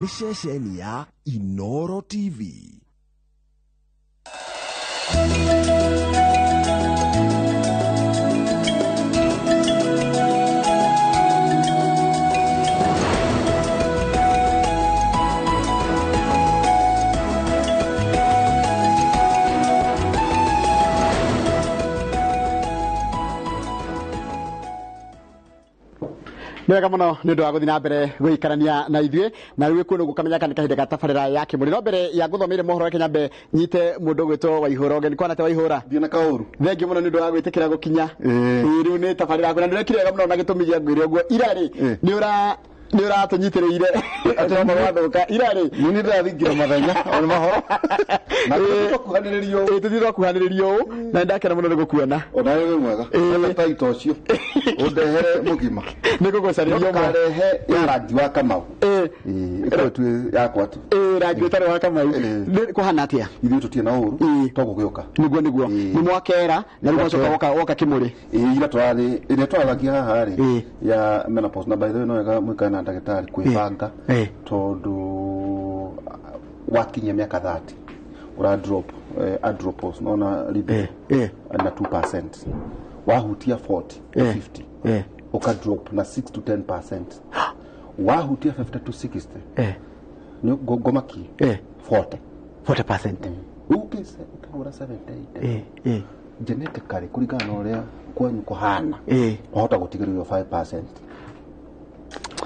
Nĩ ceceni ya Inooro TV. Nĩ wega mũno nĩ ũndũ wa gũthiĩ na mbere gũikarania na ithuĩ na rĩu kuo gũkamenya kana kahinda ga tabarĩra ya kĩmũrĩ. No mbere ya ngũthomeire mohoro, reke nyambe nyite mũndũ ũgwĩtwo Waihũra ũgeni. Kwana te Waihũra? Thiĩ na kaũru. Thengiũ mũno nĩ ũndũ wa gwĩtĩkĩra gũkinya. Ĩĩ. Ĩĩ, rĩu nĩ tabarĩra yaku na nĩ ũrekire wega mũno na gĩtũmi gĩa ngwĩre ũguo ira rĩ, nĩ ũratũnyitĩrĩire atĩ ũhoro wathũka ira rĩ. Nĩ nĩ ndĩrathingira mathenya ona mahoro na tũkuhanĩrĩrio. Ĩĩ, tũthiĩ twakuhanĩrĩrio ũũ na nĩ ndakena mũno nĩ gũkuona. Ona wĩ mwega. Ĩĩ. Taito ũcio ũndehere mũgima. Nĩ gũgũcarĩria ũmwe. Ndũkarehe ya rangi wa Kamau. Ĩĩ. Ĩĩ, ĩkorwo tu yakwa tu. Ĩĩ, rangi ũtarĩ wa Kamau. Ĩĩ. Nĩ kũhana atĩa? Ithuĩ tũtirĩ na ũru. Ĩĩ. To gũgĩũka. Nĩguo. Ĩĩ. Nĩ mwakera na rĩu mwacoka woka kĩmũrĩ. Ĩĩ, ira tũrarĩ ĩrĩa twararagia haha rĩ, Ĩĩ. ya menopause, na by the way no wega mũikare na ndagĩtarĩ kwĩbanga, Ĩĩ. tondũ wakinyia mĩaka 30 ũra drop andropause nona libido Ĩĩ. na 2%, wahutia 40, Ĩĩ. 50, Ĩĩ. uka drop na 6 to 10%, wahutia 50 to 60, Ĩĩ. nĩ ngomaki Ĩĩ. 40. 40%. Ũkĩgũra 70, Ĩĩ. Ĩĩ. genetically kũringana na ũrĩa kwanyu kũhana, Ĩĩ. wahota gũtigĩrĩrio 5%.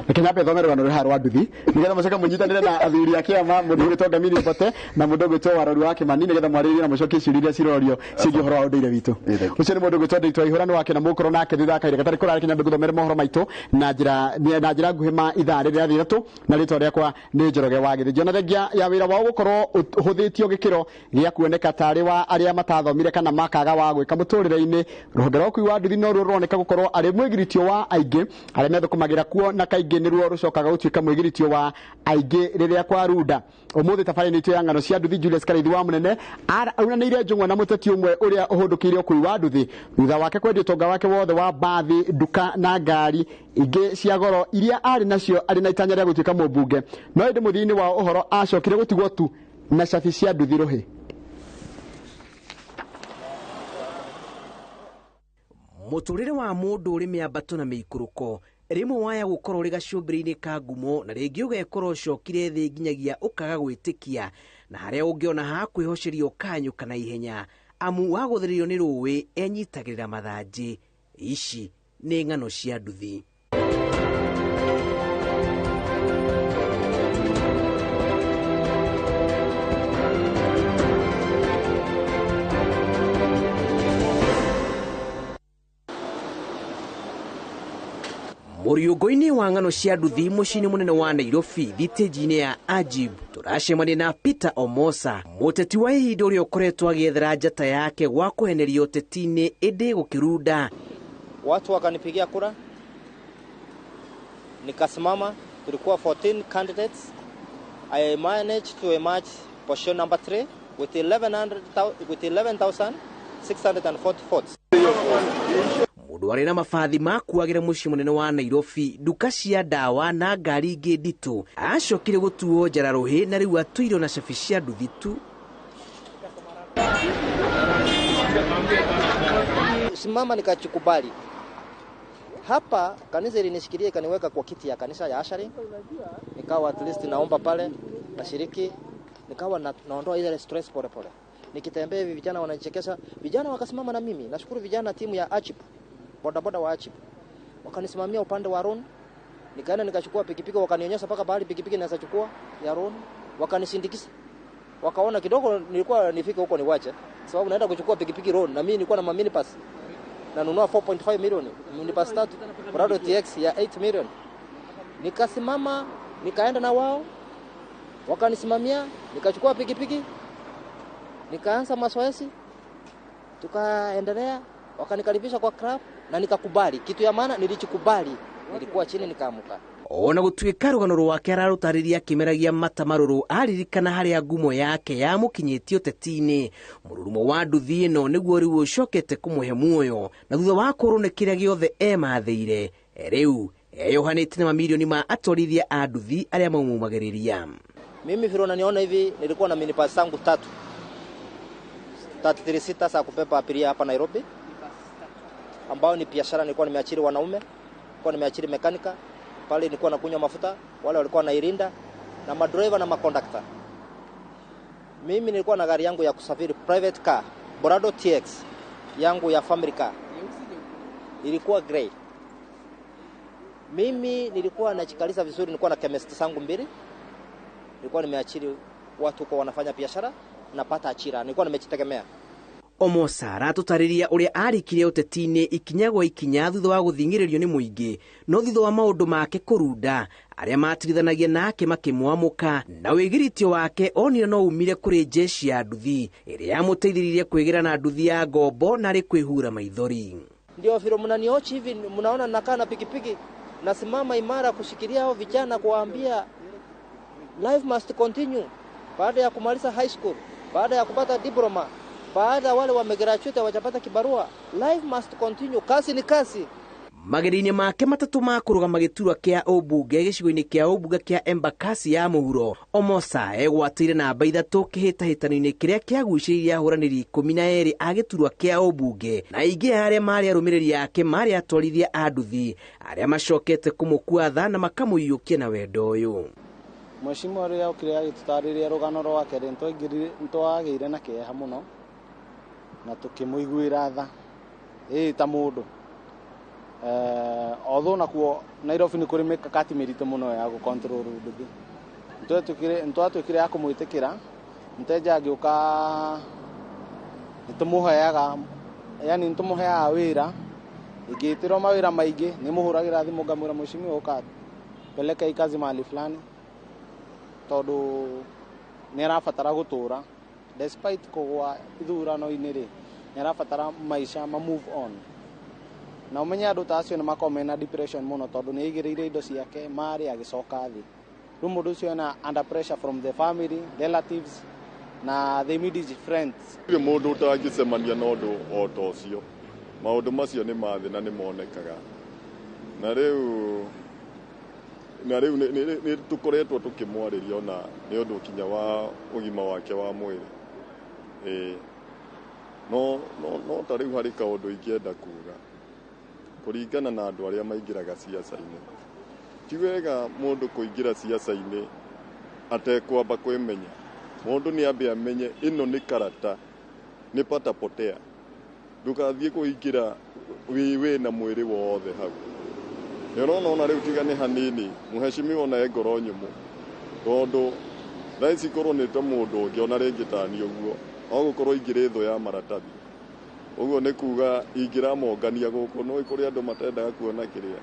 Reke nyambe thome rũgano rũrĩ haha rwa nduthi nĩgetha mũcoke mũnyitanĩre na athuri a kĩama, mũndũ ũgwĩtwo Ngamini Mbote na mũndũ ũgwĩtwo Waroru wa Kĩmani, nĩgetha mwarĩrĩrie na mũcokie ciũria iria cirorio ciĩgiĩ ũhoro wa ũndũire witũ. Ĩĩ, thank you. Ũcio nĩ mũndũ ũgwĩtwo Ndĩritũ Waihũra nĩ wake na mũgũkorwo nake thutha wa kahinda gatarĩ kũraya. Reke nyambe ngũthomere mohoro maitũ na njĩra nguhĩ ma ithaa rĩrĩa 3, na rĩtwa rĩakwa nĩ Njoroge wa Gĩthĩnjio. Na thengia ya wĩra wao gũkorwo ũhũthĩtio gĩkĩro gĩa kuoneka tarĩ wa arĩa matathomire kana makaga wa gwĩka mũtũrĩre-inĩ, rũhonge rwa ũkui wa nduthi noruo rũroneka gũkorwo arĩ mwĩgiritio wa aingĩ arĩa methũkũmagĩra kuo, na kaingĩ nĩruo rũcokaga gũtuĩka mwĩgiritio wa aingĩ rĩrĩa kwarunda. Ũmũthĩ tabarĩra itũ ya ng'ano cia nduthi, Julius Karaithi wa Mũnene aunanĩire njũng'wa na mũteti ũmwe ũrĩa ũhũndũkĩire ũkui wa nduthi thutha wake kwendia ũtonga wake wothe wa mbathi, nduka na ngari ingĩ cia goro iria arĩ nacio arĩ na itanya rĩa gũtuĩka mũmbunge. No ĩndĩ mũthia-inĩ wa ũhoro acokire gũtigwo tu na cabi cia nduthi rũhĩ. Mũtũrĩre wa mũndũ ũrĩ mĩambato na mĩikũrũko. Rĩmwe waya gũkorwo ũrĩ gacũmbĩrĩ-inĩ ka ngumo, na rĩngĩ ũgekora ũcokire thĩ nginyagia ũkaga gwĩtĩkia na harĩa ũngĩona ha kwĩhoceria ũkanyũka na ihenya, amu wagũthĩrĩrio nĩ rũĩ enyitagĩrĩra mathanjĩ. Ici nĩ ng'ano cia nduthi. Mũriũngũ-inĩ wa ng'ano cia nduthi, mũciĩ-inĩ mũnene wa Nairobi, thitĩnji-inĩ ya Ajib, tũracemania na Peter Omosa, mũteti wa ihinda ũrĩa ũkoretwo agĩethera njata yake gwa kũhenerio ũteti-inĩ ĩndĩ gũkĩrunda. Watu wakanipigia kura, nikasimama. Tulikuwa 14 candidates. I managed to emerge position number 3 with 1100, with 11,640 votes. Mũndũ arĩ na mabathi makuagĩra mũciĩ mũnene wa Nairobi nduka cia ndawa na ngari ingĩ nditũ, acokire gũtuo njara rũhĩ na rĩu atũirwo na cabi cia nduthi tu. Simama nikachukubali. Hapa kanisa ilinishikilia ikaniweka kwa kiti ya kanisa ya ushering. Nikawa at least naomba pale, nashiriki, nikawa naondoa ile stress pole pole. Nikitembea hivi vijana wananichekesha, vijana wakasimama na mimi. Nashukuru vijana timu ya Achip, bodaboda wa Achip. Wakanisimamia upande wa Ron. Nikaenda nikachukua pikipiki, wakanionyesha mpaka pahali pikipiki naweza chukua ya Ron. Wakanisindikiza. Wakaona kidogo nilikuwa nifike huko niwache, sababu naenda kuchukua pikipiki Ron na mimi nilikuwa na minibus. Nanunua 4.5 million minibus tatu Prado TX ya 8 million. Nikasimama nikaenda na wao, wakanisimamia, nikachukua pikipiki, nikaanza mazoezi, tukaendelea, wakanikaribisha kwa club na nikakubali. Kitu ya maana nilichokubali, nilikuwa chini nikaamuka. Ona gũtuĩka rũgano rwake ararũtarĩria akĩmeragia mata marũrũ aririkana harĩa ngumo yake yamũkinyĩtie ũteti-inĩ, mũrurumo wa nduthi ĩno nĩguo rĩu ũcokete kũmũhe muoyo, na thutha wa kũrwo nĩ kĩrĩa gĩothe emathĩire, rĩu Eyohanĩtie na mamirioni ma atwarithia a nduthi arĩa maumumagĩrĩria. Mimi vile unaniona hivi, nilikuwa na minibus zangu tatu 36 za kubeba abiria hapa Nairobi, ambao ni biashara. Nilikuwa nimeachiri wanaume, nilikuwa nimeachiri mekanika pale, nilikuwa nakunywa mafuta, wale walikuwa nairinda na madriver na makondakta. Mimi nilikuwa na gari yangu ya kusafiri, private car, Borado TX yangu ya family car, ilikuwa grey. Mimi nilikuwa nachikalisa vizuri, nilikuwa na chemist zangu mbili, nilikuwa nimeachiri watu kwa wanafanya biashara, napata ajira, nilikuwa nimejitegemea. Omosa aratũtarĩria ũrĩa arikire ũteti-inĩ ikinya gwa ikinya thutha wa gũthing'ĩrĩrio nĩ mũingĩ, no thutha wa maũndũ make kũrunda arĩa matirithanagia nake makĩmwamũka, na wĩgiritio wake onire no umire kũrĩ jeshi ya nduthi ĩrĩa yamũteithĩrĩirie kwĩgĩra na nduthi ya ngombo narĩ kwĩhura maithori. Ndio vile mnaniochi hivi, mnaona nakaa na pikipiki, nasimama imara kushikilia hao vijana, kuwaambia life must continue. Baada ya kumaliza high school, baada ya kupata diploma, baada wale wamegraduate hawajapata kibarua, life must continue. Kazi ni kazi. Magerio-inĩ make matatũ ma kũrũgama gĩturwa kĩa ũmbunge gĩcigo-inĩ kĩa ũmbunge kĩa Embakasi ya mũhuro, Omosa egwatĩire namba 3 kĩhĩtahĩtano-inĩ kĩrĩa kĩagucĩrĩirie ahũranĩri 12 a gĩturwa kĩa ũmbunge, na aingĩ a arĩa marĩ arũmĩrĩri ake marĩ atwarithia a nduthi arĩa macokete kũmũkua tha na makamũiyũkia na wendo ũyũ. Mheshimiwa rĩrĩa okire agĩtũtarĩria rũgano rwake rĩ, nĩtwagĩire na kĩeha mũno na tũkĩmũiguĩra tha ĩĩ ta mũndũ. Although nakuo Nairobi nĩ kũrĩ mĩkakati mĩritũ mũno ya gũ-control nduthi, nĩtwatuĩkire a kũmwĩtĩkĩra. Mteja agĩũka nĩtũmũheaga, yani nĩtũmũheaga wĩra, ingĩtĩrwo mawĩra maingĩ nĩmũhũragĩra thimũ ngamwĩra mheshimiwa ũka peleka hii kazi mahali fulani, tondũ nĩarabatara gũtũra despite kũgũa ithurano-inĩ rĩ, nĩarabatara maica ma move on. Na ũmenye andũ ta acio nĩmakoragwo mena depression mũno tondũ nĩaigĩrĩire indo ciake marĩ agĩcoka thĩ. Rĩu mũndũ ũcio ena under pressure from the family, relatives na the immediate friends. Gũtirĩ mũndũ ũtangĩcemania na ũndũ o ta ũcio. Maũndũ macio nĩ ma thĩ na nĩ monekaga. Na rĩu nĩ tũkoretwo tũkĩmwarĩria ona nĩ ũndũ kinya wa ũgima wake wa mwĩrĩ. No ta rĩu harĩ kaũndũ ingĩenda kuga kũringana na andũ arĩa maingĩraga ciaca-inĩ. Ti wega mũndũ kũingĩra ciaca-inĩ atekwamba kwĩmenya. Mũndũ nĩ ambe amenye ĩno nĩ karata, nĩ patapotea. Ndũgathiĩ kũingĩra wĩ na mwĩrĩ wothe hau. Nĩ ũrona ona rĩu tiga nĩ hanini, mheshimiwa ona e ngoro nyũmũ, tondũ thaa ici korwo nĩ ta mũndũ ũngĩ ona rĩngĩ tani ũguo, no gũkorwo ingĩrĩ thũ ya maratathi. Ũguo nĩ kuga ingĩramongania gũkũ, no kũrĩ andũ matendaga kuona kĩrĩa.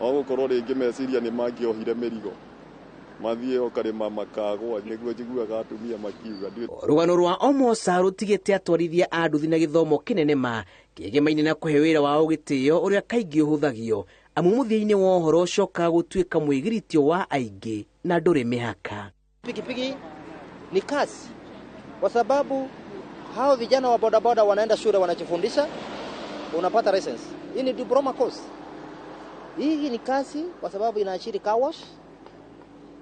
No gũkorwo rĩngĩ meciria nĩ mangĩohire mĩrigo, mathiĩ o karĩma makagwa, nĩguo njiguaga atumia makiuga. Rũgano rwa Omosa rũtigĩte atwarithia a nduthi na gĩthomo kĩnene ma kĩgemaine na kũhe wĩra wao gĩtĩo ũrĩa kaingĩ ũhũthagio, amu mũthia-inĩ wa ũhoro ũcokaga gũtuĩka mwĩgiritio wa aingĩ na ndũrĩ mĩhaka. Pikipiki ni kazi, kwa sababu hao vijana wa bodaboda wanaenda shule wanajifundisha, unapata license. Hii ni diploma course. Hii ni kazi kwa sababu inaajiri car wash,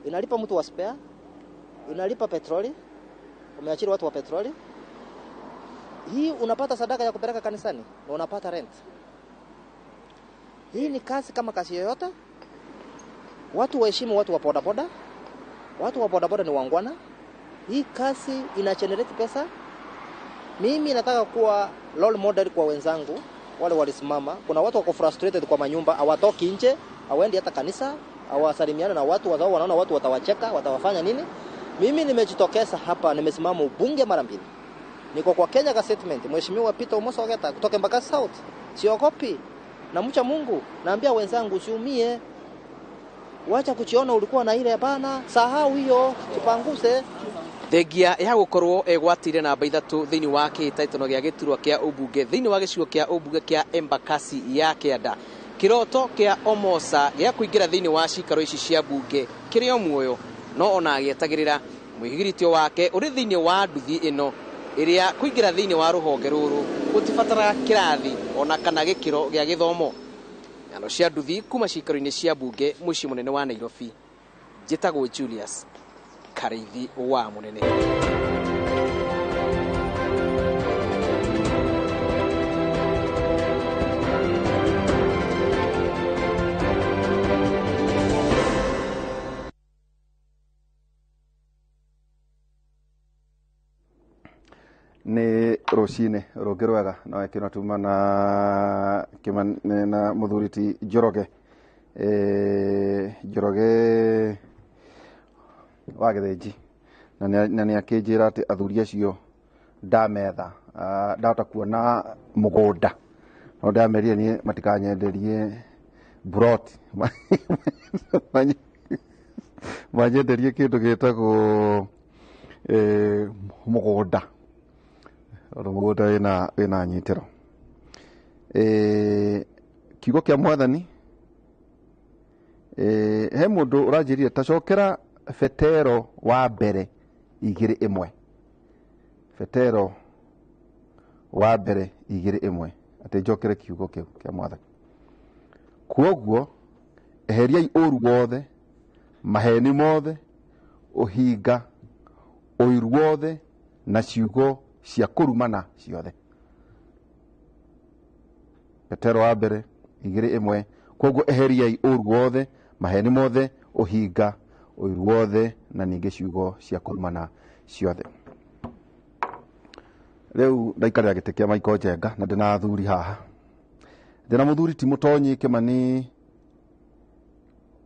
inalipa mtu wa spare, inalipa petroli, umeajiri watu wa petroli. Hii unapata sadaka ya kupeleka kanisani na unapata rent. Hii ni kazi kama kazi yoyote. Watu waheshimu watu wa bodaboda. Watu wa bodaboda ni wangwana. Hii kazi ina generate pesa. Mimi nataka kuwa role model kwa wenzangu wale walisimama. Kuna watu wako frustrated kwa manyumba, hawatoki nje, hawaendi hata kanisa, hawasalimiana na watu, wazao wanaona watu watawacheka, watawafanya nini. Mimi nimejitokeza hapa, nimesimama ubunge mara mbili. Niko kwa Kenya statement, Mheshimiwa Peter Omosa Ogeta kutoka Embakasi South. Siogopi. Namcha Mungu, naambia wenzangu usiumie. Wacha kuchiona ulikuwa na ile bana, sahau hiyo, tupanguse. Thengia ya gũkorwo egwatĩire namba 3 thĩinĩ wa kĩhĩtahĩtano gĩa gĩturwa kĩa ũmbunge thĩinĩ wa gĩcigo kĩa ũmbunge kĩa Embakasi ya kĩanda, kĩroto kĩa Omosa gĩa kũingĩra thĩinĩ wa cikaro ici cia mbunge kĩrĩ o muoyo, no ona agĩetagĩrĩra mwĩgiritio wake ũrĩ thĩinĩ wa nduthi ĩno ĩrĩa kũingĩra thĩinĩ wa rũhonge rũrũ gũtibataraga kĩrathi ona kana gĩkĩro gĩa gĩthomo. Ng'ano cia nduthi kuma ciikaro-inĩ cia mbunge mũciĩ mũnene wa Nairobi. Njĩtagwo Julius Karĩithi wa Mũnene. Nĩ rũcinĩ rũngĩ rwega na wekĩra tuma na na mũthuri ti Njoroge. Njoroge wa Gĩthĩnji, na nĩ akĩnjĩra atĩ athuri acio ndametha, ndahota kuona mũgũnda, no ndamerire niĩ matikanyenderie mburoti, manyenderie kĩndũ gĩtagwo mũgũnda, tondũ mũgũnda wĩna nyitĩro. Kiugo kĩa Mwathani, he mũndũ ũranjĩrire ta cokera Petero wa mbere 2:1. Petero wa mbere 2:1, atĩ njokere kiugo kĩu kĩa Mwathani. Kwoguo eheriai ũru wothe, maheni mothe, ũhinga, ũiru wothe, na ciugo cia kũrumana ciothe. Petero wa mbere 2:1. Kwoguo eheriai ũru wothe, maheni mothe, ũhinga, ũiru wothe, na ningĩ ciugo cia kũrumana ciothe. Rĩu ndaikarĩra gĩtĩ kĩa Michael Njenga na ndĩna athuri haha. Ndĩna mũthuri ti Mũtonyi Kĩmani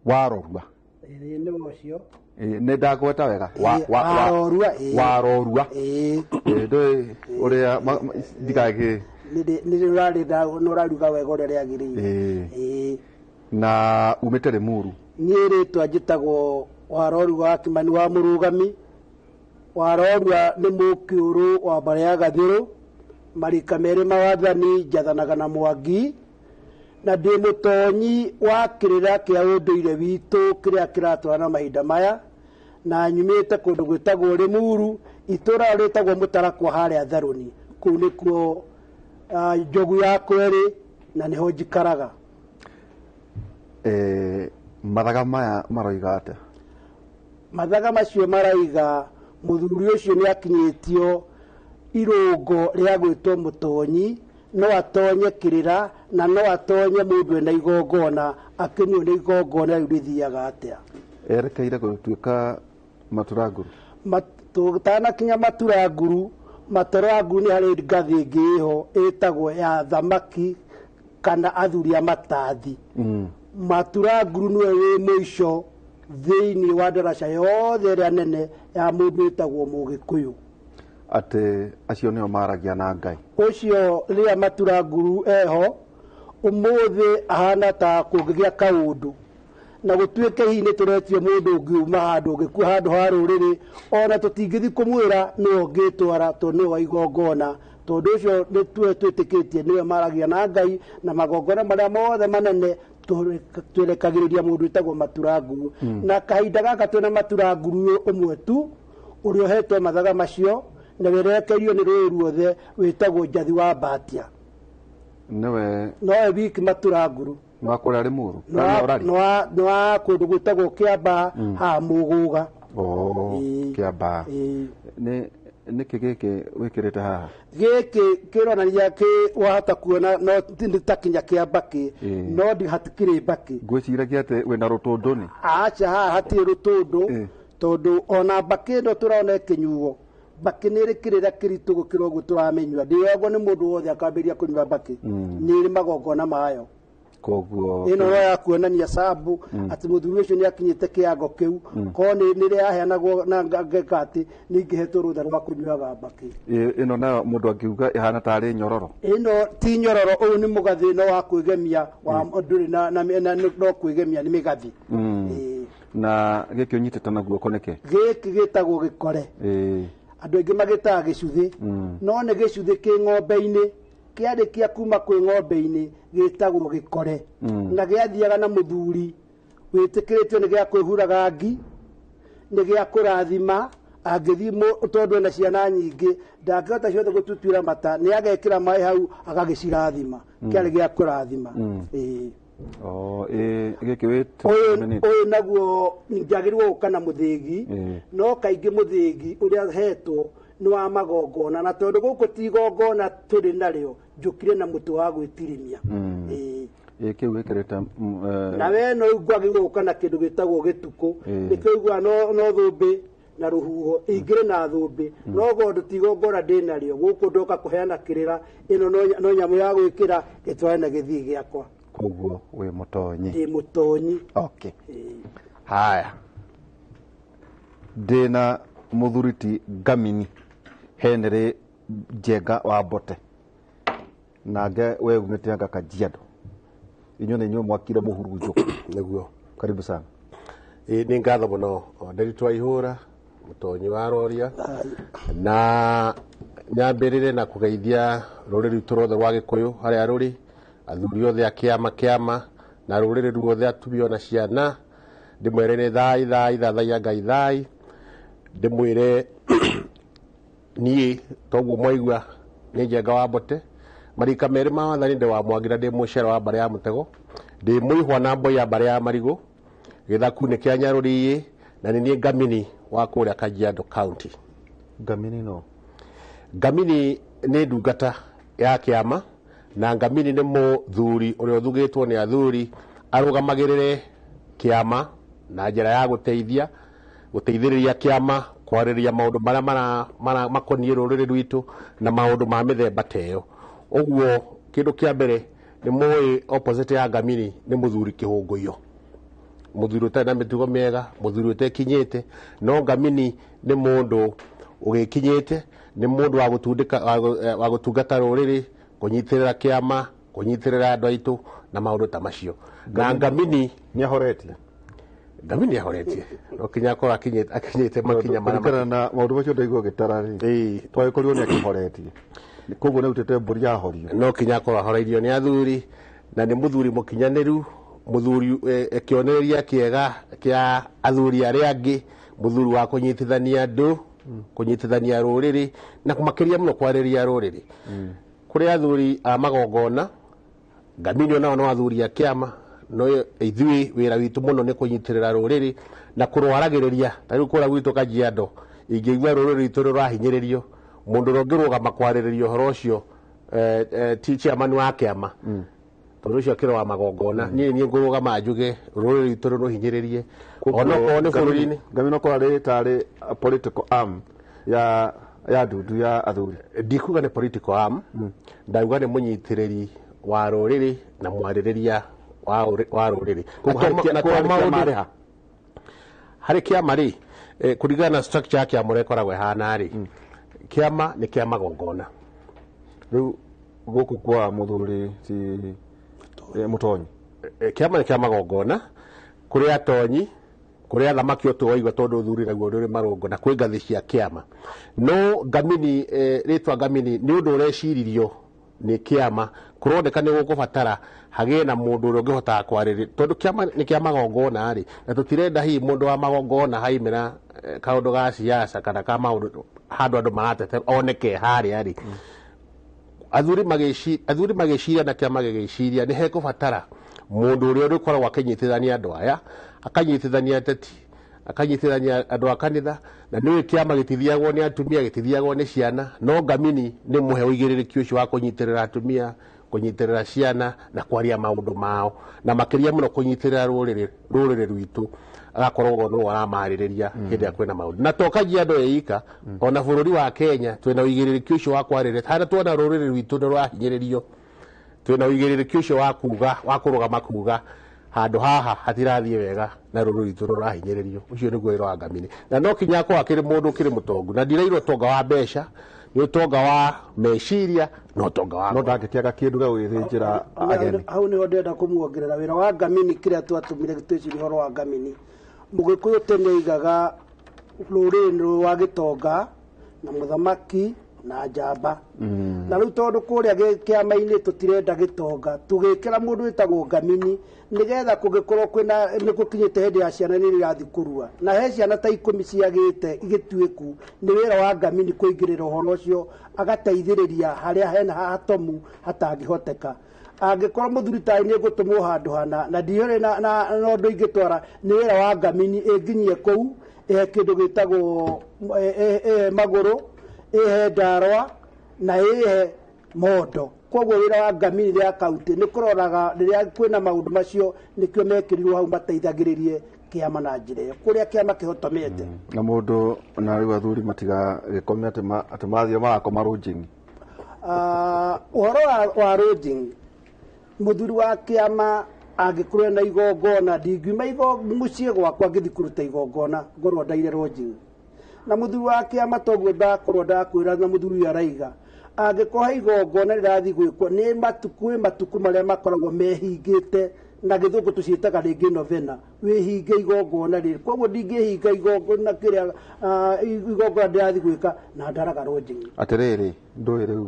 Warorua. Nĩ ũcio. Nĩ ndagweta wega. Warorua. Warorua. Ndũĩ ũrĩa ndigagĩ. Nĩ ũraruga wega ũrĩa rĩagĩrĩire. Na umĩte Rĩmuru. Niĩ rĩtwa njĩtagwo Warorua wa Kĩmani wa Mũrũgami. Warorua nĩ mũkĩũrũ wa mbarĩ ya Gathĩrũ, marika merĩ ma wathani, njathanaga na Mwangi, na ndĩ mũtonyi wa kĩrĩra kĩa ũndũire witũ kĩrĩa kĩratwarana mahinda maya, na nyumĩte kũndũ gwĩtagwo Rĩmuru, itũũra rĩtagwo Mũtarakwa harĩa Tharũni. Kũu nĩkuo njogu ya kwerĩ na nĩho njikaraga. Mathaga maya maroiga atĩa? Mathaga macio maraiga mũthuri ũcio nĩ akinyĩtio irũngo rĩa gwĩtwo mũtonyi, no atonye kĩrĩra na no atonye mũndũ ena igongona, akenio nĩ igongona rĩu rĩthiaga atĩa. Erekeire gũtuĩka maturanguru. Tũtanakinya maturanguru, maturanguru nĩ harĩ ngathĩ ĩngĩ ĩho ĩtagwo ya thamaki kana athuri a matathi. Maturanguru nĩwe wĩ mũico thĩinĩ wa ndaraca yothe ĩrĩa nene ya mũndũ wĩtagwo Mũgĩkũyũ. Atĩ acio nĩo maragia na Ngai. Ũcio rĩrĩa maturanguru eho ũmũthĩ ahana ta kũngĩgĩa kaũndũ, na gũtuĩke hihi nĩ tũretio mũndũ ũngiuma handũ ũngĩkua handũ ha rũrĩrĩ, ona tũtingĩthiĩ kũmwĩra nĩwe ũngĩtwara tondũ nĩwe wa igongona, tondũ ũcio nĩ twĩtĩkĩtie nĩwe maragia na Ngai, na magongona marĩa mothe manene twerekagĩrĩria mũndũ wĩtagwo maturanguru. Na kahinda gaka twĩna maturanguru ũmwe tu ũrĩa ũhetwo mathaga macio na werekerio nĩ rũĩ ruothe, wĩtagwo Njathi wa Mbatia. Nĩwe nowe wiki maturanguru. Nĩ wa kũrĩa Rĩmuru? Nĩ wa kũndũ gwĩtagwo Kĩambaa haha Mũgũga. Kĩambaa. Nĩkĩ gĩkĩ wĩkĩrĩte haha? Gĩkĩ kĩronania kĩ wahota kuona no nĩ ta kinya kĩa mbakĩ, no hatikĩrĩ mbakĩ. Ngwĩciragia atĩ wĩna rũtũndũ-nĩ. Aca, haha hatirĩ rũtũndũ, tondũ ona mbakĩ ĩno tũrona ĩkĩnyuo, mbakĩ nĩ ĩrĩ kĩrĩra kĩritũ gũkĩra ũguo tũramĩnyua. Ndĩyoagwo nĩ mũndũ wothe akambĩrĩria kũnyua mbakĩ, nĩ ĩrĩ magongona mayo. Koguo ĩno no ya kuonania sambu atĩ mũthuri ũcio nĩ akinyĩte kĩango kĩu, korwo nĩ rĩaheanagwo na ngeka atĩ nĩ ingĩhetwo rũtha rwa kũnyuaga mbakĩ. Ĩno nayo mũndũ angiuga ĩhana tarĩ nyororo. Ĩno ti nyororo, ũyũ nĩ mũgathĩ no wa kwĩgemia, wa ndũrĩ na no kwĩgemia nĩ mĩgathĩ. Na gĩkĩ ũnyitĩte na guoko nĩkĩ? Gĩkĩ gĩtagwo gĩkore. Andũ aingĩ magĩtaga gĩcuthĩ, no nĩ gĩcuthĩ kĩ ng'ombe-inĩ, kĩarĩkia kuma kwĩ ng'ombe-inĩ gĩtagwo gĩkore. Na gĩathiaga na mũthuri wĩtĩkĩrĩtio nĩ gĩa kwĩhuraga ngi, nĩ gĩa kũrathima, angĩthiĩ tondũ ena ciana nyingĩ ndangĩhota ciothe gũtutuĩra mata, nĩ agekĩra maĩ hau agagĩcirathima. Kĩarĩ gĩa kũrathima. Oh, gĩkĩ wĩ Ũyũ naguo njagĩrĩirwo gũka na mũthĩgi, no kaingĩ mũthĩgi ũrĩa hetwo nĩ wa magongona, na tondũ gũkũ ti igongona tũrĩ narĩo, njũkire na mũtĩ wa gwĩtirimia. Kĩu wĩkĩrĩte Na we no ngwagĩrĩirwo gũka na kĩndũ gĩtagwo gĩtukũ, nĩkĩo ũiguaga no thũmbĩ na rũhuho, ingĩrĩ na thũmbĩ, no gondũ ti igongona ndĩ narĩo, gũkũ ndoka kũheana kĩrĩra, ĩno no nyamũ ya gwĩkĩra ĩtware na gĩthii gĩakwa. Koguo wĩ mũtonyi. Ndĩ mũtonyi. Okay. Haya, ndĩna mũthuri ti Ngamini Henry Njenga wa Mbote, nake we umĩte anga Kajiado. Inyuĩ nĩ inyuĩ mwakire mũhurunjũ. Nĩguo. Karibu sana. Nĩ ngatho mũno Nderitu wa Ihũra, mũtonyi wa Rorĩa, na nyambĩrĩre na kũgeithia rũrĩrĩ rwitũ ruothe rwa Gĩkũyũ harĩa rũrĩ, athuri othe a kĩama kĩama na rũrĩrĩ ruothe, atumia ona ciana, ndĩmwĩre nĩ thai thai thathaiya Ngai thai, ndĩmwĩre niĩ toguo mwaigua nĩ Njenga wa Mbote, marika merĩ ma wathani ndĩ wa Mwangi na ndĩ mũcere wa mbarĩ ya Mũtego, ndĩ mũihwa na mboi ya mbarĩ ya Marigũ, gĩthaku-inĩ kĩa Nyarũriĩ, na nĩ niĩ Ngamini wa kũrĩa Kajiado County. Ngamini no? Ngamini nĩ ndungata ya kĩama, na Ngamini nĩ mũthuri ũrĩa ũthugĩtwo nĩ athuri arũgamagĩrĩre kĩama na njĩra ya gũteithia gũteithĩrĩria kĩama kwarĩrĩria maũndũ marĩa makoniĩ rũrĩrĩ rwitũ na maũndũ ma mĩthemba ta ĩyo. Ũguo kĩndũ kĩa mbere nĩ mũĩ opposite ya Ngamini nĩ mũthuri kĩhũngũiyo, mũthuri ũtarĩ na mĩtugo mĩega, mũthuri ũtekinyĩte, no Ngamini nĩ mũndũ ũgĩkinyĩte, nĩ mũndũ wa gũtundĩka, wa gũtungata rũrĩrĩ, kũnyitĩrĩra kĩama, kũnyitĩrĩra andũ aitũ na maũndũ ta macio. Na Ngamini nĩ ahoretie. Ngamini ahoretie, no kinya akorwo akinyĩte makinya marĩa kũringana na maũndũ macio ndaigua gĩtara rĩ, twagĩkorirwo nĩ akĩhoretie, koguo nĩ arutĩte mbũri yahorio. No kinya akorwo ahoreirio nĩ athuri, na nĩ mũthuri mũkinyanĩru, mũthuri kĩonereria kĩega kĩa athuri arĩa angĩ, mũthuri wa kũnyitithania andũ, kũnyitithania rũrĩrĩ, na makĩria mũno kwarĩria rũrĩrĩ. Kũrĩ athuri a magongona, Ngamini onao no athuri a kĩama, no ithuĩ wĩra witũ mũno nĩ kũnyitĩrĩra rũrĩrĩ na kũrwaragĩrĩria. Ta rĩu kũrĩa gwitũ Kajiado, ingĩigua rũrĩrĩ rwitũ rũrahinyĩrĩrio, mũndũ ũrĩa ũngĩrũgama kwarĩrĩria ũhoro ũcio ti chairman wa kĩama, tondũ ũcio akĩrĩ wa magongona, niĩ niĩ ngũrũgama njuge rũrĩrĩ rwitũ rũhinyĩrĩrie, onokorwo nĩ bũrũri-inĩ. Ngamini okorwo arĩ tarĩ political arm ya ndundu ya athuri. Ndikuga nĩ political arm, ndauga nĩ mũnyitĩrĩri wa rũrĩrĩ na mwarĩrĩria wa rũrĩrĩ. Harĩ kĩama rĩ, kũringana na structure ya kĩama ũrĩa ĩkoragwo ĩhana rĩ, kĩama nĩ kĩa magongona. Rĩu gũkũ kwa mũthuri ti mũtonyi, kĩama nĩ kĩa magongona, kũrĩ atonyi, kũrĩ athamaki o tũwaigua tondũ ũthuri naguo ndũrĩ marũngo, na kwĩ ngathĩ cia kĩama. No Ngamini, rĩtwa Ngamini nĩ ũndũ ũreciririo nĩ kĩama, kũroneka nĩ gũkũbatara hagĩe na mũndũ ũrĩa ũngĩhotaga kwarĩrĩria, tondũ kĩama nĩ kĩa magongona rĩ, na tũtirenda hihi mũndũ wa magongona haimĩra kaũndũ ga siasa kana ka maũndũ handũ andũ maratete oneke harĩa rĩ. Athuri magĩciria na kĩama gĩgĩciria nĩ hekũbatara mũndũ ũrĩa ũrĩkoragwo akĩnyitithania andũ aya, akanyitithania ateti, akanyitithania andũ a kanitha, na nĩũĩ kĩama gĩtithiagwo nĩ atumia, gĩtithiagwo nĩ ciana, no Ngamini nĩ mũhe ũigĩrĩrĩki ũcio wa kũnyitĩrĩra atumia, kũnyitĩrĩra ciana na kwaria maũndũ mao, na makĩria mũno kũnyitĩrĩra rũrĩrĩ rwitũ, agakorwo nĩwe aramarĩrĩria hĩndĩ ĩrĩa kwĩna maũndũ. Na to Kajiado ĩika, ona bũrũri wa Kenya twĩna ũigĩrĩrĩki ũcio wa kwarĩrĩria, harĩa tuona rũrĩrĩ rwitũ nĩ rũrahinyĩrĩrio, twĩna ũigĩrĩrĩki ũcio wa kuga, wa kũrũgama kuga handũ haha hatirathiĩ wega na rũrĩrĩ rwitũ rũrahinyĩrĩrio. Ũcio nĩguo wĩra wa Ngamini. Na no kinya akorwo akĩrĩ mũndũ ũkĩrĩ mũtongu, na ndirairwo ũtonga wa mbeca, nĩ ũtonga wa meciria na ũtonga wa no ndangĩkĩaga kĩndũ gĩa gũgĩthĩnjĩra ageni. Hau nĩho ndĩrenda kũmuongerera wĩra wa Ngamini, kĩrĩa twatũmire twĩcirie ũhoro wa Ngamini. Mũgĩkũyũ tene aigaga rũrĩrĩ rwa gĩtonga na mũthamaki na njamba. Na rĩu tondũ kũrĩa kĩama-inĩ tũtirenda gĩtonga, tũgĩkĩra mũndũ wĩtagwo Ngamini nĩgetha kũngĩkorwo kwĩna nĩ gũkinyĩte hĩndĩ ya ciana nĩ irathiĩ kũrua, na he ciana ta 10 ciagĩte igĩtuĩku, nĩ wĩra wa Ngamini kũingĩrĩra ũhoro ũcio, agateithĩrĩria harĩa hena hatomu hatangĩhoteka. Angĩkorwo mũthuri taĩ nĩ ngũtũmwo handũ hana na ndiũrĩ na na ũndũ ingĩtwara, nĩ wĩra wa ngamini ĩnginyie kũu, ĩhe kĩndũ gĩtagwo ĩhe magũrũ, ĩhe ndarwa na ĩhe mondo. Koguo wĩra wa ngamini rĩa kaunti nĩ kũroraga rĩrĩa kwĩna maũndũ macio, nĩkĩo mekĩrirwo hau mateithagĩrĩrie kĩama na njĩra ĩyo kũrĩa kĩama kĩhotomete. Na mũndũ na rĩu athuri matigagĩkome atĩ mathiĩ marakoma rũnjingi. Ũhoro wa lodging, mũthuri wa kĩama angĩkorwo na igongona, ndingiuma mũciĩ gwakwa ngĩthiĩ kũruta igongona ngorwo ndaire lodging. Na mũthuri wa kĩama toguo ndakorwo ndakwĩra, na mũthuri ũyũ araiga angĩkorwo he igongona rĩrathiĩ gwĩkwo nĩ matukũ, matukũ marĩa makoragwo mehingĩte na gĩthũngũ tũciĩtaga rĩngĩ novena, wĩhinge igongona rĩrĩ. Koguo ndingĩhinga igongona kĩrĩa igongona ndĩrathiĩ gwĩka na ndaraga lodging. Atĩrĩrĩ, ndũĩ rĩu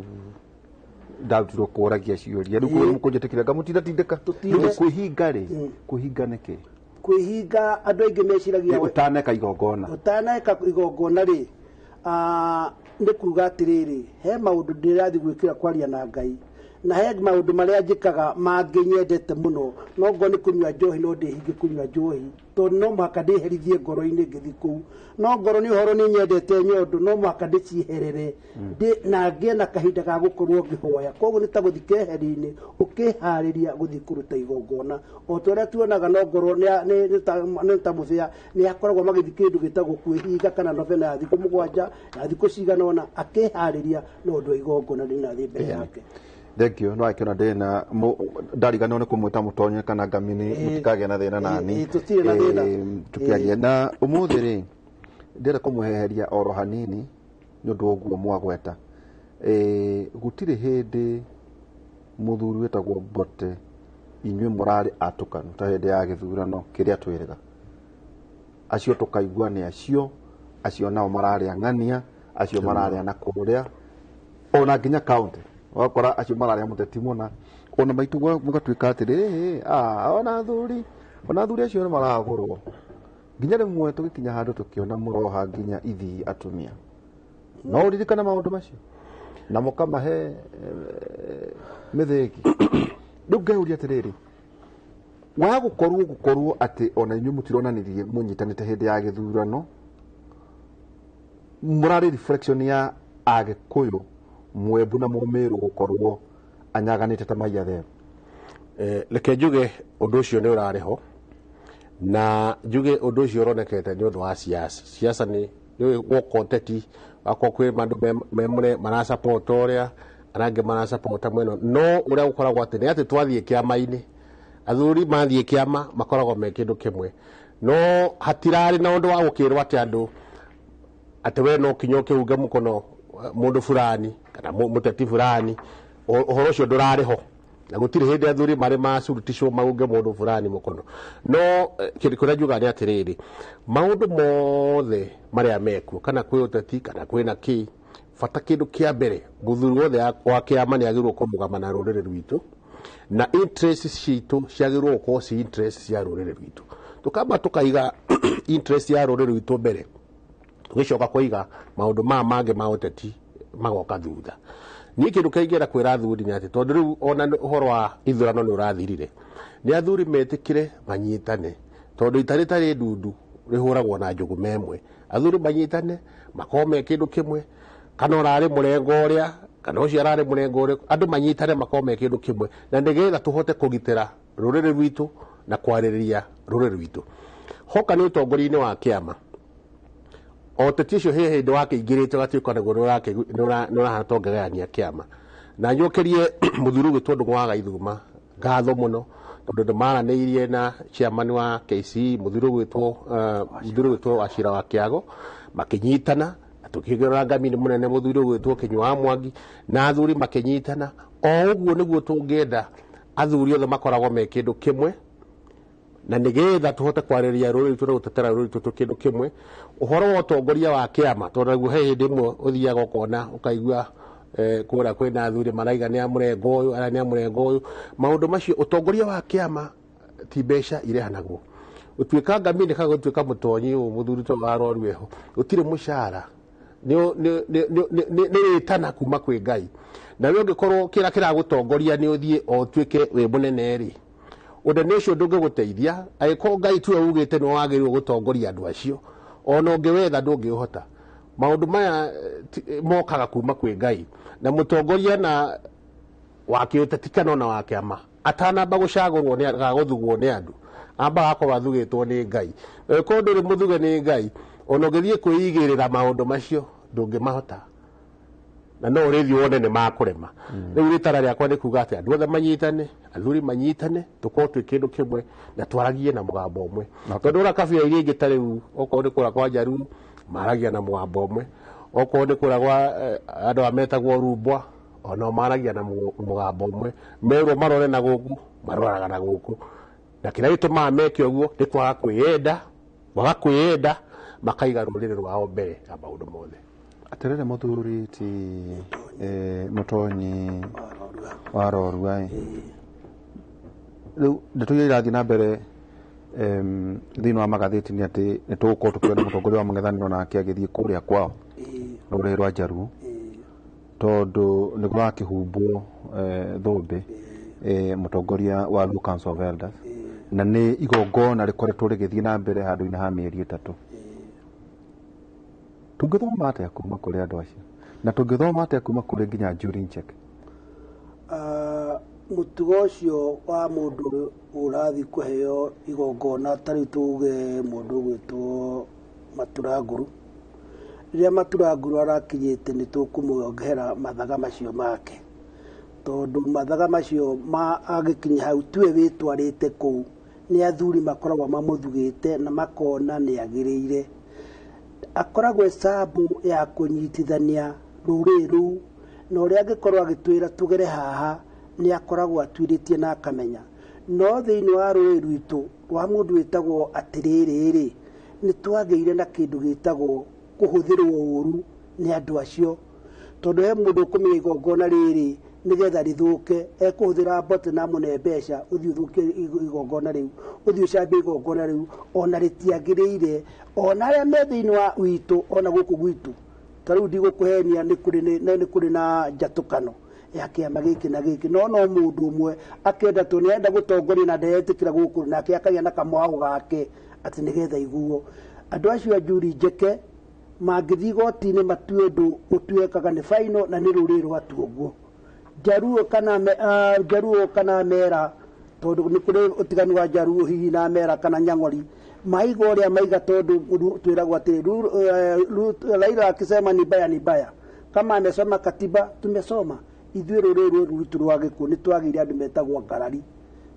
ndarutirwo kũragia ciũria rĩu kũnjĩtĩkĩra ngamũtindatindĩka. Rĩu kwĩhinga rĩ, kwĩhinga nĩkĩ? Kwĩhinga andũ aingĩ meciragia ũtaneka igongona. Ũtaneka igongona rĩ, nĩ kuga atĩrĩrĩ, he maũndũ ndĩrathiĩ gwĩkĩra kwaria na Ngai, na he maũndũ marĩa njĩkaga mangĩ nyendete mũno, no ngorwo nĩ kũnyua njohi no ndĩhinge kũnyua njohi, tondũ no mũhaka ndĩherithie ngoro-inĩ ngĩthiĩ kũu. No ngorwo nĩ ũhoro nĩ nyendete nyondo, no mũhaka ndĩcieherere na ngĩe na kahinda ga gũkorwo ngĩhoya. Koguo nĩ ta gũthiĩ keheri-inĩ ũkĩharĩria gũthiĩ kũruta igongona. O ta ũrĩa tuonaga, no ngorwo nĩ ta mũbĩa nĩ akoragwo magĩthiĩ kĩndũ gĩtagwo kwĩhinga kana novena ya thikũ 7 ya thikũ cigana ũna, akĩharĩria na ũndũ wa igongona rĩrathiĩ mbere yake. Thank you. No akĩona ndĩna ndariganĩrwo nĩ kũmwĩta mũtonye kana ngamini, mũtikagĩa na thĩna nani. Tũtirĩ na thĩna. Tũkĩaria na ũmũthĩ rĩ, ndĩrenda kũmũheheria oro hanini nĩ ũndũ wa ũguo mwagweta. Gũtirĩ hĩndĩ mũthuri wĩtagwo Mbote inyuĩ mũrarĩ atũkanu ta hĩndĩ ya gĩthurano kĩrĩa twĩrĩga, acio tũkaigua nĩ acio, acio nao mararĩa ng'ania, acio mararĩa na kũrĩa ona nginya county wakora acio mararĩa mũteti mũna, ona maitũ mũgatuĩka atĩrĩrĩ, ona athuri acio nĩ maragũrwo. Nginya rĩmwe tũgĩkinya handũ tũkĩona mũroha nginya ithii atumia. No ũririkane maũndũ macio na mũkamahe mĩthĩgi. Rĩu ngeyũria atĩrĩrĩ, wa gũkorwo atĩ ona inyuĩ mũtironanirie mũnyitanĩte hĩndĩ ya gĩthurano, mũrarĩ reflection ya Agĩkũyũ Mwembu na Mũmĩrũ gũkorwo anyaganĩte ta maiya therũ. Reke njuge ũndũ ũcio nĩ ũrarĩ ho, na njuge ũndũ ũcio ũronekete nĩ ũndũ wa siasa. Siasa nĩ woka ũteti wakorwo kwĩ andũ memũre marasupport ũrĩa arĩa angĩ marasupport mwena, no ũrĩa gũkoragwo atĩ nĩ atĩ twathiĩ kĩama-inĩ, athuri mathiĩ kĩama makoragwo me kĩndũ kĩmwe, no hatirarĩ na ũndũ wa gũkĩrwo atĩ andũ atĩ we no kinya ũkĩunge mũkono mũndũ fulani kana mũteti fulani. Ũhoro ũcio ndũrarĩ ho, na gũtirĩ hĩndĩ athuri marĩ macuruticwo maunge mũndũ fulani mũkono. No kĩndũ kĩrĩa njugaga nĩ atĩrĩrĩ, maũndũ mothe marĩa mekuo, kana kwĩ ũteti kana kwĩna kĩ, bata kĩndũ kĩa mbere mũthuri wothe wa kĩama nĩ agĩrĩirwo kũrũgama na rũrĩrĩ rwitũ, na interest citũ ciagĩrĩirwo gũkorwo ci interest cia rũrĩrĩ rwitũ. Tũkamba tũkaiga interest ya rũrĩrĩ rwitũ mbere, tũgĩcoka kũiga maũndũ maya mangĩ ma ũteti magoka thutha. Niĩ kĩndũ kĩrĩa ingĩenda kwĩra athuri nĩ atĩ tondũ rĩu ona ũhoro wa ithurano nĩ ũrathirire, nĩ athuri metĩkĩre manyitane, tondũ ita rĩtarĩ ndundu rĩhũragwo na njũgũma ĩmwe. Athuri manyitane makorwo me kĩndũ kĩmwe, kana ũrarĩ mũrengo ũrĩa kana ũcio ararĩ mũrengo ũrĩa, andũ manyitane makorwo me kĩndũ kĩmwe, na nĩgetha tũhote kũgitĩra rũrĩrĩ rwitũ na kwarĩrĩria rũrĩrĩ rwitũ. Hoka nĩ ũtongoria-inĩ wa kĩama, o ũteti ũcio he hĩndĩ wakĩingĩrĩte ũgatuĩka naguo nĩ ũrahana ta ũngĩgayania kĩama. Na njokerie mũthuri ũgwĩtwo Ndung'u wa Gaithuma ngatho mũno, tondũ nĩmaranĩirie na chairman wa KCE mũthuri ũgwĩtwo Wachira wa Kĩago, makĩnyitana tũkĩgerera ngamini mũnene mũthuri ũgwĩtwo Kinyua wa Mwangi, na athuri makĩnyitana. O ũguo nĩguo tũngĩenda athuri othe makoragwo me kĩndũ kĩmwe, na nĩgetha tũhote kwarĩrĩria rũrĩrĩ rwitũ na gũtetera rũrĩrĩ rwitũ kĩndũ kĩmwe. Ũhoro wa ũtongoria wa kĩama, tondũ naguo he hĩndĩ ĩmwe ũthiaga ũkona ũkaigua kũrĩa kwĩna athuri maraiga nĩ a mũrengo ũyũ, arĩa nĩ a mũrengo ũyũ. Maũndũ macio, ũtongoria wa kĩama ti mbeca irehanagwo. Gũtuĩka ngamini kana gũtuĩka mũtonyi ũyũ mũthuri to wa roru eho, gũtirĩ mũcara, nĩ rĩtana kuma kwĩ Ngai. Na we ũngĩkorwo kĩrĩa kĩragũtongoria nĩ ũthiĩ o ũtuĩke wĩ mũnene rĩ, ũnene ũcio ndũngĩgũteithia angĩkorwo Ngai tiwe ugĩte nĩ wagĩrĩirwo gũtongoria andũ acio. Ona ũngĩwetha ndũngĩũhota. Maũndũ maya mokaga kuma kwĩ Ngai. Na mũtongoria na wa kĩũteti kana ona wa kĩama atanamba gũcagũrwo nĩ kana gũthugwo nĩ andũ, ambaga akorwo athugĩtwo nĩ Ngai. Na ũngĩkorwo ndũrĩ mũthuge nĩ Ngai, ona ũngĩthiĩ kwĩigĩrĩra maũndũ macio ndũngĩmahota, na no ũrĩthiĩ wone nĩ makũrema. Rĩu rĩtara rĩakwa nĩ kuga atĩ andũ othe manyitane, athuri manyitane, tũkorwo twĩ kĩndũ kĩmwe na twaragie na mũgambo ũmwe. Tondũ ũrĩa kabira iria ingĩ ta rĩu okorwo nĩ kũrĩa kwa Njaruo maragia na mũgambo ũmwe, okorwo nĩ kũrĩa kwa andũ aya metagwo Rumbwa onao maragia na mũgambo ũmwe, merwo marore na gũkũ maroraga na gũkũ. Na kĩrĩa gĩtũmaga meke ũguo nĩ kwaga kwĩyenda, kwaga kwĩyenda makaiga rũrĩrĩ rwao mbere ya maũndũ mothe. Atĩrĩrĩ mũthuri ti Mũtonyi wa Rorua ĩ, rĩu ndeto iria irathiĩ na mbere thĩinĩ wa magathĩti nĩ atĩ nĩ tũgũkorwo tũkĩona mũtongoria wa mũng'ethanĩro nake agĩthiĩ kũrĩa kwao rũrĩrĩ rwa Njaruo, tondũ nĩ kũrakĩhumbwo thũmbĩ mũtongoria wa Luo Council of Elders, na nĩ igongona rĩkoretwo rĩgĩthiĩ na mbere handũ-inĩ ha mĩeri 3. Tũngĩthoma atĩa kuma kũrĩ andũ acio, na tũngĩthoma atĩa kuma kũrĩ nginya Njuri Ncheke? Mũtugo ũcio wa mũndũ ũrathiĩ kũheo igongona, ta rĩu tuge mũndũ ũgwĩtwo Maturanguru, rĩrĩa Maturanguru arakinyĩte nĩ tũkũmwongera mathaga macio make, tondũ mathaga macio ma agĩkinya hau tiwe wĩtwarĩte kũu, nĩ athuri makoragwo mamũthugĩte na makona nĩ agĩrĩire. Akoragwo ecambu ya kũnyitithania rũrĩrĩ rũu, na ũrĩa angĩkorwo agĩtwĩra tũgere haha nĩ akoragwo atuĩrĩtie na akamenya. No thĩinĩ wa rũrĩrĩ rwitũ rwa mũndũ wĩtagwo atĩrĩrĩ rĩ, nĩ twagĩire na kĩndũ gĩtagwo kũhũthĩrwo ũru nĩ andũ acio, tondũ he mũndũ ũkũmenya igongona rĩrĩ nĩgetha rĩthũke, ekũhũthĩra mbote na amũne mbeca, ũthiĩ ũthũkie igongona rĩu, ũthiĩ ũcambie igongona rĩu, ona rĩtiagĩrĩire. Ona arĩa me thĩinĩ wa witũ, ona gũkũ gwitũ, ta rĩu ndigũkũhenia, nĩ kũrĩ na njatũkano ya kĩama gĩkĩ na gĩkĩ, no no mũndũ ũmwe akenda tondũ nĩarenda gũtongoria na nderetĩkĩra gũkũ, nake akagĩa na kamwago gake atĩ nĩgetha iguo. Andũ acio a Njuri Njeke mangĩthiĩ igoti-inĩ matue ũndũ ũtuĩkaga nĩ baino na nĩ rũrĩrĩ rwatua ũguo. Njaruo kana Njaruo kana Mera, tondũ nĩ kũrĩ ũtiganu wa Njaruo hihi na Mera kana Nyang'ori, maiga ũrĩa maiga, tondũ twĩragwo atĩ Raila akisema ni baya ni baya, kama amesoma katiba tumesoma. Ithuĩ rũrĩrĩ rũrũ rwitũ rwa Gĩkũyũ nĩ twagĩire andũ metagwo ngarari,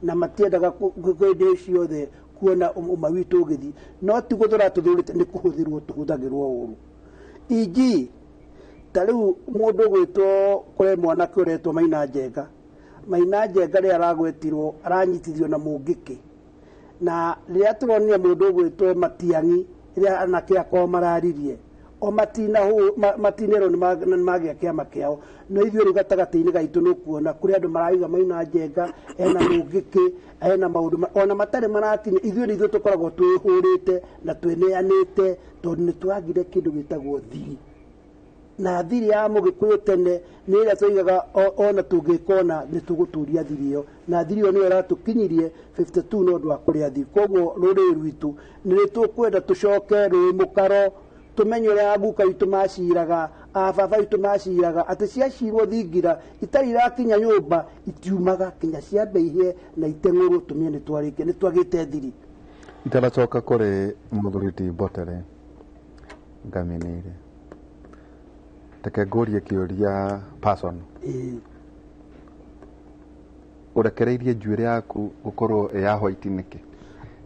na matiendaga hĩndĩ ciothe kuona ũma witũ ũgĩthiĩ, no ti gũthũra tũthũrĩte, nĩ kũhũthĩrwo tũhũthagĩrwo ũru. Inji ta rĩu mũndũ ũgwĩtwo kũrĩ mwanake ũretwo Maina Njenga, Maina Njenga rĩrĩa aragwetirwo aranyitithio na Mũngĩkĩ, na rĩrĩa tũronire mũndũ ũgwĩtwo Matiang'i rĩrĩa anake akwa mararirie o matinerwo nĩ magĩa kĩama kĩao, no ithuĩ rĩu gatagatĩ-inĩ gaitũ nĩ ũkuona kũrĩ andũ marauga Maina Njenga ena Mũngĩkĩ ena maũndũ ona matarĩ marakinya. Ithuĩ nĩ ithuĩ tũkoragwo twĩhũrĩte na twĩneanĩte, tondũ nĩ twagire kĩndũ gĩtagwo thiri. Na thiri ya Mũgĩkũyũ tene nĩ ĩrĩa twoigaga ona tũngĩkona nĩ tũgũtũria thiri ĩyo, na thiri ĩyo nĩyo ĩratũkinyirie 52 nĩ ũndũ wa kũrĩa thiri. Koguo rũrĩrĩ rwitũ nĩ tũkwenda tũcoke rũĩ mũkaro, tũmenye ũrĩa aguka witũ maciraga, ababa witũ maciraga, atĩ ciacirwo thingira itarĩ irakinya nyũmba itiumaga kinya ciambe ihĩe na iteng'ũrwo, tũmenye nĩ twarĩkia, nĩ twagĩte thiri. Itanacoka kũrĩ mũthuri ti Mbotere ngaminĩire, reke ngũrie kĩũria person. Ũrekereirie njuĩrĩ yaku gũkorwo ĩ ya white nĩkĩ?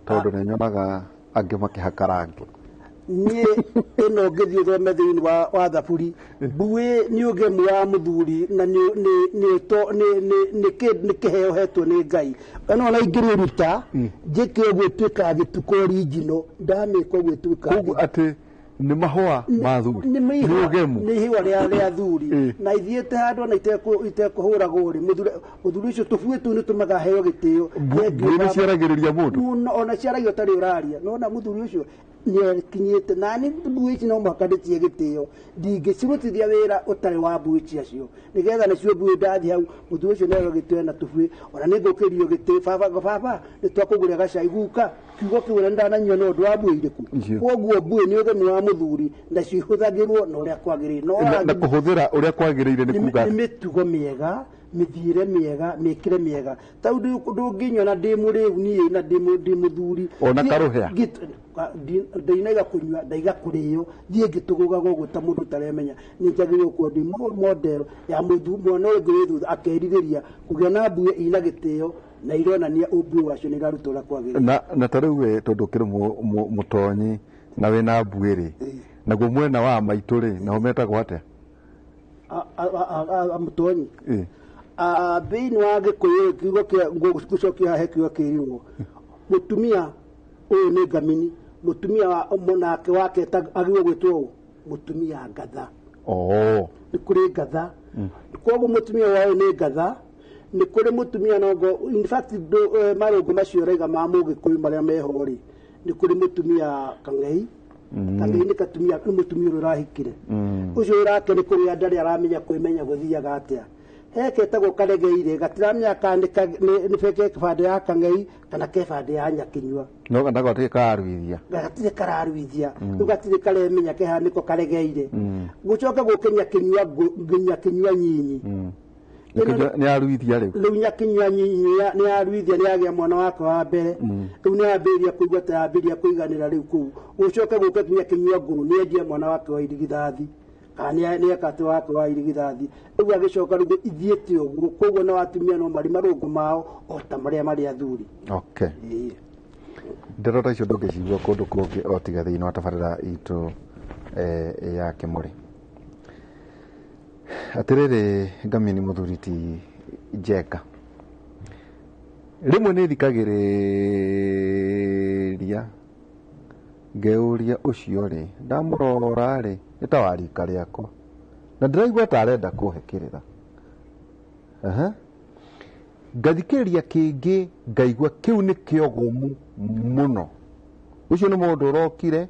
Tondũ nĩ nyonaga angĩ makĩhaka rangi. Niĩ ĩno ngĩthiĩ thome thĩinĩ wa thaburi, mbuĩ nĩ ũgemu wa mũthuri na nĩ kĩheo hetwo nĩ Ngai. Ĩno ona ingĩmĩruta njĩke ũguo ĩtuĩkaga gĩtukũ original, ndamĩka ũguo ĩtuĩkaga Koguo atĩ nĩ mahũa ma thuri, nĩ nĩ ũgemu, nĩ ihũa rĩa thuri, na ithiĩte handũ ona itekũhũragwo rĩ, mũthuri ũcio tũbuĩ tũu nĩ tũmaga heo gĩtĩo. Mbuĩ nĩ ciaragĩrĩria mũndũ mũno, ona ciaragia ũtarĩ ũraria. Nona mũthuri ũcio Nĩakinyĩte na nĩ mbuĩ ici no mũhaka ndĩcie gĩtĩo, ndingĩcirutithia wĩra ũtarĩ wa mbuĩ ici acio, nĩgetha nacio mbuĩ ndathiĩ hau mũthuri ũcio nĩaheo gĩtĩo na tũbuĩ, ona nĩ ngũkĩrio gĩtĩ, baba baba nĩtwakũgũrĩra gacai guka, kiugo kĩu ona nĩndananyua nĩ ũndũ wa mbuĩ irĩkũ. Icio. Koguo mbuĩ nĩ ũgemu wa mũthuri nacio ihũthagĩrwo na ũrĩa kwagĩrĩire. No Na kũhũthĩra ũrĩa kwagĩrĩire nĩ kuga nĩ mĩtugo mĩega, mĩthiĩre mĩega, mĩkĩre mĩega. Tau ndũngĩnyona ndĩ mũrĩu niĩ na ndĩ mũthuri Ona karũhĩa. Ndinaiga kũnyua, ndaiga kũrĩo, thiĩ ngĩtũgũgaga ũguo ta mũndũ ũtaremenya. Nĩ njagĩrĩirwo gũkorwo ndĩ model ya mwana ũyũ ũngĩ wĩ thutha akerirĩria kũgĩa na mbuĩ ina gĩtĩo na ironania ũmbuĩ wacio nĩ iraruta ũrĩa kwagĩrĩire. Na ta rĩu we tondũ ũkĩrĩ mũtonyi na wĩna mbuĩ rĩ, naguo mwena wa maitũ rĩ, nao metagwo atĩa? Mũtonyi thĩinĩ wa Gĩkũyũ kiugo kĩa ngũcokia haha he kiugo kĩrirwo mũtumia ũyũ nĩ ngamini, mũtumia wa nake wake agĩrĩirwo gwĩtwo ũũ mũtumia ngatha. Nĩ kũrĩ ngatha, koguo mũtumia wa ũyũ nĩ ngatha, nĩ kũrĩ mũtumia nongo, in fact marũngo macio ũraiga ma mũgĩkũyũ marĩa meho rĩ, nĩ kũrĩ mũtumia kang'ei. Kang'ei nĩ katumia, nĩ mũtumia ũrĩa ũrahikire, ũcio ũrake nĩ kũgĩa ndarĩ aramenya kwĩmenya gũthiaga atĩa. He ketagwo karegeire, gatiramenya kana nĩ ke kĩbandĩ ya kang'ei kana ke bandĩ ya nyakinyua. No gatirĩ kararuithia. Gatirĩ kararuithia, rĩu gatirĩ karemenya keha nĩko karegeire. Gũcoke gũke nyakinyua nyakinyua nyinyi. Nĩ aruithia rĩu. Rĩu nyakinyua nyinyi nĩ aruithia, nĩ agĩa mwana wake wa mbere, rĩu nĩ ambĩrĩria kũigua ta yambĩrĩria kũiganĩra rĩu kũu. Gũcoke gũke nyakinyua ngũrũ, nĩ endia mwana wake wa irigithathi kana nĩ eka wake wa irigithathi, rĩu agĩcoka rĩu ithiĩte ũguo. Koguo no atumia no marĩ marũngo mao o ta marĩa marĩ athuri. Okay. Ndeto ta icio ndũngĩcigua kũndũ kũngĩ o tiga thĩinĩ wa tabarĩra itũ ya Kĩmũrĩ. Atĩrĩrĩ ngamini mũthuri ti Njenga, rĩmwe nĩ thikagĩrĩria ngeuria ũcio rĩ, ndamũrora rĩ, nĩ ta wa rika rĩakwa na ndĩraigua ta arenda kũhe kĩrĩra. Ngathikĩrĩria kĩngĩ ngaigua kĩu nĩ kĩogomu mũno. Ũcio nĩ mũndũ ũrokire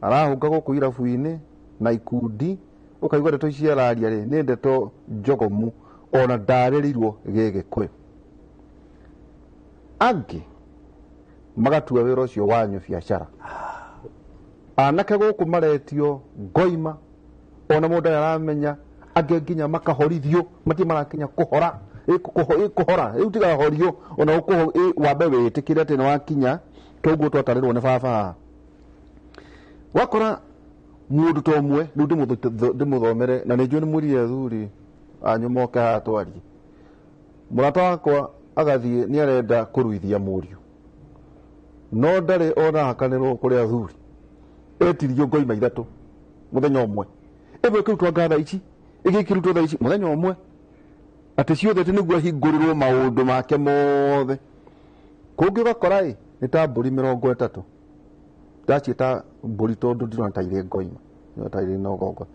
arahũnga gũkũ irabu-inĩ na ikundi, ũkaigua ndeto ici araria rĩ nĩ ndeto njogomu ona ndarĩrĩirwo gĩgĩkũyũ. Angĩ magatua wĩra ũcio wanyu biacara. Anake gũkũ maretio ngoima ona mũndũ aramenya, angĩ nginya makahorithio, matirĩ marakinya kũhora, kũhora rĩu tigahorio ona wambe wĩtĩkĩre atĩ nĩ wakinya toguo twatarĩrwo nĩ baba haha. Wakora mũndũ ta ũmwe rĩu ndĩmũthomere na nĩ njũĩ nĩ mwĩrire athuri anyu moke haha twarie. Mũrata wakwa agathiĩ nĩ arenda kũruithia mũriũ no ndarĩ ona hakanĩrwo kũrĩ athuri, etirio ngoima ithatũ mũthenya ũmwe, ĩmwe ĩkĩrutwo anga thaa ici, ĩngĩ ĩkĩrutwo thaa ici mũthenya ũmwe, atĩ ciothe atĩ nĩguo ahingũrĩrwo maũndũ make mothe. Kũngĩ ũgakora ĩ nĩ ta mbũri 30, ndaciĩta mbũri tondũ ndirona ta irĩ ngoima, ndĩrona ta irĩ na ũgongo.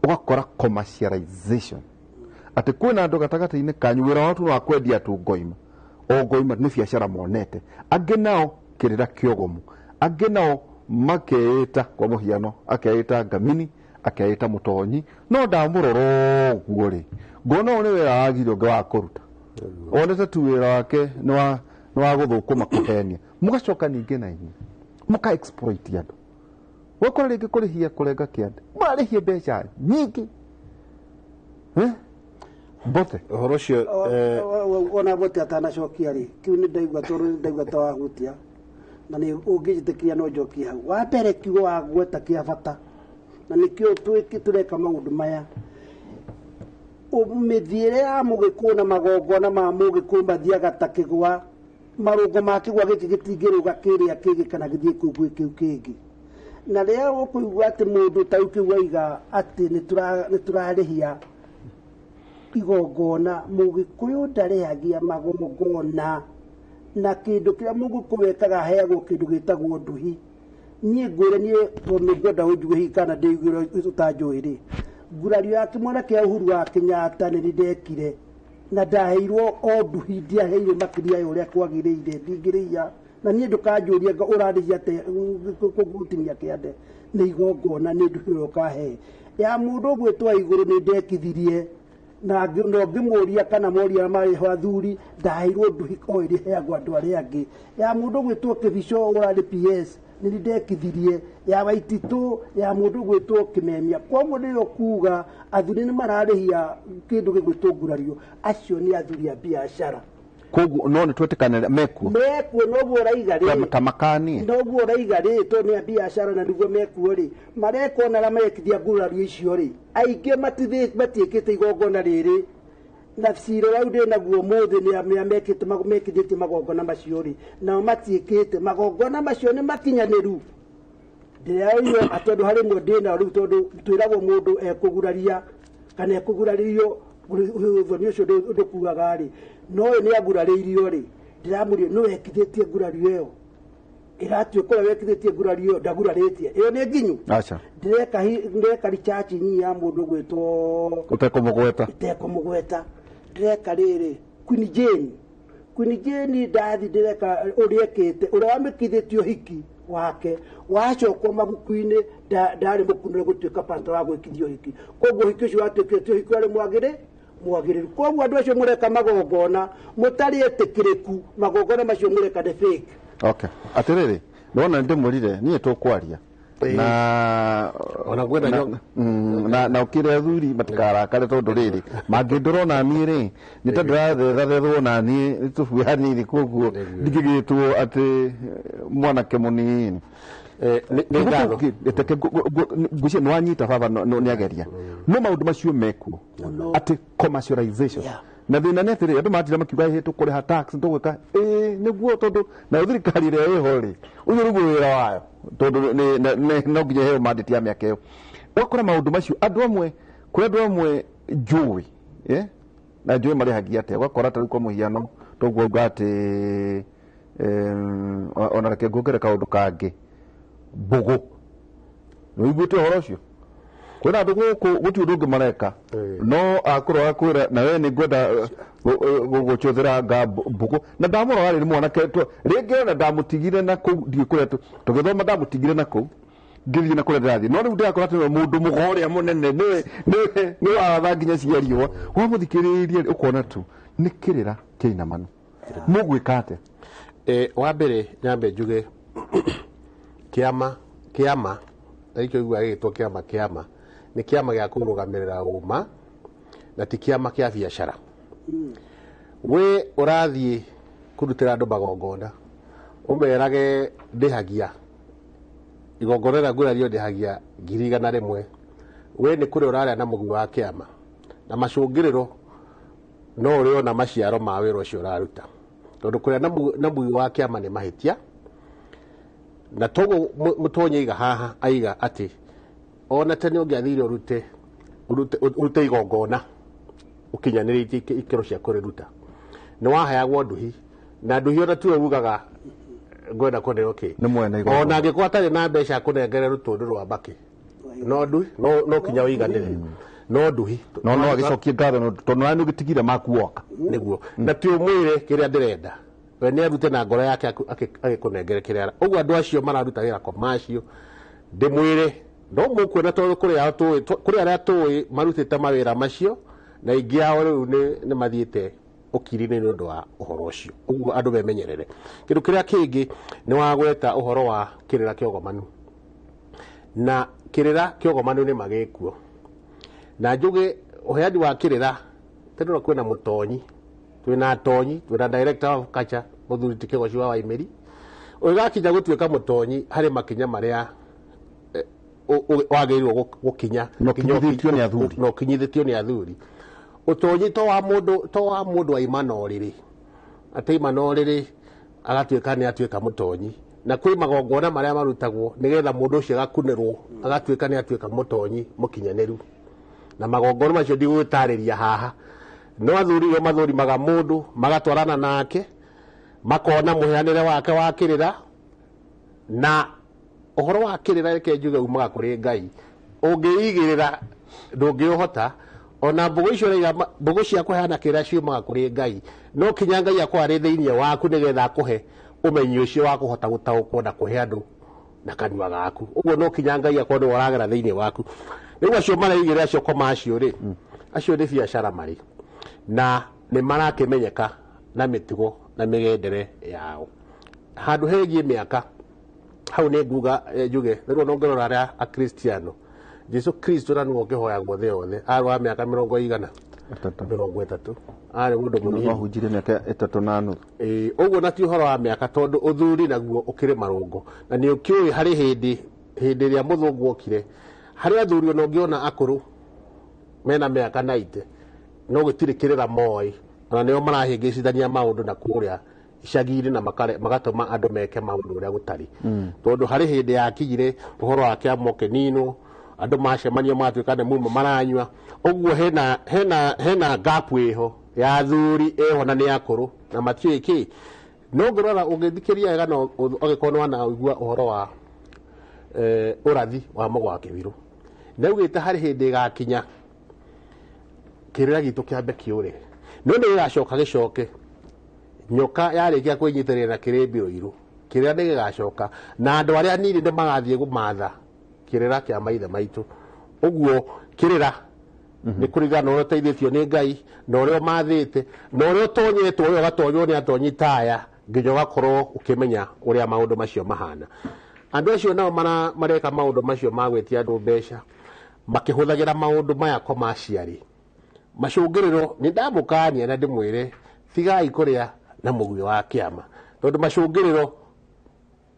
Ũgakora commercialization atĩ kwĩna andũ gatagatĩ-inĩ kanyu wĩra wao tu wa kwendia tu ngoima, o ngoima nĩ biacara monete. Angĩ nao kĩrĩra kĩogomu, angĩ nao makeĩta kwa mũhiano, akeĩta ngamini, akeĩta mũtonyi, no ndamũrora ũguo rĩ ngona ũyũ nĩ wĩra wagire ũngĩ wa kũruta, onete tu wĩra wake nĩ wa gũthũkũma kũhenia. Mũgacoka ningĩ na inyuĩ mũka exploit andũ, wakora rĩngĩ kũrĩhia kũrenga kĩande, mũrarĩhia mbeca nyingĩ Mbote ũhoro ũcio ona Mbote atanacokia rĩ, kĩu nĩ ndaigua tondũ nĩ ndaigua ta wahutia na nĩ ũngĩnjĩtĩkĩria no njokie hau. Wa mbere kiugo wagweta kĩa bata na nĩkĩo tũreka maũndũ maya. Mĩthiĩre ya mũgĩkũyũ na magongona ma mũgĩkũyũ mathiaga ta kĩgwa, marũngo ma kĩgwa gĩkĩ gĩtingĩrũga kĩrĩa kĩngĩ kana gĩthiĩ kũu gwĩ kĩu kĩngĩ. Na rĩrĩa ũkũigua atĩ mũndũ ta rĩu kĩu aiga atĩ nĩ tũrarĩhia igongona, mũgĩkũyũ ndarĩhagia magongona, na kĩndũ kĩrĩa mũgĩkũyũ ekaga aheagwo kĩndũ gĩtagwo nduhi. Niĩ ngwĩre niĩ tondũ nĩ ngwenda ũnjue hihi kana ndĩiguĩre ũtanjũĩ rĩ, ngurario ya kĩmwana kĩa Uhuru wa Kenyatta nĩ ndekire na ndaheirwo o nduhi, ndiaheirwo makĩria ya ũrĩa kwagĩrĩire, ndingĩrĩia Na niĩ ndũkanjũrie ũrarĩhia atĩa gũtinia kĩande nĩ igongona nĩ nduhi ũrĩa ũkahe. Ya mũndũ ũgwĩtwo igũrũ nĩ ndekithirie na ngĩmũria kana moria marĩ ho athuri ndaheirwo nduhi o ĩrĩa ĩheagwo andũ arĩa angĩ. Ya mũndũ ũgwĩtwo Kĩbico ũrarĩ PS nĩ ndekithirie, ya Waititũ, ya mũndũ ũgwĩtwo Kĩmemia. Koguo nĩyo kuga athuri nĩ mararĩhia kĩndũ gĩgwĩtwo ngurario, acio nĩ athuri a biacara. Koguo no nĩ twetĩkanĩre mekuo mekuo noguo ũraiga rĩ ta makanie noguo ũraiga rĩ tondũ nĩ a biacara na nĩguo mekuo rĩ marekona arĩa marekithia ngurario icio rĩ aingĩ matiĩkĩte igongona rĩrĩ na cira ũrĩa ndĩ naguo ũmũthĩ nĩ arĩa mekithĩtie magongona macio rĩ nao matiĩkĩte magongona macio nĩ makinyanĩru. Ndĩraũrio tondũ harĩ mwe ndĩ nao rĩu tondũ twĩragwo mũndũ ekũguraria kana ekũgurarĩrio ũthoni ũcio ndũkuaga rĩ no ũyũ nĩ agurarĩirio rĩ ndĩramũria nĩ wekithĩtie ngurario ĩyo ĩratuĩka ũrĩa wekithĩtie ngurario ĩyo ndagurarĩtie ĩyo nĩ nginyu. Aca ndĩreka research nyinyi ya mũndũ ũgwĩtwo ũtekũmũgweta ũtekũmũgweta ndĩreka rĩrĩ Queen Jane Queen Jane ndathi ndĩreka ũrĩa ekĩte ũrĩa wamĩkithĩtie ũhiki wake wacokwo mabuku-inĩ ndarĩ mũkunũre gũtuĩka pastor wa gwĩkithia ũhiki koguo ũhiki ũcio watuĩkĩte ũhiki warĩ mwagĩrĩru. Koguo andũ acio mũreka magongona mũtarĩ etĩkĩrĩku magongona macio mũreka nĩ fake. Okay atĩrĩrĩ nĩwona ndĩmwĩrire niĩ tũkwaria na ona kwĩna na na ũkĩre athuri matikarakare tondũ rĩrĩ mangĩndora ona niĩ rĩ nĩ ta ndĩrathethathethwo na niĩ nĩ tũbue hanini koguo ndingĩgĩtwo atĩ mwanake mũnini. Nĩ ngatho ngwĩciria nĩ wanyita baba nĩ ageria no maũndũ macio mekuo atĩ commercialization na thĩna nĩ atĩrĩrĩ andũ matinda makiuga ĩ tũkũrĩha tax tũgwĩka ĩ nĩguo tondũ nayo thirikari ĩrĩa ĩho rĩ ũcio nĩguo wĩra wayo tondũ no nginya ĩheo mandate ya mĩaka ĩyo. Ũgakora maũndũ macio andũ amwe kũrĩ andũ amwe njũĩ na njũĩ marĩhagia atĩa ũgakora ta rĩu kwa mũhiano toguo auga atĩ ona reke nguongere kaũndũ kangĩ mbũgũ nĩ ũiguĩte ũhoro ũcio kwĩna andũ gũkũ gũtirĩ ũndũ ũngĩ mareka no akorwo akwĩra na we nĩ ngwenda gũgũcũthĩra nga mbũgũ na ndamũrora rĩ mwanake rĩngĩ ona ndamũtigire na kũu ndiũĩ kũrĩa tũgĩthoma ndamũtigire na kũu ngĩthiĩ na kũrĩa ndĩrathiĩ no rĩu ndĩrakora atĩ mũndũ mũgo ũrĩa mũnene nĩwe waratha nginya cia riũa wamũthikĩrĩria ũkona tu nĩ kĩrĩra kĩinamanu. Mũgwĩka atĩa? Wa mbere nyambe njuge kĩama kĩama na ikĩo iguaga gĩgĩtwo kĩama kĩama nĩ kĩama gĩa kũrũgamĩrĩra ũma na ti kĩama kĩa biacara. We ũrathiĩ kũrutĩra andũ magongona ũmerage ndĩhagia igongona rĩrĩa ngurario ndĩhagia 100,000 we nĩ kũrĩa ũrarĩa na mũgui wa kĩama na macũngĩrĩro no ũrĩona maciaro ma wĩra ũcio ũraruta tondũ kũrĩa na mũgui wa kĩama nĩ mahĩtia na toguo mũtonyi aiga haha aiga atĩ ona tene ũngĩathire ũrute igongona ũkinyanĩrĩtie ikĩro cia kũrĩruta nĩ waheagwo nduhi na nduhi ona tiwe ugaga ngwenda kũneo kĩ nĩ mwene igongona ona angĩkorwo atarĩ na mbeca akũnengere rũtũndũ rwa mbakĩ no nduhi no kinya ũiganĩre no nduhi no no agĩcokie ngatho tondũ nawe nĩ ũgĩtigire maku woka nĩguo na ti ũmwĩre kĩrĩa ndĩrenda we nĩ arute na ngoro yake agĩkũnengere kĩrĩa ũguo andũ acio mararuta wĩra commercial ndĩmwĩre no mũkuona tondũ kũrĩ arĩa tũĩ marutĩte mawĩra macio na aingĩ ao rĩu nĩ mathiĩte ũkiri-inĩ nĩ ũndũ wa ũhoro ũcio ũguo andũ memenyerere. Kĩndũ kĩrĩa kĩngĩ nĩ wagweta ũhoro wa kĩrĩra kĩogomanu na kĩrĩra kĩogomanu nĩ magĩkuo na njuge ũheani wa kĩrĩra tondũ kwĩna mũtonyi twĩna atonyi twĩna director of culture mũthuri ti Kĩgoci wa Waimĩri ũgĩgakinya gũtuĩka mũtonyi harĩ makinya marĩa wagĩrĩirwo gũkinya na ũkinyithĩtio nĩ athuri na ũkinyithĩtio nĩ athuri ũtonyi to wa mũndũ aima na ũrĩrĩ atĩ aima na ũrĩrĩ agatuĩka nĩ atuĩka mũtonyi na kwĩ magongona marĩa marutagwo nĩgetha mũndũ ũcio agakunĩrwo agatuĩka nĩ atuĩka mũtonyi mũkinyanĩru na magongona macio ndigũgĩtarĩria haha no athuri nĩo mathũrimaga mũndũ magatwarana nake makona mũheanĩre wake wa kĩrĩra na ũhoro wa kĩrĩra reke njuge umaga kũrĩ Ngai ũngĩigĩrĩra ndũngĩũhota ona mbũgũ icio ũraiga mbũgũ cia kũheana kĩrĩra ciumaga kũrĩ Ngai no kinya Ngai akorwo arĩ thĩinĩ waku nĩgetha akũhe Ũmenyi ũcio wa kũhota gũtaũkwo na kũhe andũ na kanua gaku. Ũguo no kinya Ngai akorwo nĩwe ũragera thĩinĩ waku. Rĩu acio maraigĩrĩra acio koma acio rĩ, acio nĩ biacara marĩ na nĩ marakĩmenyeka na mĩtugo na mĩgendere yao. Handũ hegiĩ mĩaka hau nĩ nguga, njuge rĩu ona ũngĩrora arĩa akristiano, Jesu Kristo na nĩwe ũkĩhoyagwo thĩ yothe, arĩ wa mĩaka mĩrongo igana? 30. 30, arĩ mũndũ mũnini. Mahunjirie mĩaka 3.5. Ĩĩ, ũguo na ti ũhoro wa mĩaka, tondũ ũthuri naguo ũkĩrĩ marũngo na nĩ ũkĩũĩ harĩ hĩndĩ ĩrĩa mũthũngũ okire harĩ athuri ona ũngĩona akũrũ mena mĩaka 90 no gũtirĩ kĩrĩra moĩ, ona nĩo marahĩngĩcithania maũndũ na kũrĩa icagi-inĩ na magatũma andũ meke maũndũ ũrĩa gũtarĩ, tondũ harĩ hĩndĩ yakinyire ũhoro wa kĩama ũkĩninwo, andũ macemania magatuĩka nĩ muma maranyua. Ũguo hena gap ĩho ya athuri ĩho na nĩ akũrũ na matiũĩ kĩ. No ngĩrora ũngĩthikĩria wega no ũgĩkorwo nĩ wanaigua ũhoro wa ũrathi wa Mũgwa Kĩbirũ, nĩaugĩte harĩ hĩndĩ ĩgakinya kĩrĩra gitũ kĩambe kĩũre, no nĩ gĩgacoka gĩcoke. Nyoka yarĩkia kwĩnyitĩrĩra na kĩrĩmbi ũirũ, kĩrĩra nĩ gĩgacoka na andũ arĩa anini nĩ magathiĩ kũmatha kĩrĩra kĩa maithe maitũ. Ũguo kĩrĩra nĩ kũringana na ũrĩa ũteithĩtio nĩ Ngai na ũrĩa ũmathĩte na ũrĩa ũtonyetwo, ũrĩa ũgatonywo nĩ atonyi taya nginya ũgakorwo ũkĩmenya ũrĩa maũndũ macio mahana. Andũ acio nao mareka maũndũ macio ma gwĩtia andũ mbeca makĩhũthagĩra maũndũ maya commercially, macũngĩrĩro nĩ ndamũkania na ndĩmwĩre tigai kũrĩa na mũguĩ wa kĩama, tondũ macũngĩrĩro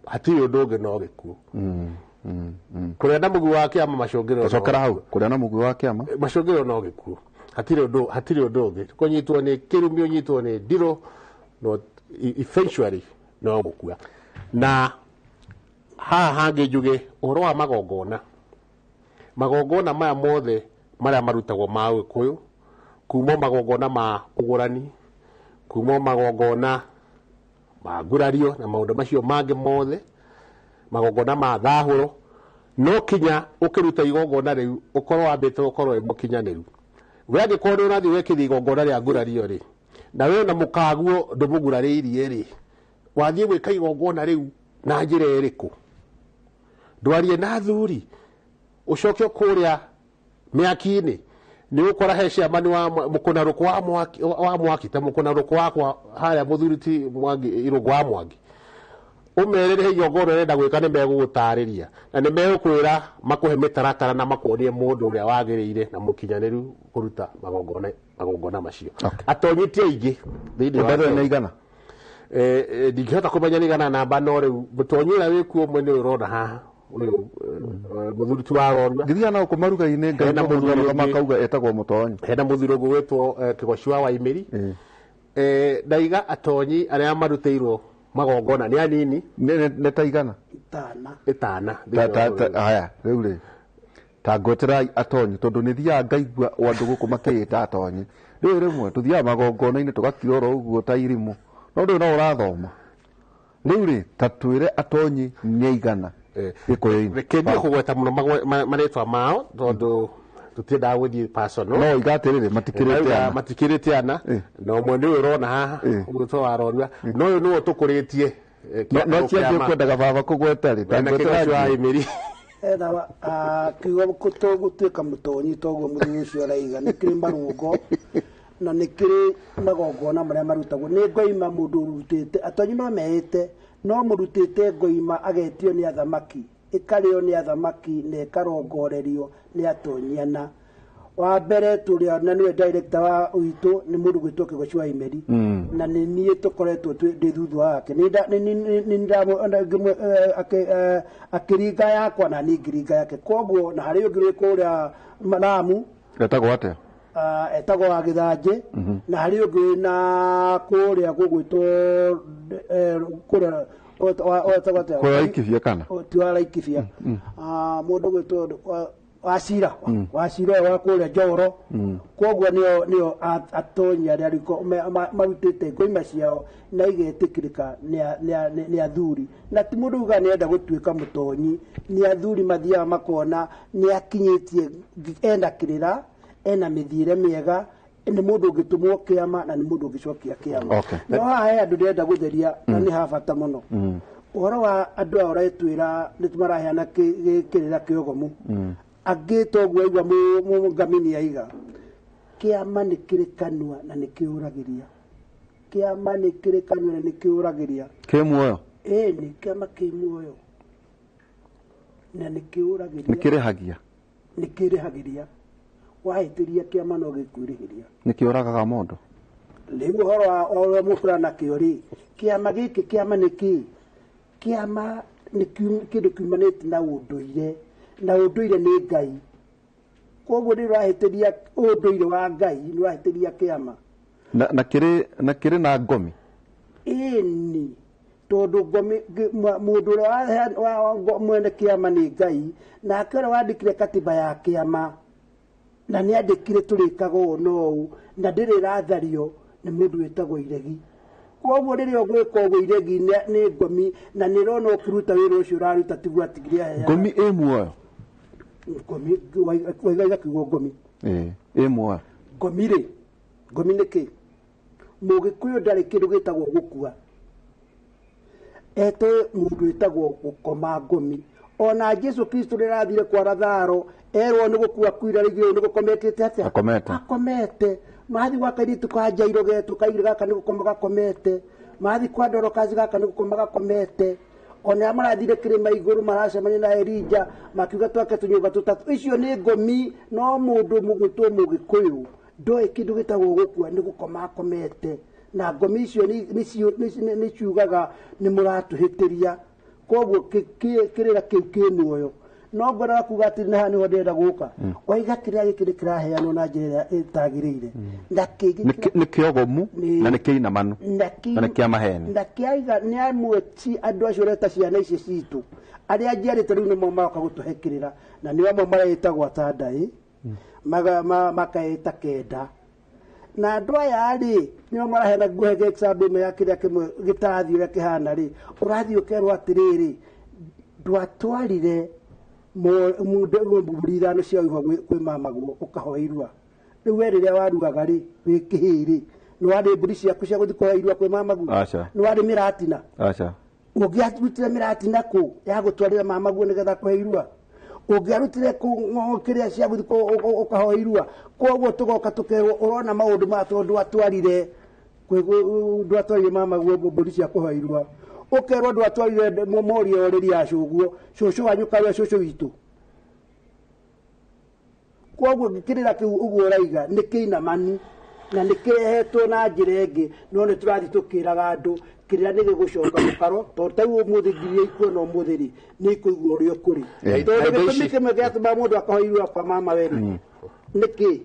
hatirĩ ũndũ ũngĩ no gĩkuũ. Kũrĩa na mũguĩ wa kĩama macũngĩrĩro no Cokera hau, kũrĩa na mũguĩ wa kĩama. Macũngĩrĩro no gĩkuũ, hatirĩ ũndũ ũngĩ, kũnyitwo nĩ kĩrumi, ũnyitwo nĩ ndirũ, no eventually no gũkua. Na haha hangĩ njuge ũhoro wa magongona, magongona maya mothe marĩa marutagwo ma Ũgĩkũyũ, kuma magongona ma ũgũrani, kuma magongona ma ngurario na maũndũ macio mangĩ mothe, magongona ma thahũro, no kinya ũkĩruta igongona rĩu ũkorwo wambĩte ũkorwo wĩ mũkinyanĩru. We angĩkorwo nĩ ũrathiĩ wekithia igongona rĩa ngurario rĩ, na we na mũkaguo ndũmũgurarĩirie rĩ, wathiĩ gwĩka igongona rĩu na njĩra ĩrĩkũ? Ndwarie na athuri, ũcoke kũrĩa mĩaki-inĩ nĩ ũkora he ciamani wa mũkũnarũkũ wa mwaki ta mũkũnarũkũ wakwa harĩa mũthuri ti Mwangi, Irũngũ wa Mwangi, ũmerĩre igongona ũrenda gwĩka, nĩ megũgũtarĩria na nĩ megũkwĩra makũhe mĩtaratara na makuonie mũndũ ũrĩa wagĩrĩire na mũkinyanĩru kũruta magongona macio. Atonyi ti aingĩ thĩinĩ wa Ũndarĩre Kenya. Nĩ igana? Ndingĩhota kũmenya nĩ igana namba, no rĩu mũtonyi ũrĩa wĩkuo ũmwe nĩ ũyũ ũrona haha, ũyũ mũthuri ti wa Rorua. Ngĩthiaga na gũkũ maruga-inĩ Hena ngaigua mũthuri mũthuri ũngĩ. Makauga etagwo mũtonyi. Hena mũthuri ũngĩ gwĩtwo Kĩgoci wa Waimĩri. Ndaiga atonyi arĩa marutĩirwo magongona nĩ anini. Nĩ ta igana? Itana. Ĩtana. Haya, rĩu rĩ, ta ngweterai atonyi, tondũ nĩ thiaga ngaigua o andũ gũkũ makĩĩta atonyi. Rĩu rĩmwe tũthiaga magongona-inĩ tũgakira oro ũguo ta irimũ, no ndũĩ no ũrathoma. Rĩu rĩ, ta twĩre atonyi nĩ aigana Gĩkũyũ-inĩ? Reke ndiĩ kũgweta mũno marĩtwa mao tondũ tũtiendaga gũthiĩ personal. No iga atĩrĩrĩ, matikĩrĩte Ndauga ana. Matikĩrĩte ana. Na ũmwe nĩ ũyũ ũrona haha, ũgwĩtwo wa Rorua, no ũyũ nĩwe tũkũrĩtie No cianjie kĩama. kwendaga baba kũgweta rĩ, ta Wena ngwetera Kĩgoci wa Waimĩri. Etha kiugo gũtuĩka mũtonyi, toguo mũthuri ũcio araiga, nĩ kĩrĩ marũngo na nĩ kĩrĩ magongona marĩa marutagwo nĩ ngoima. Mũndũ ũrutĩte atonyi no meĩte, no mũrutĩte ngoima agetio nĩ athamaki, ĩkarĩo nĩ athamaki na ĩkarongorerio nĩ atonyi ana. Wa mbere tũrĩa na nĩwe director wa witũ nĩ mũndũ gwĩtwo Kĩgoci wa Imeri, na nĩ niĩ tũkoretwo ndĩ thutha wake. Nĩ akĩringa yakwa na niĩ ngĩringa yake, koguo na harĩ ũngĩ wĩ kũrĩa Lamu. Etagwo atĩa? Etagwo wa Gĩthanjĩ. Na harĩ ũngĩ wĩna kũrĩa gũgwĩtwo kũrĩa etagwo atĩa? Kũrĩa Laikipia kana? Ti wa Laikipia. Mũndũ gwĩtwo Wacira, Wacira ũyũ wa kũrĩa Njoro. Koguo nĩo atonyi arĩa riko marutĩte ngoima ciao na igetĩkĩrĩka nĩ athuri, na ti mũndũ uga nĩenda gũtuĩka mũtonyi, nĩ athuri mathiaga makona nĩ akinyĩtie, ena kĩrĩra, ena mĩthiĩre mĩega. Nĩ mũndũ ũngĩtũmwo kĩama na nĩ mũndũ ũngĩcokia kĩama. Okay. No haha he andũ ndĩrenda gũtheria na nĩ ha bata mũno. Ũhoro wa andũ aya ũretwĩra nĩ maraheana kĩrĩra kĩogomu. Angĩ toguo aigua mũngamini aiga kĩama nĩ kĩrĩ kanua na nĩ kĩũragĩria. Kĩama nĩ kĩrĩ kanua na nĩ kĩũragĩria. Kĩ muoyo? Ĩni, kĩama kĩ muoyo na nĩ kĩũragĩria. Nĩ kĩrĩhagia? Nĩ kĩrĩhagĩria. Wahĩtĩria kĩama no gĩkwĩrĩhĩria. Nĩ kĩũragaga mũndũ? Rĩu ũhoro wa ũrĩa mũkũra nakĩo rĩ, kĩama gĩkĩ, kĩama nĩ kĩ? Kĩama nĩ kĩndũ kiumanĩte na ũndũire, na ũndũire nĩ Ngai. Koguo nĩ ũrahĩtĩria ũndũire wa Ngai, nĩ ũrahĩtĩria kĩama. Na kĩrĩ na ngomi? Ĩni, tondũ ngomi mũndũ ũrĩa mwene kĩama nĩ Ngai, nake ũrĩa wandĩkire katiba ya kĩama na nĩ andĩkire tũrĩkaga ũũ na ũũ, na ndĩrĩ ĩrathario nĩ mũndũ wĩtagwo Iregi. Koguo rĩrĩa ũgwĩka ũguo Iregi nĩ ngomi, na nĩ ĩrona ũkĩruta wĩra ũcio ũraruta tiguo atigire aheana. Ngomi ĩ muoyo? Ngomi, waiga kiugo ngomi. Ĩ, ĩ muoyo. Ngomi rĩ, ngomi nĩ kĩ? Mũgĩkũyũ ndarĩ kĩndũ gĩtagwo gũkua. Ete mũndũ wĩtagwo gũkoma ngomi. Ona Jesu Kristo rĩrĩa arathire kwa Lazaro, erwo nĩ gũkua kuira rĩngĩ nĩ gũkomete atĩa? Akomete. Akomete. Mathi gwa kairĩtu ka Jairo getũ kairĩ gaka nĩ gũkoma gakomete. Mathi kwa Dorokasi gaka nĩ gũkoma gakomete. Ona marathire kĩrĩma igũrũ maracemania na Elija makiuga twake tũnyũmba tũtatũ. Icio nĩ ngomi, no mũndũ mũgwĩtwo mũgĩkũyũ ndoĩ kĩndũ gĩtagwo gũkua, nĩ gũkoma akomete. Na ngomi icio nĩ ciugaga nĩ mũratũhĩtĩria. Koguo kĩrĩra kĩu kĩ muoyo. No ngwendaga kuga atĩ nĩ haha nĩho ndĩrenda gũka. Waiga kĩrĩa gĩkĩ nĩ kĩraheanwo na njĩra ĩrĩa ĩtagĩrĩire. Na kĩngĩ Nĩ kĩogomu na nĩ kĩinamanu na nĩ kĩa maheni. Na kĩaiga nĩ amwe ti andũ acio ũreta ciana ici citũ arĩa njiarĩte rĩu nĩmo maroka gũtũhe kĩrĩra, na nĩ amwe maretagwo atandaĩ, makaĩta kenda. Na andũ aya rĩ nĩo maraheana ngũhe example ĩmwe ya kĩrĩa kĩmwe gĩtarathiĩ ũrĩa kĩhana rĩ, ũrathiĩ ũkerwo atĩrĩrĩ, ndwatwarire mbũri ithano cia ũigua kwĩ mamaguo ũkahoe irua. Rĩu we rĩrĩa warugaga rĩ, wĩ kĩhĩĩ rĩ, nĩ warĩ mbũri ciaku cia gũthiĩ kũhoya irua kwĩ mamaguo? Aca. Nĩ warĩ mĩratina? Aca. Ũngĩarutire mĩratina kũ ya gũtwarĩra mamaguo nĩgetha kũhe irua? Ũngĩarutire kũ kĩrĩa cia gũthiĩ ũkahoe irua? Koguo tũgoka tũkerwo ũrona maũndũ maya tondũ ndwatwarire mamaguo mbũri cia kũhoya irua. Ũkerwo ndwatwarire mori orĩri ya cũguo, cũcũ wanyu karĩa cũcũ witũ. Koguo kĩrĩra kĩu ũguo ũraiga nĩ kĩinamani na nĩ kĩrehetwo na njĩra ĩngĩ, no nĩ tũrathiĩ tũkĩraga andũ kĩrĩra nĩ gĩgũcoka mũkaro, tondũ ta rĩu ũmũthĩ nginya ikuona ũmũthĩ rĩ, nĩ ikũigua ũrĩa ũkũrĩ. Tondũ gĩtũmi kĩmwe gĩatũmaga mũndũ akahoya irua kwa mama we rĩ, nĩkĩ?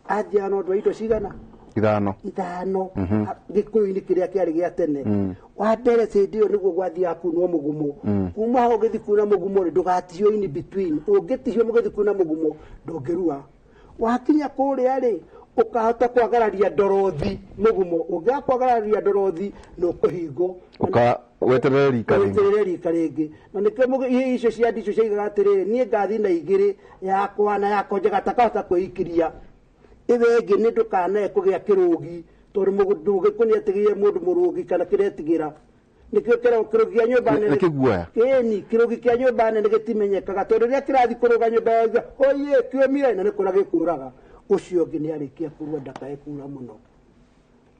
Athiaga na ũndũ wa indo cigana? Ithano. Ithano. Gĩkũyũ-inĩ kĩrĩa kĩarĩ gĩa tene. Wa mbere hĩndĩ ĩyo nĩguo gwathiaga kunwo mũgumo. Kuma hau ũgĩthiĩ kuna mũgumo rĩ, ndũgatihio in between. Ũngĩtihio mũgĩthiĩ kuna mũgumo, ndũngĩrua. Wakinya kũrĩa rĩ, ũkahota kwagararia ndorothi mũgumo. Ũngĩaga kwagararia ndorothi, nĩ ũkũhingwo. Ũka weterere rika rĩngĩ. Weterere rika rĩngĩ. Na nĩkĩo icio cia ndicio ciaigaga atĩrĩrĩ, niĩ ngathiĩ na igĩrĩ yakwa na yakwa njega takahota kwĩikiria. Ĩwe ĩngĩ nĩ ndũkanae kũgĩa kĩrũgi, tondũ mũgĩkũyũ nĩ etigĩire mũndũ mũrũgi kana kĩretigĩra. Nĩkĩo kĩrũgi kĩa nyũmba nene. Nĩ kĩguoya. Ĩni, kĩrũgi kĩa nyũmba nene gĩtimenyekaga, tondũ rĩrĩa kĩrathiĩ kũrũga nyũmba yauga, oye, kĩomire, na nĩ kũra gĩkũraga. Ũcio ũngĩ nĩ arĩkia kũrua ndakae kura mũno.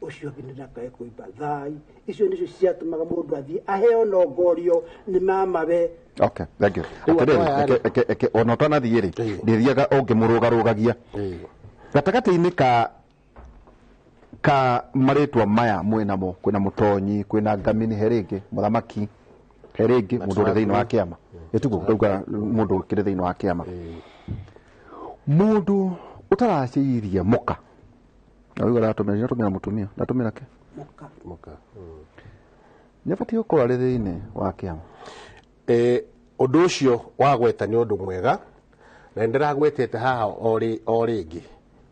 Ũcio ũngĩ nĩ ndakae kũimba thai. Icio nĩcio ciatũmaga mũndũ athiĩ aheo nongorio nĩ mamawe. Okay, thank you. Atĩrĩrĩ, eke ona ũtanathiĩ rĩ, ndĩthiaga ũngĩmũrũgarũgagia. Gatagatĩ-inĩ ka marĩtwa maya mwĩnamo, kwĩna mũtonyi, kwĩna ngamini, he rĩngĩ mũthamaki, he rĩngĩ mũndũ ũrĩ thĩinĩ wa kĩama. Ĩtiguo ndauga mũndũ ũkĩrĩ thĩinĩ wa kĩama. Mũndũ ũtaraciria mũka. Na rĩu aratũmĩra mũtumia, aratũmĩra kĩ? Mũka. Mũka. Nĩ abatiĩ gũkorwo arĩ thĩinĩ wa kĩama. Ũndũ ũcio wa gweta nĩ ũndũ mwega, na nĩndĩragwetete haha o rĩngĩ.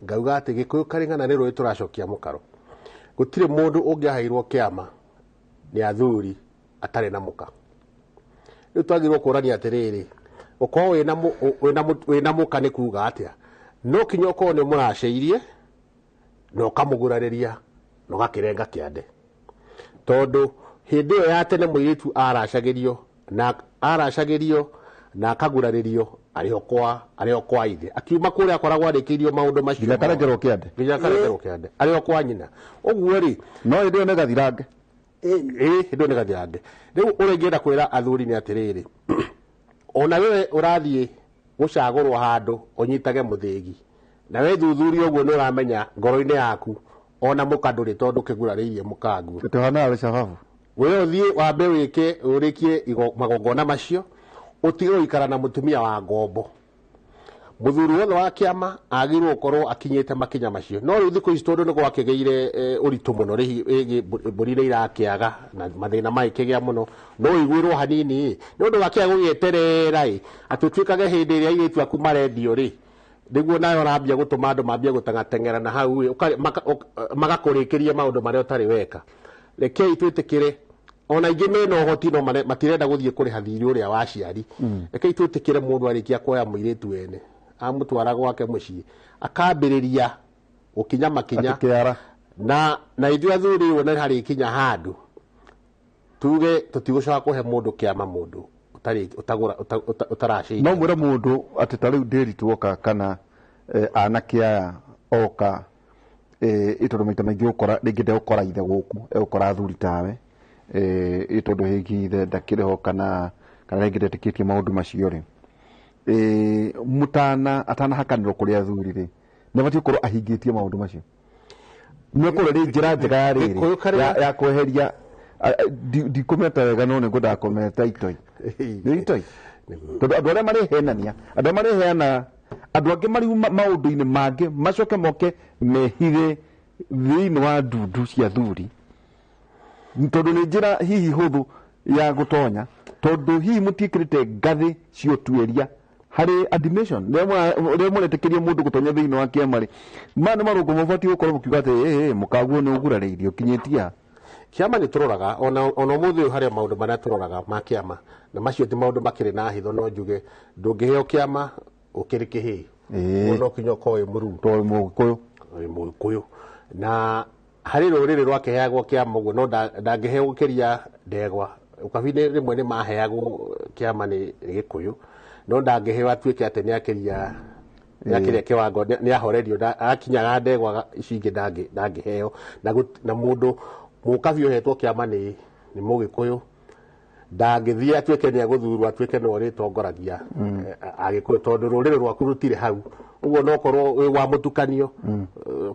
Ngauga atĩ Gĩkũyũ karĩng'ana nĩ rũĩ tũracokia mũkaro. Gũtirĩ mũndũ ũngĩaheirwo kĩama nĩ athuri atarĩ na mũka. Rĩu twagĩrĩirwo kũrania atĩrĩrĩ, ũkorwo wĩna mũka nĩ kuga atĩa? No kinya ũkorwo nĩ ũmũracĩirie, Na ũkamũgurarĩria na ũgakĩrenga kĩande, tondũ hĩndĩ ĩyo ya tene mũirĩtu aracagĩrio na aracagĩrio na akagurarĩrio arĩ o kwa ithe. Akiuma kũrĩa akoragwo arĩkĩirio maũndũ macio. Nginya akarengerwo kĩande. Nginya akarengerwo kĩande arĩ o kwa nyina ũguo rĩ. No hĩndĩ ĩyo nĩ gathirange. Ĩ, hĩndĩ ĩyo nĩ gathirange. Rĩu ũrĩa ingĩenda kwĩra athuri nĩ atĩrĩrĩ, ona wewe ũrathiĩ gũcagũrwo handũ ũnyitage mũthĩgi na we thuthuria ũguo, nĩ ũramenya ngoro-inĩ yaku ona mũka ndũrĩ, tondũ kĩgurarĩirie mũkanguo. Tũhana Alshababu. We ũthiĩ wambe wĩke ũrĩkie magongona macio, ũtige gũikara na mũtumia wa ngombo. Mũthuri wothe wa kĩama agĩrĩirwo gũkorwo akinyĩte makinya macio. No rĩu thikũ ici tondũ nĩ gwakĩgĩire ũritũ mũno rĩgiĩ mbũri nĩ irakĩaga na mathĩna magĩkĩgĩa mũno, no ũiguĩrwo hanini nĩ ũndũ wa kĩaga gũgĩeterera ĩ atĩ ũtuĩkage hĩndĩ ĩrĩa airĩtu aku marendio rĩ, nĩguo nawe ũrambia gũtũma andũ mambie gũteng'ateng'era na hau ĩ, magakũrĩkĩria maũndũ marĩa ũtarĩ weka. Rekei twĩtĩkĩre, ona aingĩ mena ũhoti no matirenda gũthiĩ kũrĩha thirĩ ũrĩa wa aciari. Rekei twĩtĩkĩre mũndũ arĩkia kuoya mũirĩtu wene amũtwara gwake mũciĩ akambĩrĩria gũkinya makinya. Atĩ kĩara. Na ithuĩ athuri wone harĩkinya handũ tuge tũtigũcoka kũhe mũndũ kĩama mũndũ ũtarĩ ũtagũra ũtaracĩiria. No mwĩre mũndũ atĩ ta rĩu ndĩri oka kana anake aya oka tondũ maita maingĩ ũkora rĩngĩ ndegũkora ithe gũkũ, egũkora athuri tawe tondũ hihi ithe ndakĩrĩ ho kana rĩngĩ ndetĩkĩtie maũndũ macio rĩ, mũtana atanahakanĩrwo kũrĩ athuri rĩ, nĩ abatiĩ gũkorwo ahingĩtie maũndũ macio, nĩ akorwo rĩ njĩra njega ya rĩrĩ Gĩkũyũ karĩa- ya kweheria ndikũmeta wega no nĩ ngwendaga kũmeta itoi, nĩ itoi, tondũ andũ arĩa marĩhenania, andũ arĩa marĩheana, andũ angĩ mariuma maũndũ-inĩ mangĩ macoke moke mehithe thĩinĩ wa ndundu cia thuri, tondũ nĩ njĩra hihi hũthũ ya gũtonya, tondũ hihi mũtiĩkĩrĩte ngathĩ cia ũtuĩria harĩ admission rĩrĩa mũretĩkĩria mũndũ gũtonya thĩinĩ wa kĩama rĩ. Maya nĩ marũngo mũbatiĩ gũkorwo mũkiuga atĩ ĩ mũkaguo nĩ ũgurarĩirie ũkinyĩtie ha. Kĩama nĩ tũroraga ona ũmũthĩ ũyũ harĩa maũndũ marĩa tũroraga ma kĩama, na macio ti maũndũ makĩrĩ na hitho. No njuge ndũngĩheo kĩama ũkĩrĩ kĩhĩĩ. Ĩĩ. No kinya ũkorwo wĩ mũruu. Tondũ mũgĩkũyũ. Wĩ mũgĩkũyũ na harĩ rũrĩrĩ rwakĩheagwo kĩama ũguo, no ndangĩheo gũkĩria ndegwa. Ũkabi rĩmwe nĩ maheagwo kĩama nĩ gĩkũyũ, no ndangĩheo atuĩke atĩ nĩ akĩria kĩwango nĩ ahorerio akinyaga ndegwa ici ingĩ ndangĩheo. Na mũndũ mũkabi ũhetwo kĩama nĩ mũgĩkũyũ ndangĩthiĩ atuĩke nĩ egũthurwo atuĩke nĩwe ũrĩtongoragia agĩkũyũ, tondũ rũrĩrĩ rwaku rũtirĩ hau ũguo. No korwo wĩ wa mũtukanio,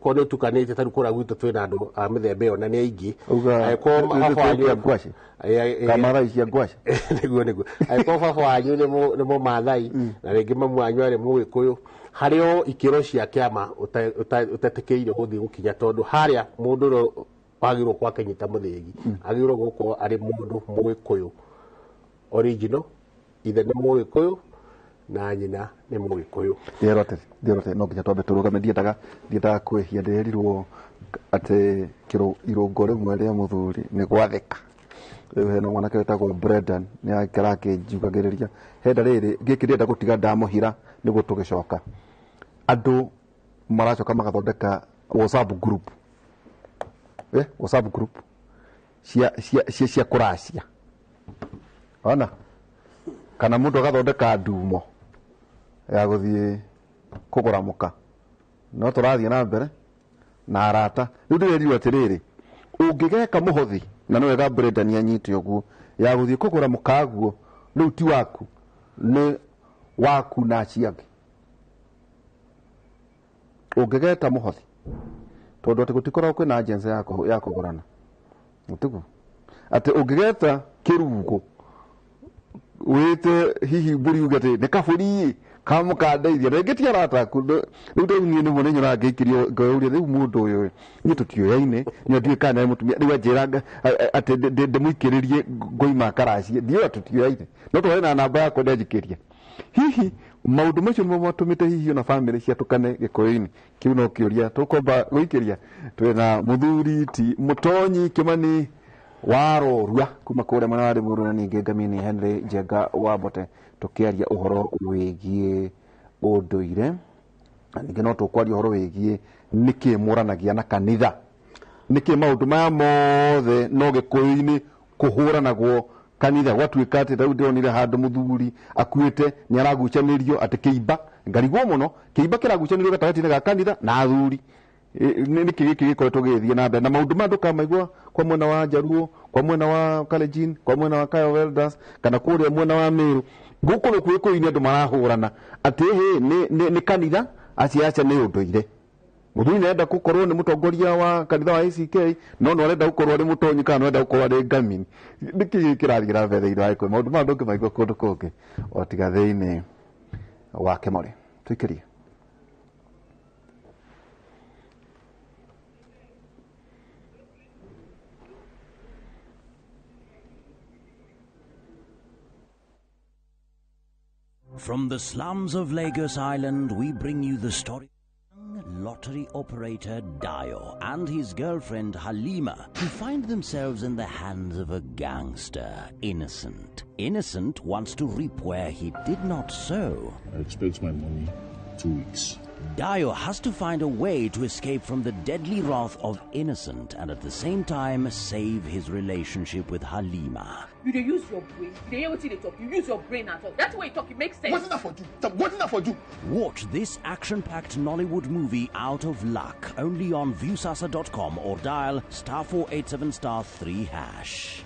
korwo nĩ ũtukanĩte, tarĩu kũrĩa gwitũ twĩna andũ a mĩthemba ĩyo na nĩ aingĩ. Uga Angĩkorwo baba wanyu- cia ngwacĩ. Kamathai cia ngwacĩ. Nĩguo, angĩkorwo baba wanyu nĩ mũmathai na rĩngĩ mamu wanyu arĩ mũgĩkũyũ, harĩ o ikĩro cia kĩama ũtetĩkĩire gũthiĩ gũkinya, tondũ harĩa mũndũ ũrĩa wagĩrĩirwo gũkorwo akĩnyita mũthĩgi agĩrĩirwo gũkorwo arĩ mũndũ mũgĩkũyũ original, ithe nĩ mũgĩkũyũ na nyina nĩ mũgĩkũyũ. Ndĩrwo atĩrĩ, no nginya twambe tũrũgame. Ndiendaga kwĩhia. Ndĩrerirwo atĩ kĩrũ irũngo rĩmwe rĩa mũthuri nĩ gwathĩka. Rĩu hena mwanake wĩtagwo Brendan nĩ aikara akĩnjugagĩrĩria henda rĩrĩ gĩkĩ ndĩrenda gũtiga ndamũhira nĩguo tũgĩcoka. Andũ maracoka magathondeka WhatsApp group, WhatsApp group cia kũracia, ona kana mũndũ agathondeka ndumo ya gũthiĩ kũgũra mũka. No tũrathiĩ na mbere na arata. Rĩu ndĩrerirwo atĩrĩrĩ, ũngĩgeka mũhothi na nĩ wega Brendan anyite ũguo ya gũthiĩ kũgũra mũkaguo, rĩu ti waku, nĩ waku na acio angĩ ũngĩgeta mũhothi, tondũ atĩ gũtikoragwo kwĩna agency ya kũgũrana. Gũtiguo atĩ ũngĩgeta kĩrungo wĩte hihi mbũri uge atĩ nĩ kabũri kamũkandeithia rĩngĩ ti arata aku. Rĩu rĩu niĩ nĩmwe nĩ nyonaga ngĩikĩrio ngeyũria, rĩu mũndũ ũyũ niĩ tũtiũyaine, niĩ ndiũĩ kana nĩ mũtumia, rĩu anjĩra atĩ ndĩmũikĩrĩrie ngoima karacie, ndiũĩ tũtiũyaine, no twarĩ na namba yakwa ndanjikĩria. Hihi maũndũ macio nĩmo matũmĩte hihi ona bamĩrĩ ciatũkane gĩkũyũ-inĩ? Kĩu no kĩũria tũkwamba gũikĩria. Twĩna mũthuri ti mũtonyi Kĩmani wa Rorua kuma kũrĩa mwena wa Rĩmuru na ningĩ Ngamini Henry Njenga wa Mbote, tũkĩaria ũhoro wĩgiĩ ũndũire. Na ningĩ no tũkwaria ũhoro wĩgiĩ nĩkĩ mũranagia na kanitha, nĩkĩ maũndũ maya mothe no gĩkũyũ-inĩ kũhũranagwo kanitha gwatuĩka atĩ rĩu ndĩronire handũ mũthuri akuĩte nĩ aragucanĩrio atĩ kĩimba ngarigwo mũno kĩimba kĩragucanĩrio gatagatĩ-inĩ ga kanitha na athuri. Nĩkĩ gĩkĩ gĩkoretwo gĩgĩthiĩ na mbere na maũndũ maya ndũkamaigua kwa mwena wa Njaruo, kwa mwena wa Kalenjin, kwa mwena wa Kayo Elders kana kũrĩa mwena wa Meru. Gũkũ nĩkuo Gĩkũyũ-inĩ andũ marahũrana atĩ hĩ nĩ kanitha acia aca nĩ ũndũire. Mũthuri nĩ arenda gũkorwo nĩ mũtongoria wa kanitha wa ACK no no arenda gũkorwo arĩ mũtonyi kana no arenda gũkorwo arĩ ngamini. Nĩkĩ gĩkĩ kĩrathiĩ na mbere thĩinĩ wa Gĩkũyũ? Maũndũ maya ndũngĩmaigua kũndũ kũngĩ o tiga thĩinĩ wa Kĩmorĩ. Tũikĩrie. From the slums of Lagos Island, we bring you the story of lottery operator Dio and his girlfriend Halima, who find themselves in the hands of a gangster, Innocent. Innocent wants to reap where he did not sow. I expect my money 2 weeks. Dio has to find a way to escape from the deadly wrath of Innocent and at the same time save his relationship with Halima. You dey use your brain. You dey hear wetin they talk. You use your brain and talk. That's way you talk, it makes sense. What's that for you? What's that for you? Watch this action-packed Nollywood movie Out of Luck only on Viusasa.com or dial *487*3#.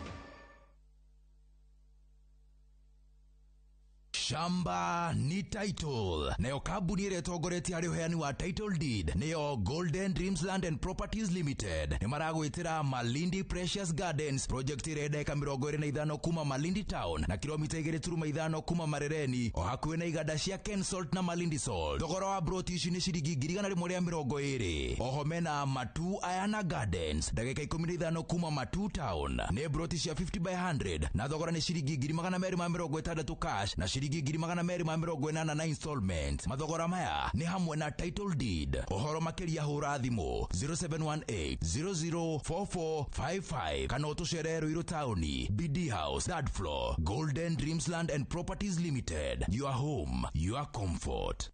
Shamba ni title nayo kambuni ĩrĩa ĩtongoretie harĩ ũheani wa title deed nĩyo Golden Dreams Land and Properties Limited. Nĩ maragwĩtĩra Malindi Precious Gardens project ĩrĩa ndagĩka 25 kuma Malindi Town na kilomita 2.5 kuma Marereni o hakuhĩ na iganda cia Kensalt na Malindi Salt. Thogora wa broti ici nĩ ciringi 120,000. Oho mena Matu Ayana Gardens ndagĩka 15 kuma Matu Town nĩ broti cia 50 by 100 na thogora nĩ ciringi 260 cash na ciringi 280 na installment. Mathogora maya nĩ hamwe na title deed. Ũhoro makĩria hũra thimũ 0718 004455 kana ũtũcerere Ruiru Taũni, BD House, third floor, Golden Dreams Land and Properties Limited. Your home, your comfort.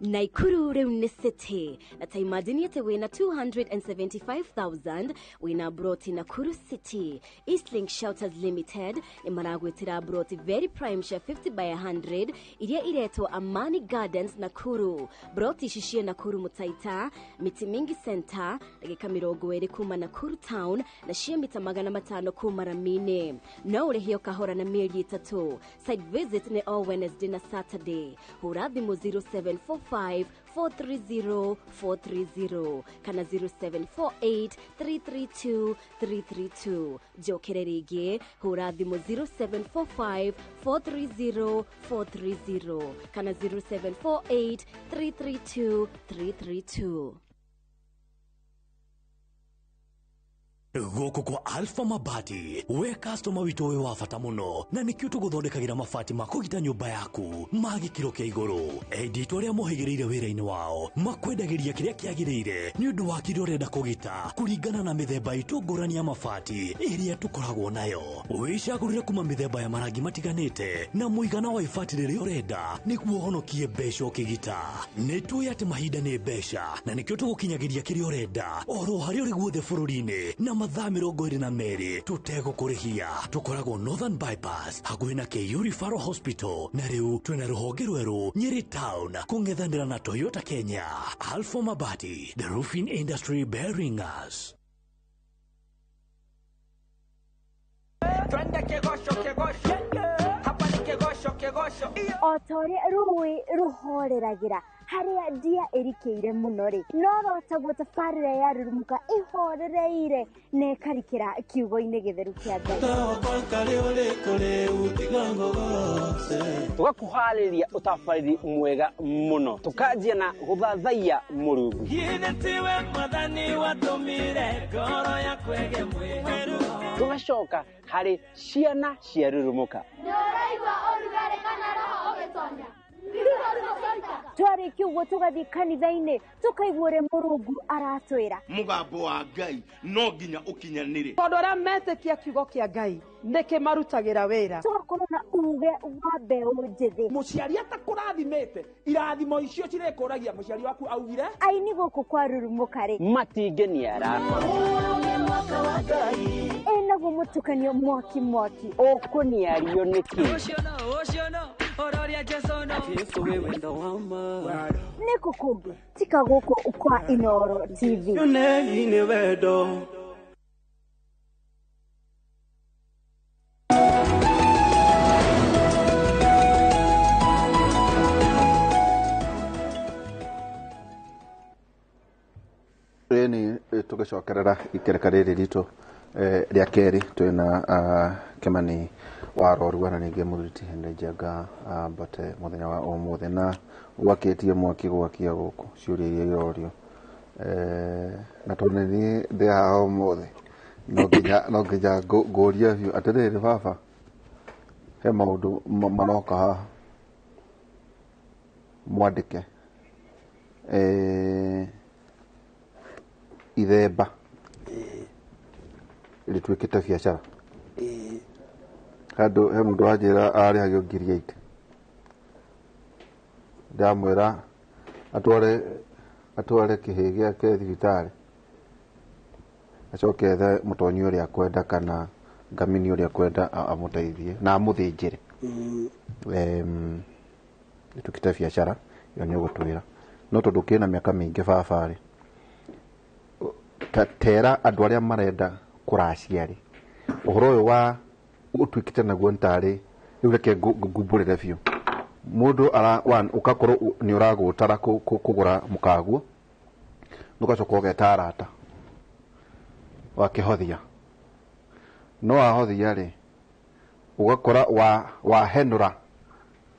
Naikuru riu nĩ city na ta imagine atĩ wĩna 275,000 wĩna broti Nakuru City. Eastlink Shelters Limited nĩ maragwĩtĩra broti very prime cia 50 by 100 iria iretwo Amani Gardens Nakuru. Broti ici ciĩ Nakuru Mutaita, Miti Mingi Center, ndagĩka 20 kuma Nakuru Town na ciĩ mita 500 kuma Ramini. No ũrĩhio kahora na mĩeri 3. Site visit nĩ o Wednesday na Saturday. Hũra thimũ 0745 430 430 kana 0748 332 332. Njokere rĩngĩ hũra thimũ 0745 430 430 kana 0748 332 332. Gũkũ kwa Alpha Mabati we customer witũ wĩ wa bata mũno na nĩkĩo tũgũthondekagĩra mabati ma kũgita nyũmba yaku ma gĩkĩro kĩa igũrũ. Enditũ arĩa mohĩgĩrĩire wĩra-inĩ wao makwendagĩria kĩrĩa kĩagĩrĩire nĩ ũndũ wa kĩrĩa ũrenda kũgita kũringana na mĩthemba itũ ngũrani ya mabati ĩrĩa tũkoragwo nayo. Wĩcagũrĩre kuma mĩthemba ya marangi matiganĩte na mũigana wa ibati rĩrĩa ũrenda nĩguo ũhonokie mbeca ũkĩgita. Nĩ tũĩ atĩ mahinda nĩ mbeca na nĩkĩo tũgũkinyagĩria kĩrĩa ũrenda oro harĩa ũrĩ guothe bũrũri-inĩ na mathaa 22 tũtegũkũrĩhia. Tũkoragwo Northern Bypass hakuhĩ na KU Referral Hospital na rĩu twĩna rũhonge rwerũ Nyeri Town kũng'ethanĩra na Toyota Kenya. Alpha Mabati, the roofing industry bearing us. Twende kegosho kegosho, hapa ni kegosho kegosho. O ta ũrĩa rũĩ rũhoreragira harĩa ndia ĩrikĩire mũno rĩ, no rotaguo tabarĩra ya Rurumuka ĩhorereire na ĩkarikĩra kiugo-inĩ gĩtheru kĩa Ngai. Tũgakũharĩria ũtabarĩri mwega mũno, tũkanjia na gũthathaiya Mũrungu. Tũgacoka harĩ ciana cia Rurumuka. Twarĩ Twarĩkia ũguo tũgathiĩ kanitha-inĩ tũkaigua ũrĩa Mũrungu aratwĩra. Mũgambo wa Ngai no nginya ũkinyanĩre. Tondũ arĩa metĩkia kiugo kĩa Ngai nĩkĩmarutagĩra wĩra. Tũgakorwo na uge wa mbeũ njĩthĩ. Mũciari atakũrathimĩte irathimo icio cirĩkũragia mũciari waku augire. Aini gũkũ kwa Rurumũka rĩ matingĩnia arata. Ĩnaguo mũtukanio mwaki mwaki. Ũkũniario nĩkĩ? Nĩ kũ kũngĩ tika gũkũ kwa Inooro TV. Ĩni tũgĩcokerera ikereka rĩrĩ ritũ rĩa kerĩ twĩna Kĩmani wa Rorua na ningĩ mũthuri ti Henry Njenga Mbote mũthenya wa ũmũthĩ na gwakĩtie mwaki gwakia gũkũ ciũria iria irorio na tondũ nĩ niĩ ndĩ haha ũmũthĩ no nginya ngũrie biũ atĩrĩrĩ baba he maũndũ maroka haha mwandĩke ithemba rĩtuĩkĩte biacara handũ he mũndũ wanjĩra arĩhagio 8,000 ndamwĩra atware kĩhĩ gĩake thibitarĩ acoke ethe mũtonyi ũrĩa akwenda kana ngamini ũrĩa akwenda amũteithie na amũthĩnjĩre. Ĩtuĩkĩte biacara ĩyo nĩ ũgũtwĩra no tondũ kĩna mĩaka mĩingĩ baba rĩ tera andũ arĩa marenda kũracia rĩ ũhoro ũyũ wa ũtuĩkĩte naguo nĩ tarĩ rĩu reke ngumbũrĩre biũ mũndũ ũgakorwo nĩ ũragũtara kũgũra mũkaguo ũgacoka ũgeta arata wakĩhothia no wahothia rĩ ũgakora wahenũra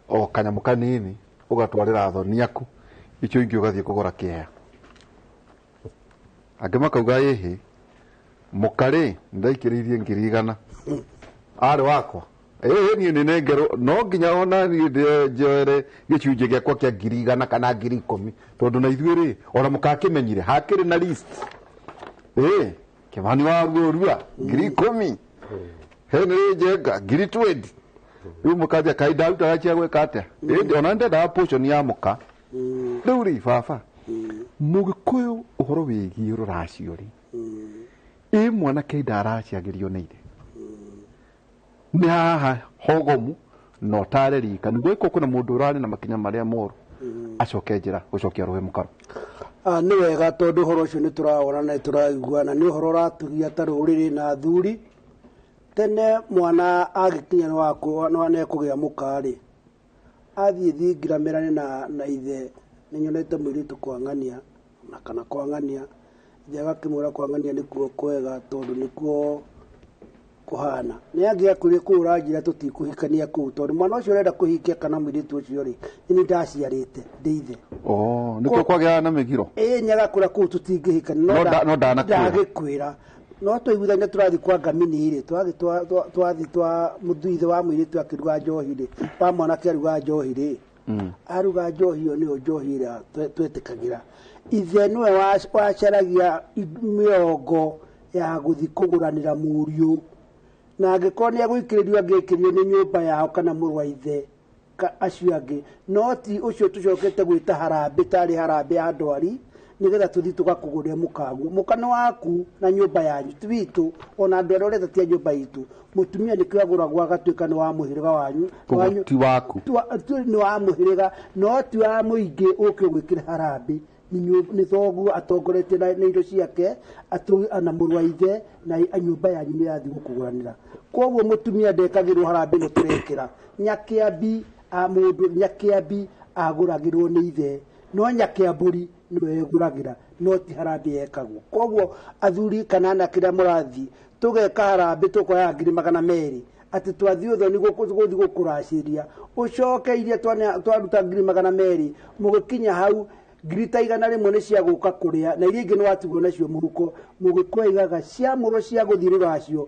o kanyamũ kanini ũgatwarĩra athoni aku icio ingĩ ũgathiĩ kũgũra kĩea angĩ makauga ĩhĩ mũkarĩ ndaikĩrĩirie 100,000 arĩ wakwa ĩĩ niĩ nĩ nengerwo no nginya ona niĩ njoere gĩcunjĩ gĩakwa kĩa 100,000 kana 10,000 tondũ na ithuĩ rĩ ona mũkakĩmenyire hakĩrĩ na list ĩĩ Kĩmani wa Rorua 10,000 Henry Njenga 20,000 rĩu mũkanjia kaĩ ndarutaga cia gwĩka atĩa ĩndĩ ona ndendaga portion ya mũka rĩu rĩ baba mũgĩkũyũ ũhoro wĩgiĩ rũracio rĩ ĩ mwanake ndaraciagĩrio nĩ ithe nĩ haha hogomu na ũtare rika nĩguo ĩkorwo kwĩna mũndũ ũrarĩ na makinya marĩa moru acoke njĩra gũcokia rũĩ mũkaro. Nĩ wega tondũ ũhoro ũcio nĩ tũrawona na nĩ tũraiguana nĩ ũhoro ũratũgia ta rũrĩrĩ na athuri. Tene mwana agĩkinya nĩ ekũgĩa mũka rĩ athiĩ thingira merane na ithe nĩ nyonete mũirĩtu kwang'ania na kana kwang'ania ithe agakĩmwĩra kwang'ania nĩkuo kwega tondũ nĩkuo kũhana nĩ angĩakwĩrire kũu ũranjĩra tũtikũhikania kũu tondũ mwana ũcio ũrenda kũhikia kana mũirĩtu ũcio rĩ nĩ ndaciarĩte ndĩ ithe. Nĩkĩo kwagĩaga na mĩgiro ĩĩ nĩagakwĩra kũu tũtingĩhikania no ndagĩkwĩra no twaiguithania tũrathiĩ kwa ngamini rĩ twathiĩ twa ithe wa mũirĩtu akĩruga njohi rĩ wa mwanake aruga njohi rĩ aruga njohi ĩyo nĩyo njohi ĩrĩa twetĩkagĩra ithe nĩwe wacaragia mĩrongo ya gũthiĩ kũgũranĩra mũriũ na angĩkorwo nĩ egũikĩrĩrio angĩikĩrĩrio nĩ nyũmba yao kana mũrũ wa ithe acio angĩ no ti ũcio tũcokete gwĩta harambĩ tarĩ harambĩ ya ndwari nĩgetha tũthiĩ tũgakũgũrĩre mũkaguo mũka nĩ waku na nyũmba yanyu ti witũ ona andũ arĩa ũreta ti a nyũmba itũ mũtumia nĩkĩo agũragwo agatuĩka nĩ wa mũhĩrĩga wanyu ti waku nĩ wa mũhĩrĩga no ti wa mũingĩ ũke ũgwĩkĩre harambĩ nĩ thoguo atongoretie na indo ciake na mũrũ wa ithe na nyũmba yanyu nĩ yathiĩ gũkũgũranĩra koguo mũtumia ndekagĩrwo harambĩ ĩno tũrekĩra nyakĩambi mũndũ nyakĩambi agũragĩrwo nĩ ithe no nyakĩambũri nĩwe egũragĩra no ti harambĩ yekagwo koguo athuri kana anake arĩa mũrathiĩ tũgeka harambĩ tũkoya 200,000 atĩ twathiĩ ũthoni gũthiĩ gũkũracĩria ũcoke iria twaruta 200,000 mũgĩkinya hau 100,000 nĩ cia gũka kũrĩa na iria ingĩ nĩ watigwo nacio mũhuko mũgĩkũyũ aigaga ciamũrwo cia gũthiĩ rũracio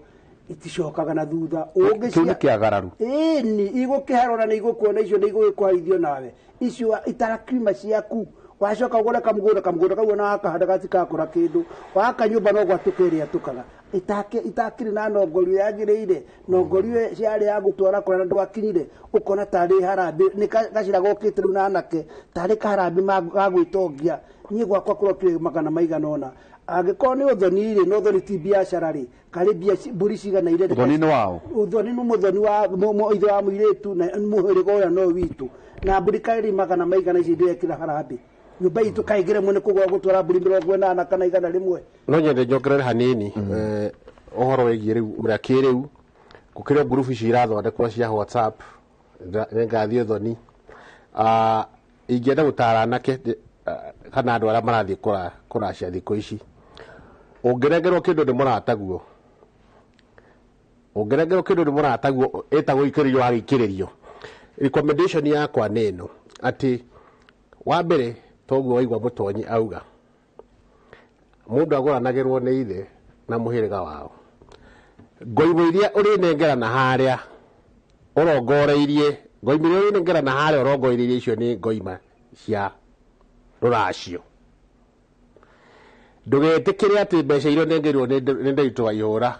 iticokaga na thutha kĩu nĩ kĩagararu ĩni igũkĩharwo na nĩ igũkuona icio nĩ igũgĩkũharithio nawe Icio itarakirima ciaku. Wacoka ũgũre kamũgũnda kamũgũnda kau ona wakahanda gatikakũra kĩndũ. Waka nyũmba no gwatũka ĩrĩa tũkaga. Itakĩrĩ na nongorio yagĩrĩire. Nongorio ciarĩ ya gũtwara kũrĩa na ndwakinyire. Ũkona tarĩ harambĩ nĩ gacĩra gokĩte rĩu na anake tarĩ kaharambĩ ga gwĩtongia. Niĩ gwakwa kũrokire magana maigana ũna. Angĩkorwo nĩ ũthoni rĩ, no ũthoni ti biacara rĩ, karĩ mbia mbũri cigana iria Ũthoni nĩ wao? Ũthoni nĩ mũthoni wa ithe wa mũirĩtu na mũhĩrĩga ũrĩa no witũ. Na mbũri karĩ magana maigana ici ndĩrekĩra harambĩ. Nyũmba itũ kaingĩre mũno kũgũra gũtwara mbũri 80 kana 100. No nyende njongerere hanini ũhoro wĩgiĩ rĩu ũrĩa kĩrĩu gũkĩrĩ ngurubu ici irathondekwo cia WhatsApp nĩngathiĩ ũthoni. Ingĩenda gũtara anake kana andũ arĩa marathiĩ kũracia thikũ ici, ũngĩrengerwo kĩndũ nĩ mũrataguo, ũngĩrengerwo kĩndũ nĩ mũrataguo ĩtagwo ikĩrĩrio wagĩikĩrĩrio. Recommendation yakwa nĩ ĩno atĩ wa mbere toguo waigua mũtonyi auga mũndũ agũranagĩrwo nĩ ithe na mũhĩrĩga wao. Ngoimbo iria ũrĩnengerana harĩa ũrongoreirie, ngoimbo iria ũrĩnengerana harĩa ũrongoreirie icio nĩ ngoima cia rũracio. Ndũgetĩkĩre atĩ mbeca iria ũnengerirwo nĩ Nderitu wa Ihũra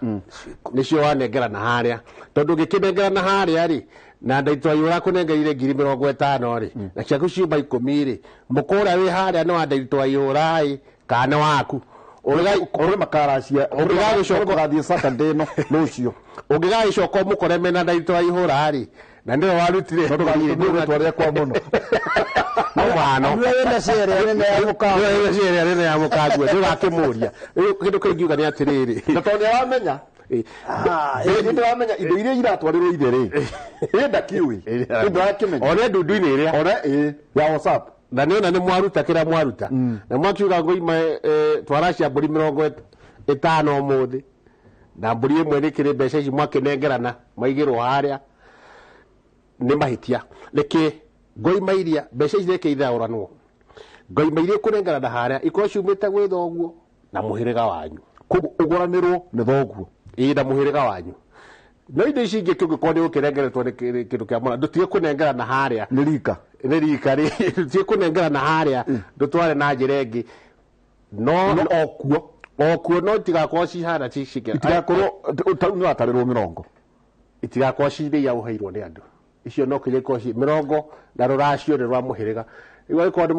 nĩcio wanengerana harĩa, tondũ ũngĩkĩnengerana harĩa rĩ na Nderitu wa Ihũra akũnengerire ngiri 50 rĩ na ciaku ciuma 10 rĩ, mũkũ ũrĩa wĩ harĩa nĩ wa Nderitu wa Ihũra ĩ kana nĩ waku. Ũrĩ makaracia, ũgathiĩ Saturday ĩno rũciũ. Ũngĩgagĩcoka ũmũkore mena Nderitu wa Ihũra rĩ na nĩwe warutire No ndũgatũmĩre rĩtwa rĩakwa mũno. No mũhano. Nĩwe wĩna share nene ya mũkaguo. Nĩwe wĩna share nene ya mũkaguo, ndũgakĩmũria. Rĩu kĩndũ kĩu ingiuga nĩ atĩrĩrĩ. Na tondũ nĩaramenya. Ĩ nĩndĩramenya indo iria iratwarĩrwo ithe rĩ. Ĩ ndakiũĩ. Ĩ ndũrakĩmenya. Ona ndundu-inĩ ĩrĩa. Ona ĩ ya WhatsApp. Na nĩona nĩ mwaruta kĩrĩa mwaruta. Na mwakiuga ngoima twaracia mbũri 50 ũmũthĩ. Na mbũri ĩmwe nĩkĩrĩ mbeca ici mwakĩnengerana maigĩrwo harĩa. Nĩ mahĩtia. Reke ngoima iria mbeca ici reke ithaũranwo. Ngoima iria ũkũnengerana harĩa ikorwo ciumĩte gwĩ thoguo na mũhĩrĩga wanyu. Koguo ũgũranĩrwo nĩ thoguo. Ĩ na mũhĩrĩga wanyu. No indo ici ingĩ kĩngĩkorwo nĩ ũkĩrengeretwo nĩ kĩndũ kĩa mũra, ndũtige kũnengerana harĩa. Nĩ rika. Nĩ rika rĩ, ndũtige kũnengerana harĩa, ndũtware na njĩra ĩngĩ. No okuo. Okuo no itigakorwo cihana Itigakorwo ta rĩu nĩwatarĩrwo 20. Itigakorwo cirĩ iria ũheirwo nĩ andũ. Icio no kinya ikorwo ci 20 na rũracio nĩ rwa mũhĩrĩga. Rĩu angĩkorwo nĩ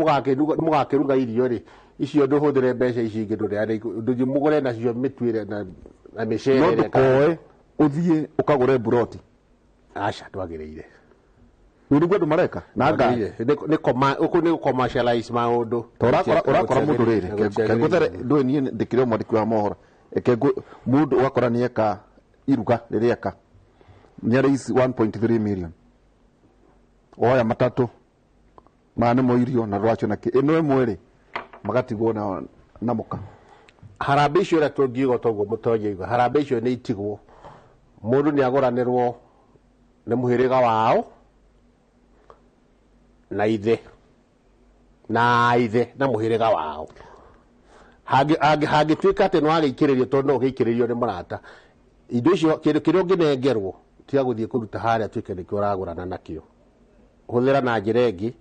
mũgakĩruga irio rĩ, icio ndũhũthĩre mbeca ici ingĩ ndũneane, ndũthiĩ mũgũre nacio mĩtu ĩrĩa na mĩcere No ĩrĩa ndũkoe ũthiĩ ũkagũre mburoti. Aca, ndwagĩrĩire. Rĩu nĩguo andũ mareka na ngari. Nĩ ũkũ nĩ commercialize maũndũ. Ta ũrakora mũndũ rĩrĩ, kengũthere ndũĩ niĩ ndĩkĩrĩ o mwandĩki wa mohoro. Mũndũ ũgakora nĩeka iruga rĩrĩa eka. Nĩ raise 1.3 million. Oya matatũ. Maya nĩmo irio na rwacio na kĩ. Ĩno ĩmwe rĩ, magatigwo na mũka. Harambĩ icio ũrĩa tũngiuga toguo mũtonyi auga, harambĩ icio nĩ itigwo. Mũndũ nĩ agũranĩrwo nĩ mũhĩrĩga wao na ithe. Na ithe na mũhĩrĩga wao. Hangĩtuĩka atĩ nĩ wagĩikĩrĩrio tondũ no ũgĩikĩrĩrio nĩ mũrata. Indo icio kĩndũ kĩrĩa ũngĩnengerwo tiga gũthiĩ kũruta harĩa tuĩke nĩkĩo ũragũrana nakĩo. Hũthĩra na njĩra ĩngĩ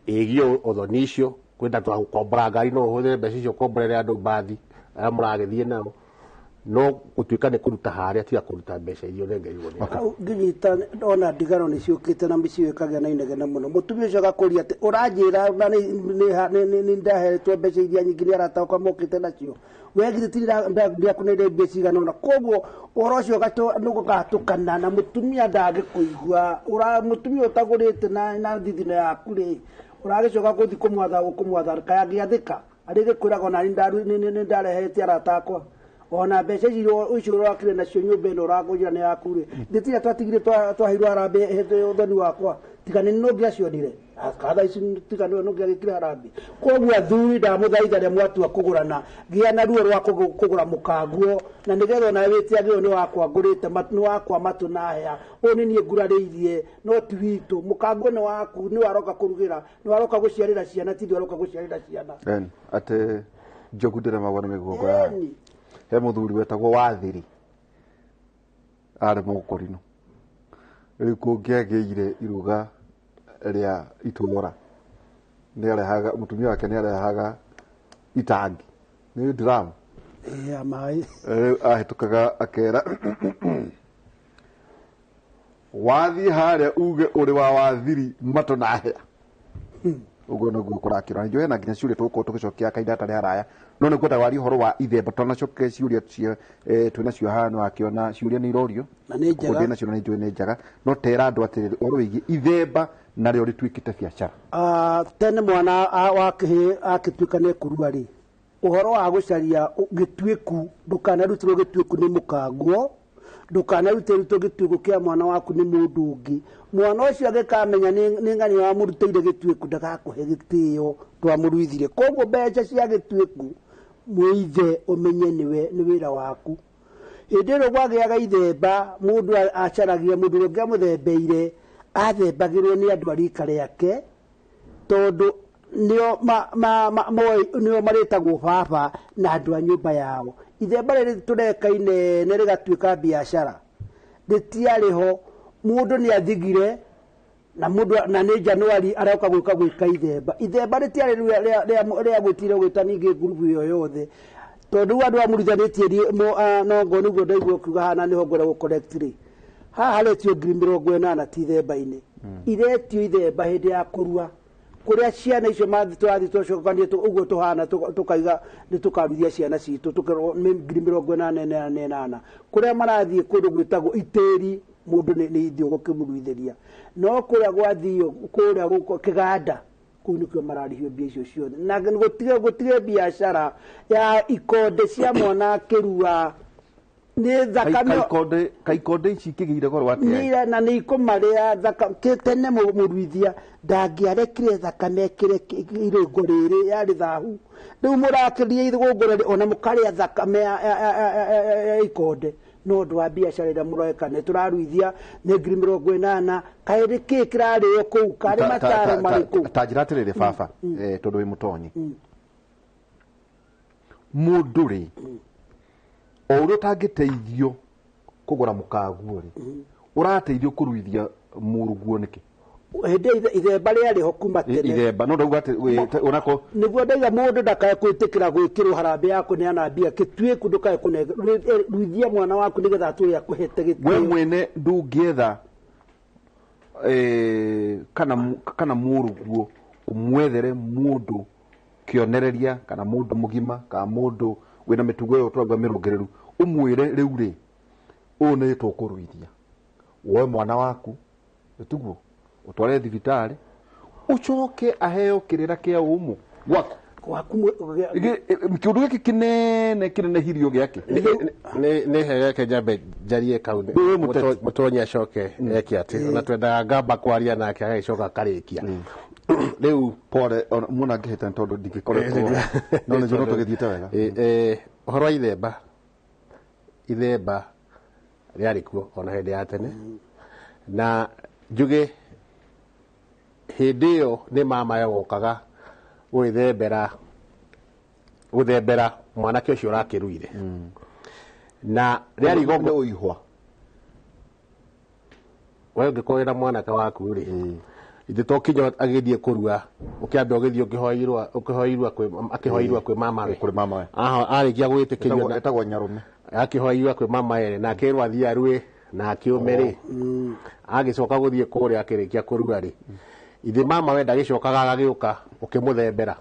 ĩgiĩ ũthoni icio, kwenda gũkombora ngari no ũhũthĩre mbeca icio ũkomborere andũ mbathi arĩa mũragĩthiĩ nao. No gũtuĩka nĩ kũruta harĩa tiga kũruta mbeca iria ũnengerirwo nĩ andũ. Hau ngĩnyita ona ndigano nĩ ciũkĩte na mĩciĩ ĩkagĩa na inegene mũno. Mũtumia ũcio agakũria atĩ ũranjĩra na nĩ ndahetwo mbeca iria nyingĩ nĩ arata akwa mokĩte nacio. We githĩ ti ndiakũneire mbia cigana ũna. Koguo ũhoro ũcio nĩ ũgatũkana na mũtumia ndangĩkũigua. Mũtumia ũtagũrĩte na thithino yaku rĩ, ũragĩcoka gũthiĩ kũmwatha gũkũmwatha kaĩ angĩathĩka. Arĩgĩkwĩraga ona nĩ ndarehete arata akwa. Ona mbeca icio icio ũrakire nacio nyũmba ĩno ũrakũnjĩra nĩ yaku rĩ, thĩ tiga twatigire twaheirwo harambĩ hĩndĩ ya ũthoni wakwa, tiga nĩ nũ ũngĩacionire. Thaa ici tiga nĩwe ũngĩagĩkire harambĩ. Koguo athuri ndamũthaitha rĩrĩa mwatua kũgũrana, gĩa na ruo rwa kũgũra mũkanguo, na nĩgetha onawe wĩtĩagĩrwo nĩ wakwa ngũrĩte nĩ wakwa matũ na hĩa. Ũyũ nĩ niĩ ngurarĩirie, no ti witũ. Mũkanguo nĩ waku, nĩ waroka kũrugĩra, nĩ waroka gũciarĩra ciana, ti ithuĩ waroka gũciarĩra ciana. Eni, atĩ njogu ndĩremagwo nĩ mĩgongo yayo. Eni. He mũthuri wetagwo Wathiri, arĩ mũkũrinũ. Rĩu kũngĩagĩire iruga rĩa itũra nĩarehaga mũtumia wake nĩarehaga itangi nĩ drum ya maĩ rĩu ahĩtũkaga akera wathiĩ harĩa uge ũrĩ wa wathiri matũ na hĩa ũguo nĩguo kũrakĩrwo na njũĩ na nginya ciũria tũgũkorwo tũgĩcokia kahinda hatarĩ haraya no nĩ ngwenda warie ũhoro wa ithemba twanacokia ciũria twĩnacio haha nĩ wakĩona ciũria nĩ irorio Na nĩ njega. Kũndĩ nacio na nĩ njũĩ nĩ njega no tera andũ atĩrĩrĩ ũhoro wĩgiĩ ithemba narĩo rĩtuĩkĩte biacara. Tene mwana wa kĩhĩĩ akĩtuĩka nĩ kũrua rĩ, ũhoro wa gũcaria gĩtuĩku, ndũkanarutirwo gĩtuĩku nĩ mũkanguo, ndũkanarutĩrwo gĩtuĩku kĩa mwana waku nĩ mũndũ ũngĩ. Mwana ũcio angĩkamenya nĩ ng'ania wamũrutĩire gĩtuĩku ndagakũhe gĩtĩo ndwamũruithirie. Koguo mbeca cia gĩtuĩku mwĩithe ũmenye nĩwe nĩ wĩra waku. Hĩndĩ ĩrĩa gwagĩaga ithemba mũndũ acaragia mũndũ ũrĩa ũngĩamũthembeire athembagĩrwo nĩ andũ a rika rĩake tondũ nĩo nĩo marĩtagwo baba na andũ a nyũmba yao. Ithemba rĩrĩ tũreka inene rĩgatuĩka biacara rĩtiarĩ ho, mũndũ nĩ athigire na mũndũ na nĩ Januari aroka gwĩka gwĩka ithemba. Ithemba rĩtiarĩ rĩa gwĩtira gwĩta ningĩ ngurubu ĩyo yothe tondũ rĩu andũ amũrithanĩtie nongo nĩguo ndaigua ũkiuga haha na nĩho ngwenda gũ correct rĩ, haha haretio 80,000 ti ithemba-inĩ, iretio ithemba hĩndĩ ya kũrua kũrĩa ciana icio tũrathiĩ twacokania ũguo tũhana tũkaiga nĩ tũkaruithia ciana citũ tũkerwo nĩ 88,000 kũrĩa marathiĩ kũndũ gwĩtagwo itĩri mũndũ nĩ ithiĩ gũkĩmũruithĩria no kũrĩa gwathio kũrĩa gũkũ kĩganda kũu nĩkuo mararĩhio mbia icio ciothe na gũtige biacara ya ikonde cia mwana akĩrua nĩ thakame kaikonde ici ikĩgĩire goro atĩa na nĩ ikũmarĩa thakame tene mũruithia ndangĩarekire thakame ĩkĩre irũngo rĩrĩ yarĩ thahu rĩu mũrakĩria irũngo rĩrĩ ona mũkarĩa thakame ya ikonde no ũndũ wa biacara ĩrĩa mũreka nĩ tũraruithia nĩ 80,000 kaĩ nĩ kĩĩ kĩrarĩo kũu karĩ mataro marĩkũ ta njĩra atĩrĩrĩ baba tondũ wĩ mũtonyi mũndũ rĩ o ũrĩa ũtangĩteithio kũgũra mũkaguo rĩ ũrateithio kũruithia mũruguo nĩkĩ hĩndĩ ithemba rĩarĩ ho kuma tene ithemba no ndauga atĩ onako nĩguo ndauga mũndũ ndakae gwĩtĩkĩra gwĩkĩrwo harambĩ ya kũneana mbia gĩtuĩku ndũkae kũruithia mwana waku nĩgetha atũre akũhete gĩtĩo we mwene ndũngĩetha kana mũruguo ũmwethere mũndũ kĩonereria kana mũndũ mũgima kana mũndũ wĩna mĩtugo ĩyo tũrauga mĩrũngĩrĩru ũmwĩre rĩu rĩ ũũ nĩ tũkũruithia woe mwana waku ĩtiguo ũtware thibitarĩ ũcoke aheo kĩrĩra kĩa ũmũ gwaku kĩũndũ gĩkĩ kĩnene kĩnenehirio gĩake nĩ hegeke njambe njarie kau mũtonyi acoke eke atĩ ona twendaga ngamba kwaria nake agagĩcoka akarĩkia rĩu pole muona ngĩhĩta tondũ ndingĩkoretwo no nĩ no tũgĩthiĩte wega. Ũhoro wa ithemba ithemba rĩarĩ kuo ona hĩndĩ ya tene na njuge hĩndĩ ĩyo nĩ mama yokaga gwĩthembera gũthembera mwanake ũcio ũrakĩruire na rĩarĩ igongona ũihwa we ũngĩkorwo wĩna mwanake waku rĩ ithe to kinya agĩthiĩ kũrua ũkĩambe ũgĩthiĩ akĩhoirwa kwĩ mamawe kũrĩ mamawe arĩkia gwĩtĩkĩrio etagwo nyarũme akĩhoirwa kwĩ mamawe na akĩrwo athiĩ arue na akĩũme rĩ agĩcoka gũthiĩ kũrĩa akĩrĩkia kũrua rĩ ithe mamawe ndagĩcokaga agagĩũka ũkĩmũthembera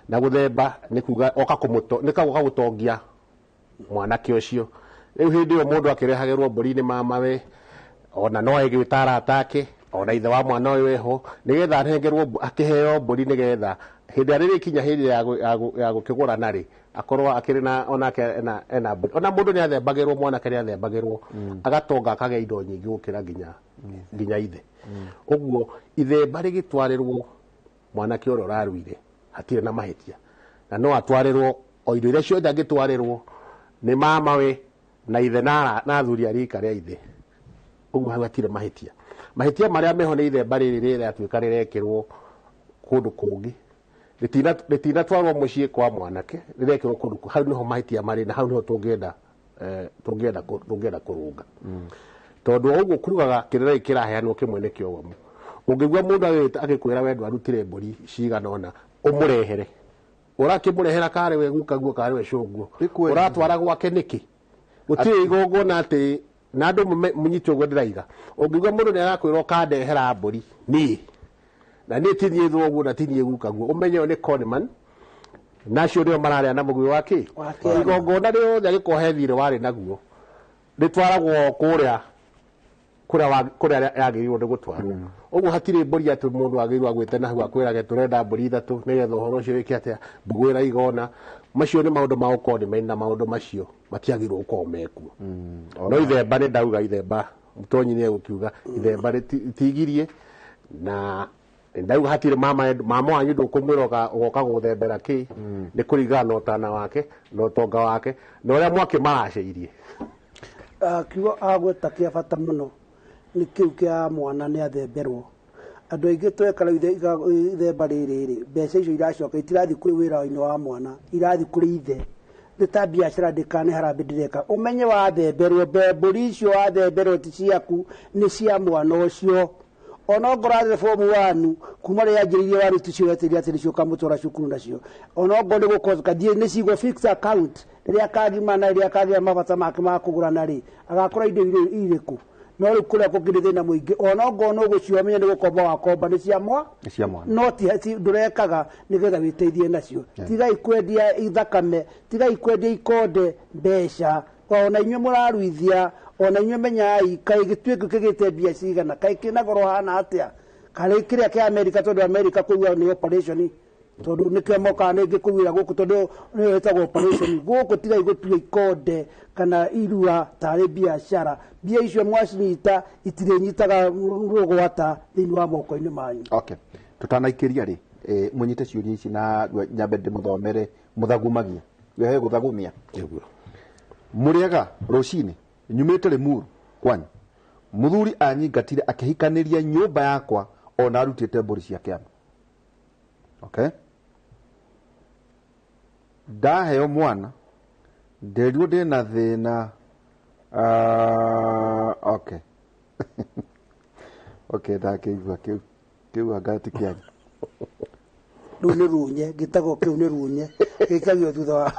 na gũthemba nĩ kuga oka kũmũto nĩ kagoka gũtongia mwanake ũcio rĩu hĩndĩ ĩyo mũndũ akĩrehagĩrwo mbũri nĩ mamawe ona no egwĩta arata ake ona ithe wa mwana ũyũ eho nĩgetha anengerwo akĩheo mbũri nĩgetha hĩndĩ ĩrĩa rĩrĩkinya hĩndĩ ya gũkĩgũrana rĩ akorwo akĩrĩ na onake ena mbũri ona mũndũ nĩ athembagĩrwo mwanake nĩ athembagĩrwo agatonga akagĩa indo nyingĩ gũkĩra nginya ithe ũguo ithemba rĩgĩtwarĩrwo mwanake ũrĩa ũraruire hatirĩ na mahĩtia na no atwarĩrwo o indo iria ciothe angĩtwarĩrwo nĩ mamawe na ithe na athuri a rika rĩa ithe ũguo hau hatirĩ mahĩtia mahĩtia marĩa meho nĩ ithemba rĩrĩ rĩratuĩka rĩrekĩrwo kũndũ kũngĩ rĩtinatwarwo mũciĩ kwa mwanake rĩrekĩrwo kũndũ hau nĩho mahĩtia marĩ na hau nĩho tũngĩenda kũrũnga tondũ o ũguo kugaga kĩrĩra gĩkĩ kĩraheanwo kĩmwe nĩ kĩogomu Ũngĩigua mũndũ agĩkwĩra we ndwarutire mbũri cigana ũna, ũmũrehere. Ũrakĩmũrehera karĩ we gukaguo karĩ we cũguo. Ũratwara gwake nĩkĩ? Gũtirĩ igongona atĩ na andũ mũnyite ũguo ndĩraiga. Ũngĩigua mũndũ nĩ arakwĩra ũkandehera mbũri niĩ, na niĩ ti niĩ thoguo na ti niĩ gukaguo, ũmenye ũyũ nĩ conman, na acio nĩo mararĩa na mũgwĩ wa kĩ? Igongona rĩothe angĩkorwo he thirĩ warĩ naguo rĩtwaragwo kũrĩa kũrĩa yagĩrĩirwo nĩ gũtwarwo. Ũguo hatirĩ mbũri atĩ mũndũ agĩrĩirwo agwĩte na hau akwĩrage tũrenda mbũri ithatũ nĩgetha ũhoro ũcio wĩke atĩa, mbũgũ ĩraigona. Macio nĩ maũndũ ma ũkonĩ na maũndũ macio matiagĩrĩirwo gũkorwo mekuo. No ithemba nĩ ndauga ithemba, mũtonyi nĩ egũkiuga ithemba rĩtigirie, na ndauga hatirĩ mama wanyu ndũkũmwĩra ũgoka gũthembera kĩ, nĩ kũringana na ũtana wake na ũtonga wake na ũrĩa mwake maracĩirie. Kiugo agweta kĩa bata mũno nĩ kĩu kĩa mwana nĩ athemberwo. Andũ aingĩ tweka rĩu ithemba rĩrĩ rĩ, mbeca icio iracoka itirathiĩ kũrĩ wĩra-inĩ wa mwana, irathiĩ kũrĩ ithe. Nĩ ta biacara ndĩkane harambĩ ndĩreka. Ũmenye wathemberwo, mbũri icio wathemberwo ti ciaku, nĩ cia mwana ũcio. Ona ongorwo athire form 1 kuma rĩrĩa anjĩrĩirie wanu ticio wetereire atĩ nĩcio ũkamũtwara cukuru nacio. Ona ongorwo nĩ gũkorwo kathiĩ nĩ cigwo fixed account, rĩrĩa akagimana, rĩrĩa akagĩa mabata make ma kũgũrana rĩ, agakora indo irĩkũ. No rĩu kũrĩa kũngĩ nĩ thĩna mũingĩ. Ona ongorwo nĩ ũgũciomenya nĩ gũkomba wakomba, nĩ cia mwa? Nĩ cia mwana. No ti ndũrekaga nĩgetha wĩteithie nacio. Tigai kwendia thakame, tigai kwendia ikonde mbeca. Ona inyuĩ mũraruithia, ona inyuĩ menyai kaĩ gĩtuĩko kĩgĩte mbia cigana, kaĩ kĩna goro hana atĩa, karĩ kĩrĩa kĩa Amerika, tondũ Amerika kũu nĩ operation, tondũ nĩkĩo mokaga rĩngĩ kũruĩra gũkũ, tondũ nĩyo ĩtagwo operation. Gũkũ tigai gũtua ikonde kana irua tarĩ biacara. Mbia icio mwacinyita itirĩnyitaga rũgwata thĩinĩ wa moko-inĩ manyu. Okay, tũtanaikĩria rĩ, mũnyite ciũria ici na nyambe ndĩmũthomere mũthagumagia. Wehe gũthagumia. Nĩguo. Mũrĩega rũcinĩ nyumĩte Limuru kwanyu, mũthuri anyingatire akĩhikanĩria nyũmba yakwa ona arutĩte mbũri cia kĩama. Okay, ndaheo mwana nderirwo ndĩna thĩna. Okay okay, ndakĩigua kĩu anga ti kĩanyu. Rĩu nĩ runye, gĩtagwo kĩu nĩ runye, gĩkagio thutha wa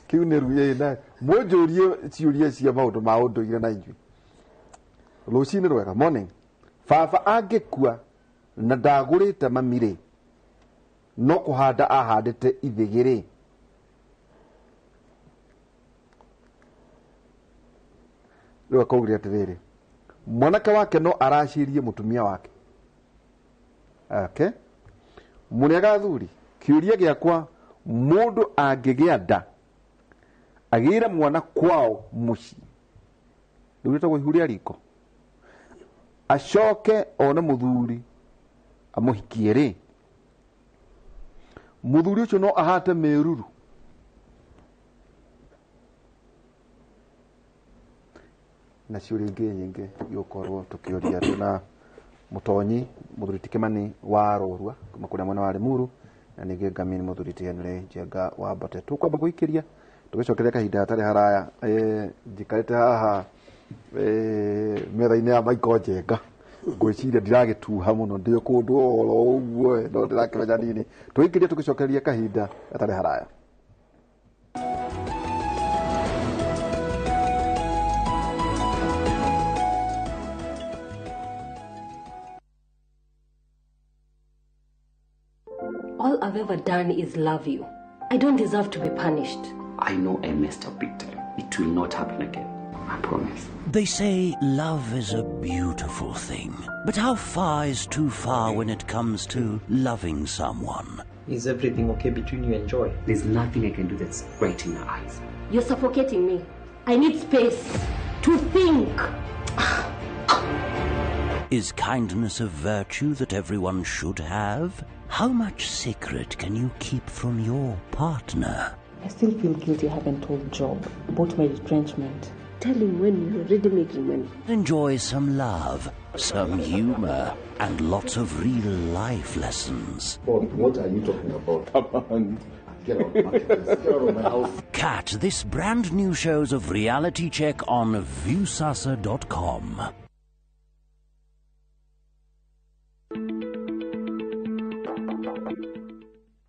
kĩu nĩ runye. Na mũnjũrie ciũria cia maũndũ ma ũndũire na inyuĩ. Rũcinĩ rwega, morning. Baba angĩkua na ndagũrĩte mami rĩ, no kũhanda ahandĩte ithĩgĩ rĩ, rĩu akaugire atĩrĩrĩ, mwanake wake no aracirie mũtumia wake. Okay, mũrĩega athuri, kĩũria gĩakwa, mũndũ angĩgĩa nda agĩre mwana kwao mũciĩ, rĩu rĩtagwo ihu rĩa riko, acoke one mũthuri amũhikie rĩ, mũthuri ũcio no ahate mĩruru? Na ciũria ingĩ nyingĩ igũkorwo tũkĩũria twĩna mũtonyi mũthuri ti Kĩmani wa Rorua kuma kũrĩa mwena wa Limuru, na ningĩ Ngamini mũthuri ti Henry Njenga wa Mbote. Tũkwamba gũikĩria tũgĩcokeria kahinda hatarĩ haraya. Njikarĩte haha metha-inĩ ya Michael Njenga, ngwĩciria ndiragĩtuha mũno, ndĩ kũndũ oro ũguo, no ndĩrakĩmenya nini. Tũgĩikĩria tũgĩcokeria kahinda hatarĩ haraya. All I've ever done is love you. I don't deserve to be punished. I know I messed up big time. It will not happen again. I promise. They say love is a beautiful thing. But how far is too far when it comes to loving someone? Is everything okay between you and Joy? There's nothing I can do that's right in her eyes. You're suffocating me. I need space to think. Is kindness a virtue that everyone should have? How much secret can you keep from your partner? I still feel guilty I haven't told Job about my retrenchment. Tell him when you're already making money. Enjoy some love, some humor, and lots of real life lessons. What are you talking about? Get out of my place. Get out of my house. Catch this brand new shows of Reality Check on Viusasa.com.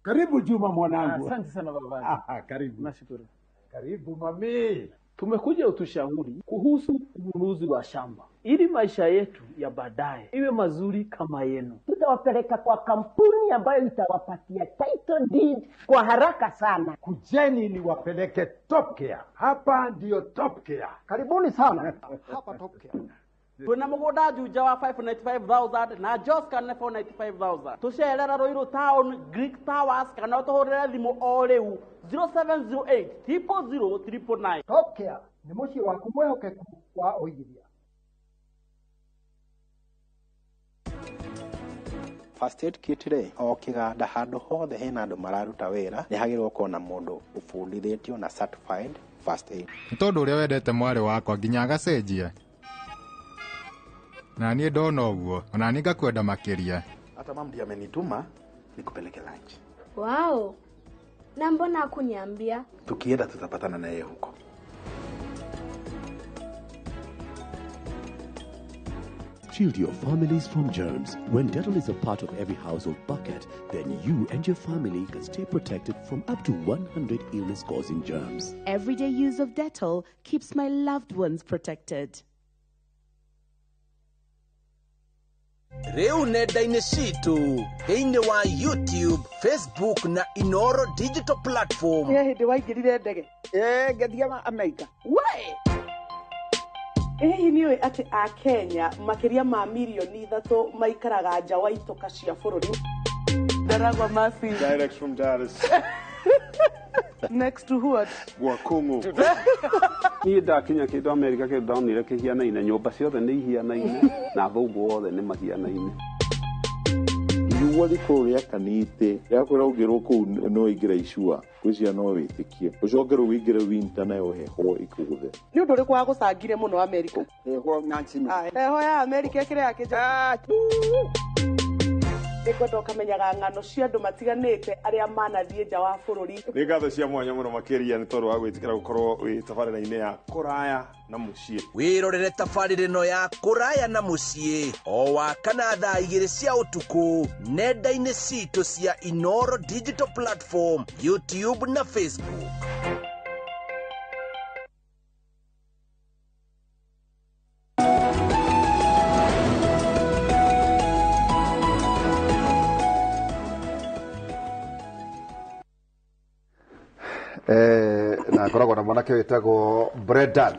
Karibu Juma mwanangu. Asante sana baba. Ah, karibu. Nashukuru. Karibu mami. Tumekuja utushauri kuhusu ununuzi wa shamba ili maisha yetu ya baadaye iwe mazuri kama yenu. Tutawapeleka kwa kampuni ambayo itawapatia title deed kwa haraka sana. Kujeni niwapeleke Top Care. Hapa ndiyo Top Care. Karibuni sana hapa Top Care. Twina mugunda Juja wa 595,000 na Joska nĩ 495,000. Tucerera Ruiru Town, Greek Towers kana ũtũhũrĩre thimũ o rĩu 0708 000 999. Top Care nĩ mũciĩ waku mwĩhokeku wa ũigithia. First aid kit rĩ, o kĩganda handũ hothe hena andũ mararuta wĩra nĩ hagĩrĩirwo gũkorwo na mũndũ ũbundithĩtio na certified first aid. Nĩ tondũ ũrĩa wendete mwarĩ wakwa nginya agacenjia. Na niĩ ndona ũguo, ona niĩ ngakwenda makĩria. Hata mama ndiye amenituma nikupeleke lunch. Wow. Na mbona hakuniambia? Tukienda tutapatana na yeye huko. Shield your families from germs. When Dettol is a part of every household bucket, then you and your family can stay protected from up to 100 illness-causing germs. Everyday use of Dettol keeps my loved ones protected. Rĩu nenda-inĩ citũ thĩinĩ wa YouTube, Facebook na Inoro digital platform. He hĩndĩ waingĩrire ndege? Ngĩthiĩ Amerika. We! Hihi nĩ ũĩ atĩ Akenya makĩria ma mirioni 3 maikaraga nja wa itoka cia bũrũri? Ndaragwa Masi. Direct from Dallas. Next to what? Wakungu. Niĩ ndakinya kĩndũ Amerika kĩndũ ndonire kĩhianaine, nyũmba ciothe nĩ ihianaine na athũngũ othe nĩ mahianaine. Riũa rĩkorwo rĩakanĩte rĩakwĩra ũngĩrwo kũu no ũingĩre icua ngwĩciria no wĩtĩkie ũcoke rĩu ũingĩre winter nayo heho ĩkũgũthe. Nĩ ũndũ ũrĩkũ wagũcangire mũno Amerika? Heho na ncino. Heho ya Amerika ĩkĩrĩ ya kĩnja. Nĩngwenda ũkamenyaga ng'ano cia andũ matiganĩte arĩa manathiĩ nja wa bũrũri. Nĩ ngatho cia mwanya mũno makĩria nĩ tondũ wa gwĩtĩkĩra gũkorwo wĩ tabarĩra-inĩ ya kũraya na mũciĩ. Wĩrorere tabarĩra ĩno ya kũraya na mũciĩ o wa kana thaa 2 cia ũtukũ nenda-inĩ citũ cia Inoro digital platform, YouTube na Facebook. Na ngoragwo na mwanake wĩtagwo Brendan.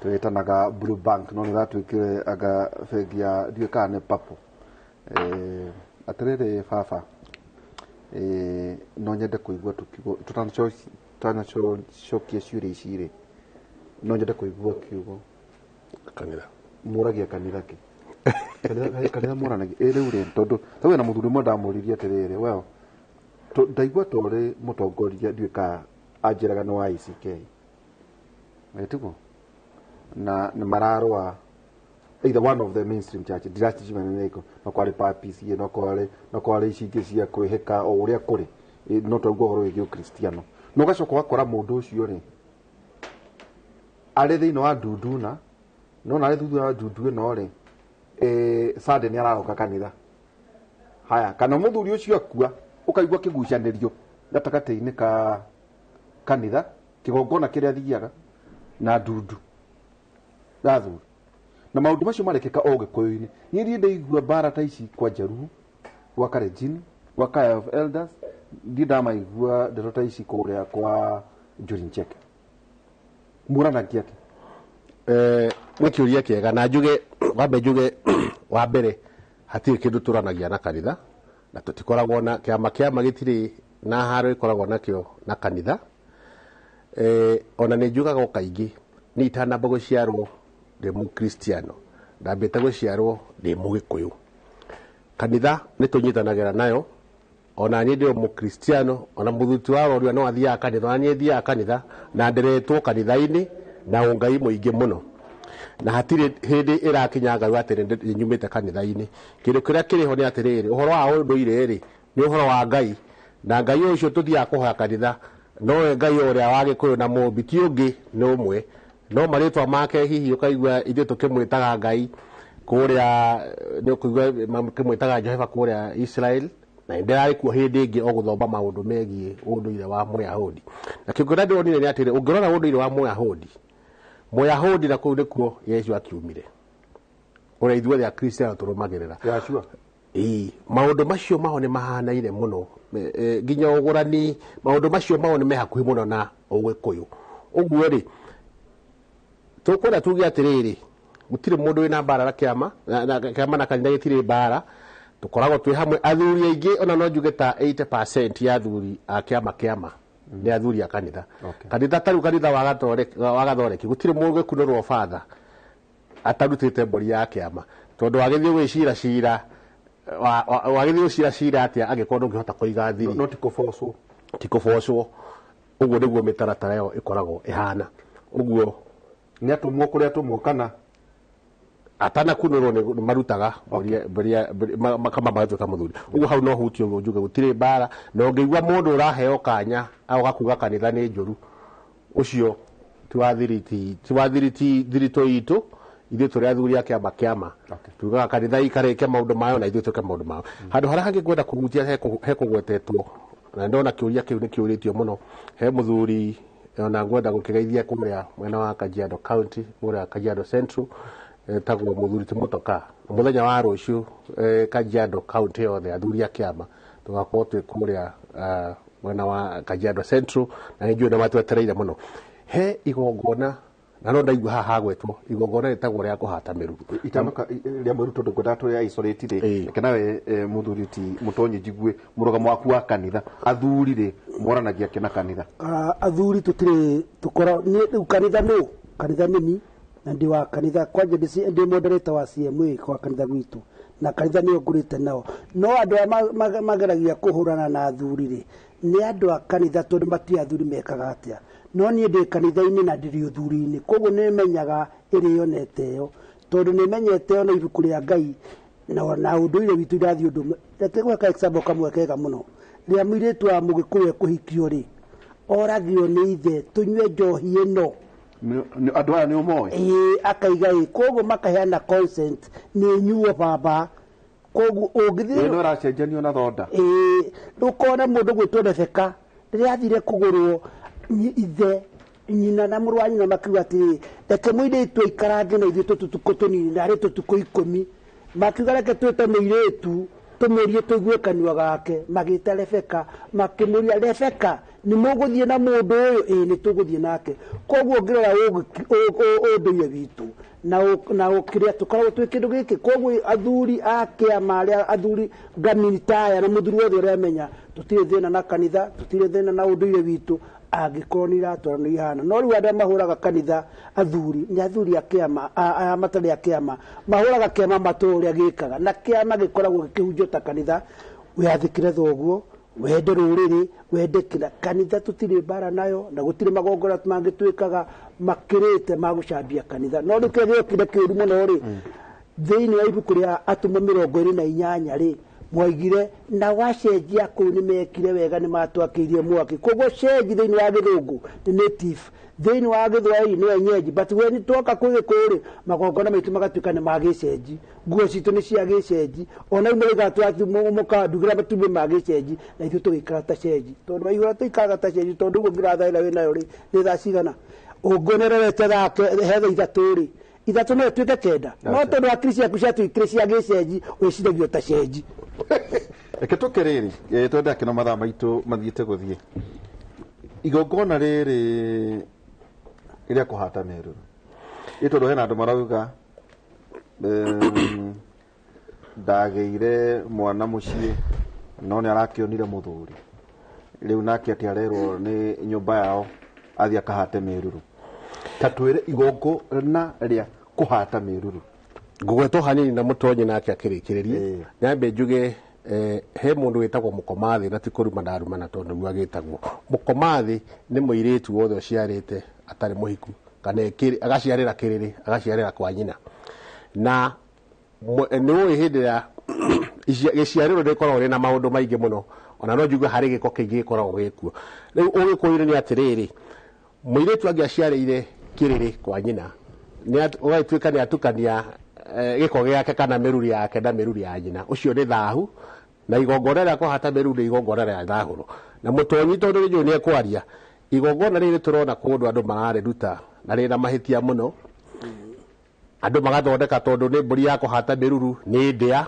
Twĩtanaga Blue Bank no nĩ ratuĩkire anga bengi ya ndiũĩ kana nĩ Purple. Atĩrĩrĩ baba, no nyende kũigua tũkiugo tũtanacokia ciũria ici rĩ, no nyende kũigua kiugo kanitha. Mũragia kanitha kĩ? Kanitha mũranagia rĩu rĩ, tondũ ta wĩna mũthuri ũmwe ndamũririe atĩrĩrĩ, well, ndaigua ta ũrĩ mũtongoria ndiũĩ kana anjĩraga nĩ wa ACK. Tiguo? Na nĩ mararũa either one of the mainstream church ndiracimenya nĩ ĩrĩkũ, no kwarĩ pa PCA, no kwarĩ ici ingĩ cia kwĩhĩka o ũrĩa kũrĩ, no twaigua ũhoro wĩgiĩ ũkristiano. Na ũgacoka ũgakora mũndũ ũcio rĩ arĩ thĩinĩ wa ndunduna, no na arĩ thutha wa ndundu ĩno rĩ, Sunday nĩ araroka kanitha. Haya, kana mũthuri ũcio akua ũkaigua kĩgucanĩrio gatagatĩ-inĩ ka kanitha, kĩgongona kĩrĩa athiaga na ndundu ya athuri. Na maũndũ macio marekĩka o Gĩkũyũ-inĩ. Niĩ ndiĩ ndaigua mbara ta ici kwa Jaruo, gwa Kalenjin, gwa Kaya of Elders, ndiĩ ndamaigua ndeto ta ici kũrĩa kwa Njuri Ncheke. Mũranagia atĩa? Nĩ kĩũria kĩega na njuge, wambe njuge wa mbere hatirĩ kĩndũ tũranagia na kanitha na tũtikoragwo na kĩama gĩtirĩ na haro ĩkoragwo nakĩo na kanitha. Ona nĩ njugaga o kaingĩ niĩ itanamba gũciarwo ndĩ mũkristiano, ndambĩte gũciarwo ndĩ mũgĩkũyũ. Kanitha nĩ tũnyitanagĩra nayo, ona niĩ ndĩ mũkristiano, ona mũthuti wa rorua no athiaga kanitha, ona niĩ thiaga kanitha na nderetwo kanitha-inĩ na ũngai mũingĩ mũno. Na hatirĩ hĩndĩ ĩrakinya ngarua atĩ nĩ nyumĩte kanitha-inĩ. Kĩndũ kĩrĩa kĩrĩ ho nĩ atĩrĩrĩ, ũhoro wa ũndũire rĩ nĩ ũhoro wa Ngai Na Ngai ũcio tũthiaga kũhoya kanitha nowe Ngai ũrĩa wa Gĩkũyũ na Mũmbi, ti ũngĩ, nĩ ũmwe, no marĩtwa make hihi ũkaigua ithuĩ tũkĩmwĩtaga Ngai kũrĩa, nĩ ũkũigua makĩmwĩtaga Jehova kũrĩa Israel, na ndĩrarĩ kuo hĩndĩ ĩngĩ o gũthoma maũndũ megiĩ ũndũire wa Mũyahudi. Na kĩndũ kĩrĩa ndĩronire nĩ atĩrĩ, ũngĩrora ũndũire wa Mũyahudi, Mũyahudi na kũu nĩkuo Yesu akiumire, ũrĩa ithuothe Akristiano tũrũmagĩrĩra. Yahshua. Ĩĩ, maũndũ macio mao nĩ mahanaine mũno, nginya ũgũrani, maũndũ macio mao nĩ me hakuhĩ mũno na Ũgĩkũyũ. Ũguo rĩ, tũkwenda tuge atĩrĩrĩ, gũtirĩ mũndũ wĩna mbara na kĩama, na kĩama na kanitha gĩtirĩ mbara, tũkoragwo twĩ hamwe. Athuri aingĩ ona no njuge ta 80% ya athuri a kĩama kĩama nĩ athuri a kanitha. Kanitha ta rĩu kanitha wa Gathoreki gũtirĩ mũgĩkunũrwo batha atarutĩte mbũri ya kĩama, tondũ wagĩthiĩ gwĩcira cira wagĩthiĩ gũcira cira atĩa angĩkorwo ndũngĩhota kũiga thiri? No ti kũbocwo. Ti kũbocwo. Ũguo nĩguo mĩtaratara ĩyo ĩkoragwo ĩhana. Ũguo nĩ atũmwo kũrĩa atũmwo kana atanakunũrwo nĩ marutaga makamba magatuĩka mũthuri. Ũguo hau no hutie ũguo njuge gũtirĩ mbara, na ũngĩigua mũndũ ũraheo kanya agoka kuga kanitha nĩ njũru, ũcio ti wa thiriti, ti wa thiriti, thiritũ itũ. Ithuĩ tũrĩ athuri a kĩama kĩama, tugaga kanitha ikarĩke maũndũ mayo na ithuĩ twĩke maũndũ mayo. Handũ harĩa hangĩ ngwenda kũhutia he kũgwetetwo, na ndona kĩũria kĩu nĩ kĩũrĩtio mũno, he mũthuri ona ngwenda gũkĩgeithia kũrĩa mwena wa Kajiado County, kũrĩa Kajiado Central, etagwo mũthuri ti Mũtoka. Mũthenya wa rũciũ Kajiado County yothe athuri a kĩama tũgakorwo twĩ kũrĩa mwena wa Kajiado Central, na nĩ njũĩ nĩ matwetereire mũno. He igongona na no ndaigua haha hagwetwo igongona rĩtagwo rĩa kũhata mĩruru. Itanoka rĩa mweru tondũ ngwendaga tũrĩa isolate rĩ, reke nawe mũthuri ti Mũtonyi njigue mũrũgamo waku wa kanitha. Athuri rĩ moranagia kĩ na kanitha? Athuri tũtirĩ tũkora rĩu kanitha nũ kanitha nĩni na ndĩ wa kanitha kwanja ndĩ moderator wa CMA kwa kanitha gwitũ, na kanitha nĩyo ngũrĩte nao. No andũ aya mageragia kũhũrana na athuri rĩ nĩ andũ a kanitha, tondũ matiũĩ athuri mekaga atĩa. No niĩ ndĩ kanitha-inĩ na ndĩrĩ ũthuri-inĩ, koguo nĩ menyaga ĩrĩa yonete ĩyo, tondũ nĩ menyete ona ibuku rĩa Ngai na ũndũire witũ irathiĩ ũndũ ũmwe. Reke gweka example kamwe kega mũno. Rĩrĩa mũirĩtu wa Mũgĩkũyũ ekũhikio rĩ, oragio nĩ ithe tũnyue njohi ĩno. Andũ aya nĩ ũmoĩ? Ĩĩ, akaiga ĩ, koguo makaheana consent nĩ nyuo baba. Koguo ũngĩthiĩ Ĩno ĩracenjanio na thonda. Ĩĩ, ũkona mũndũ gwĩtwo Rebeka rĩrĩa athire kũgũrwo ithe nyina na mũrũ wa nyina makiuga atĩrĩrĩ, reke mũirĩtu aikarange na ithuĩ tũtũtukũ tũnini, narĩ tũtukũ 10. Makiuga reke twĩte mũirĩtu tũmũrie tũigue kanua gake. Magĩta Rebeka makĩmũria, Rebeka nĩ mũgũthiĩ na mũndũ ũyũ? Ĩĩ, nĩ tũgũthiĩ nake. Koguo ũngĩrora ũndũire witũ na kĩrĩa tũkoragwo twĩ kĩndũ gĩkĩ. Koguo athuri a kĩama arĩa athuri ngamini taya na mũthuri wothe ũrĩa amenya, tũtirĩ thĩna na kanitha, tũtirĩ thĩna na ũndũire witũ, angĩkorwo nĩ iratwarana ihana. No rĩu andũ arĩa mahũraga kanitha athuri nĩ athuri a kĩama, aya matarĩ a kĩama, mahũraga kĩama matũũ ũrĩa gĩkaga, na kĩama gĩkoragwo gĩkĩhunjio ta kanitha, wĩathĩkĩre thoguo, wende rũrĩrĩ, wende kĩra. Kanitha tũtirĩ mbara nayo, na gũtirĩ magongona mangĩtuĩkaga makĩrĩte ma gũcambia kanitha. No rĩu kĩrĩa gĩokire kĩũru mũno rĩ, thĩinĩ wa ibuku rĩa Atũmwo 28 rĩ, mwaigire na wacenjia kũu nĩ mekire wega, nĩ matwakĩirie mwaki. Koguo cenji thĩinĩ wa gĩthũngũ nĩ native, thĩinĩ wa gĩthwaĩri nĩ wenyeji, but when twoka kwĩ gĩkũyũ rĩ, magongona maitũ magatuĩka nĩ ma gĩcenji, nguo citũ nĩ cia gĩcenji, ona rĩu mũrĩigaga mũkandugĩra matumbĩ ma gĩcenji, na ithuĩ tũgĩikara ta cenji, tondũ waigua tũikaraga ta cenji, tondũ ũguo ngira thaa ĩrĩa wĩnayo rĩ nĩ thaa cigana, ũngĩonererete thaa he thaa 3 rĩ, 3 no ĩtuĩke 9, no tondũ hakiri ciaku ciatuĩkire cia gĩcenji, wĩciragio ta cenji. Reke tũke rĩrĩ, twende akĩno mathaa maitũ mathiĩte gũthiĩ. Igongona rĩrĩ rĩa kũhata mĩruru, ĩ tondũ hena andũ marauga ndagĩire mwana mũciĩ no nĩ arakĩonire mũthuri, rĩu nake atĩ arerwo nĩ nyũmba yao athiĩ akahate mĩruru. Ta twĩre igongona rĩa kũhata mĩruru. Ngũgwetwo hanini na Mũtonyi nake akĩrĩkĩrĩrie. Nyambe njuge he mũndũ wĩtagwo Mũkomathĩ, na ti kũruma ndarumana tondũ nĩguo agĩtagwo. Mũkomathĩ nĩ mũirĩtu wothe ũciarĩte atarĩ mũhiku, kana agaciarĩra kĩrĩrĩ, agaciarĩra kwa nyina. Na nĩ ũĩ hĩndĩ ya gĩciarĩro rĩkoragwo rĩna maũndũ maingĩ mũno. Ona no njuge harĩ gĩko kĩingĩ gĩkoragwo gĩkuo. Rĩu ũgĩkũyũ-inĩ nĩ atĩrĩrĩ, mũirĩtu angĩaciarĩire kĩrĩrĩ kwa nyina, ũgagĩtuĩka nĩ atukania gĩko gĩake kana mĩruri yake na mĩruri ya nyina, ũcio nĩ thahu, na igongona rĩa kũhata mĩruri nĩ igongona rĩa thahũro. Na mũtonyi tondũ nĩ njũĩ nĩ ekwaria, igongona rĩrĩ tũrona kũndũ andũ mararĩruta na rĩna mahĩtia mũno. Andũ magathondeka tondũ nĩ mbũri ya kũhata mĩruru nĩ ndĩa.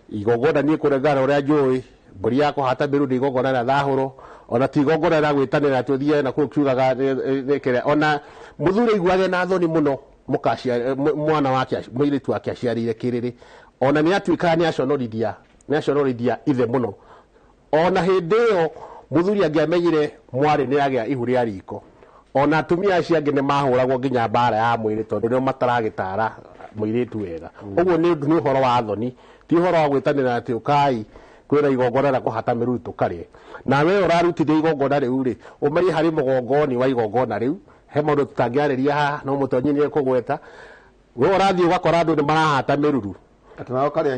Igongona niĩ kũringana na ũrĩa njũĩ, mbũri ya kũhata mĩruru nĩ igongona rĩa thahũro, ona ti igongona rĩa gwĩtanĩra atĩ ũthiage na kũu kiugaga kĩrĩa. Ona mũthuri aiguage na thoni mũno mwana wake mũirĩtu wake aciarĩire kĩrĩrĩ, ona nĩ atuĩkaga nĩ aconorithia ithe mũno. Ona hĩndĩ ĩyo mũthuri angĩamenyire mwarĩ nĩ agĩa ihu rĩa riko, ona atumia acio angĩ nĩ mahũragwo nginya mbara ya mwĩrĩ tondũ nĩo mataragĩtara mũirĩtu wega. Ũguo nĩ ũhoro wa thoni, ti ũhoro wa gwĩtanĩra atĩ ũkai kwĩna igongona rĩa kũhata mĩruru tũkarĩe. Na we ũrarutithia igongona rĩu rĩ, ũmenye harĩ mũgongoni wa igongona rĩu, he maũndũ tũtangĩarĩria haha no mũtonyi nĩ ekũgweta. We ũrathiĩ ũgakora andũ nĩ marahata mĩruru,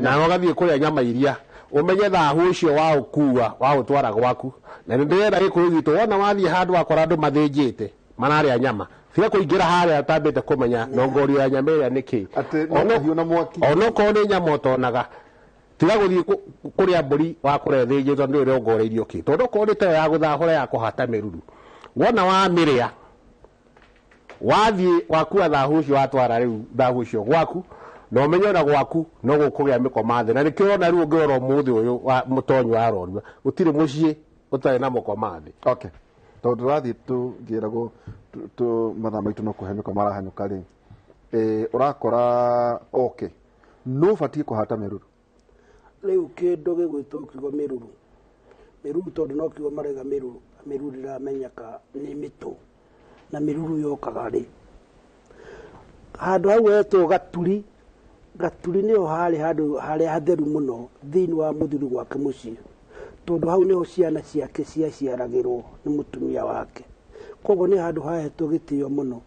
nawe ũgathiĩ kũrĩa nyama iria, ũmenye thahu ũcio wa ũkua wa ũtwara gwaku. Na nĩ ndĩrenda gĩkũyũ gitũ, wona wathiĩ handũ wakora andũ mathĩnjĩte mararĩa nyama, tiga kũingĩra harĩa ũtambĩte kũmenya nongorio ya nyama ĩrĩa nĩ kĩ. Onokorwo nĩ nyama ũtonaga, tiga gũthiĩ kũrĩa mbũri wa kũrĩa ĩthĩnjĩtwo nĩ ũrongoreirio kĩ, tondũ okorwo nĩ ta ĩyo ya gũthahũra ya kũhata mĩruru, wona wamĩrĩa wathiĩ wakua thahu ũcio watwara rĩu thahu ũcio gwaku, na ũmenye ona gwaku no gũkũgĩa mĩkoma thĩ. Na nĩkĩo ũrona rĩu ũngĩrora ũmũthĩ ũyũ wa mũtonyi wa rorua, gũtirĩ mũciĩ ũtarĩ na mũkoma thĩ. Okay. Tondũ tũrathiĩ tũngĩragwo mathaa maitũ no kũhenũka marahanyũka rĩ, ũrakora okay, nũ ũbatiĩ kũhata mĩruru? Rĩu kĩndũ gĩgwĩtwo kiugo mĩruru, mĩruru tondũ no kiugo maraiga mĩruru, mĩruru ndĩramenyeka nĩ mĩtũ, na mĩruru yokaga rĩ handũ hau hetwo gaturi. Gaturi nĩho harĩ handũ harĩa hatheru mũno thĩinĩ wa mũthuri gwake mũciĩ, tondũ hau nĩho ciana ciake ciaciaragĩrwo nĩ mũtumia wake. Koguo nĩ handũ hahetwo gĩtĩo mũno.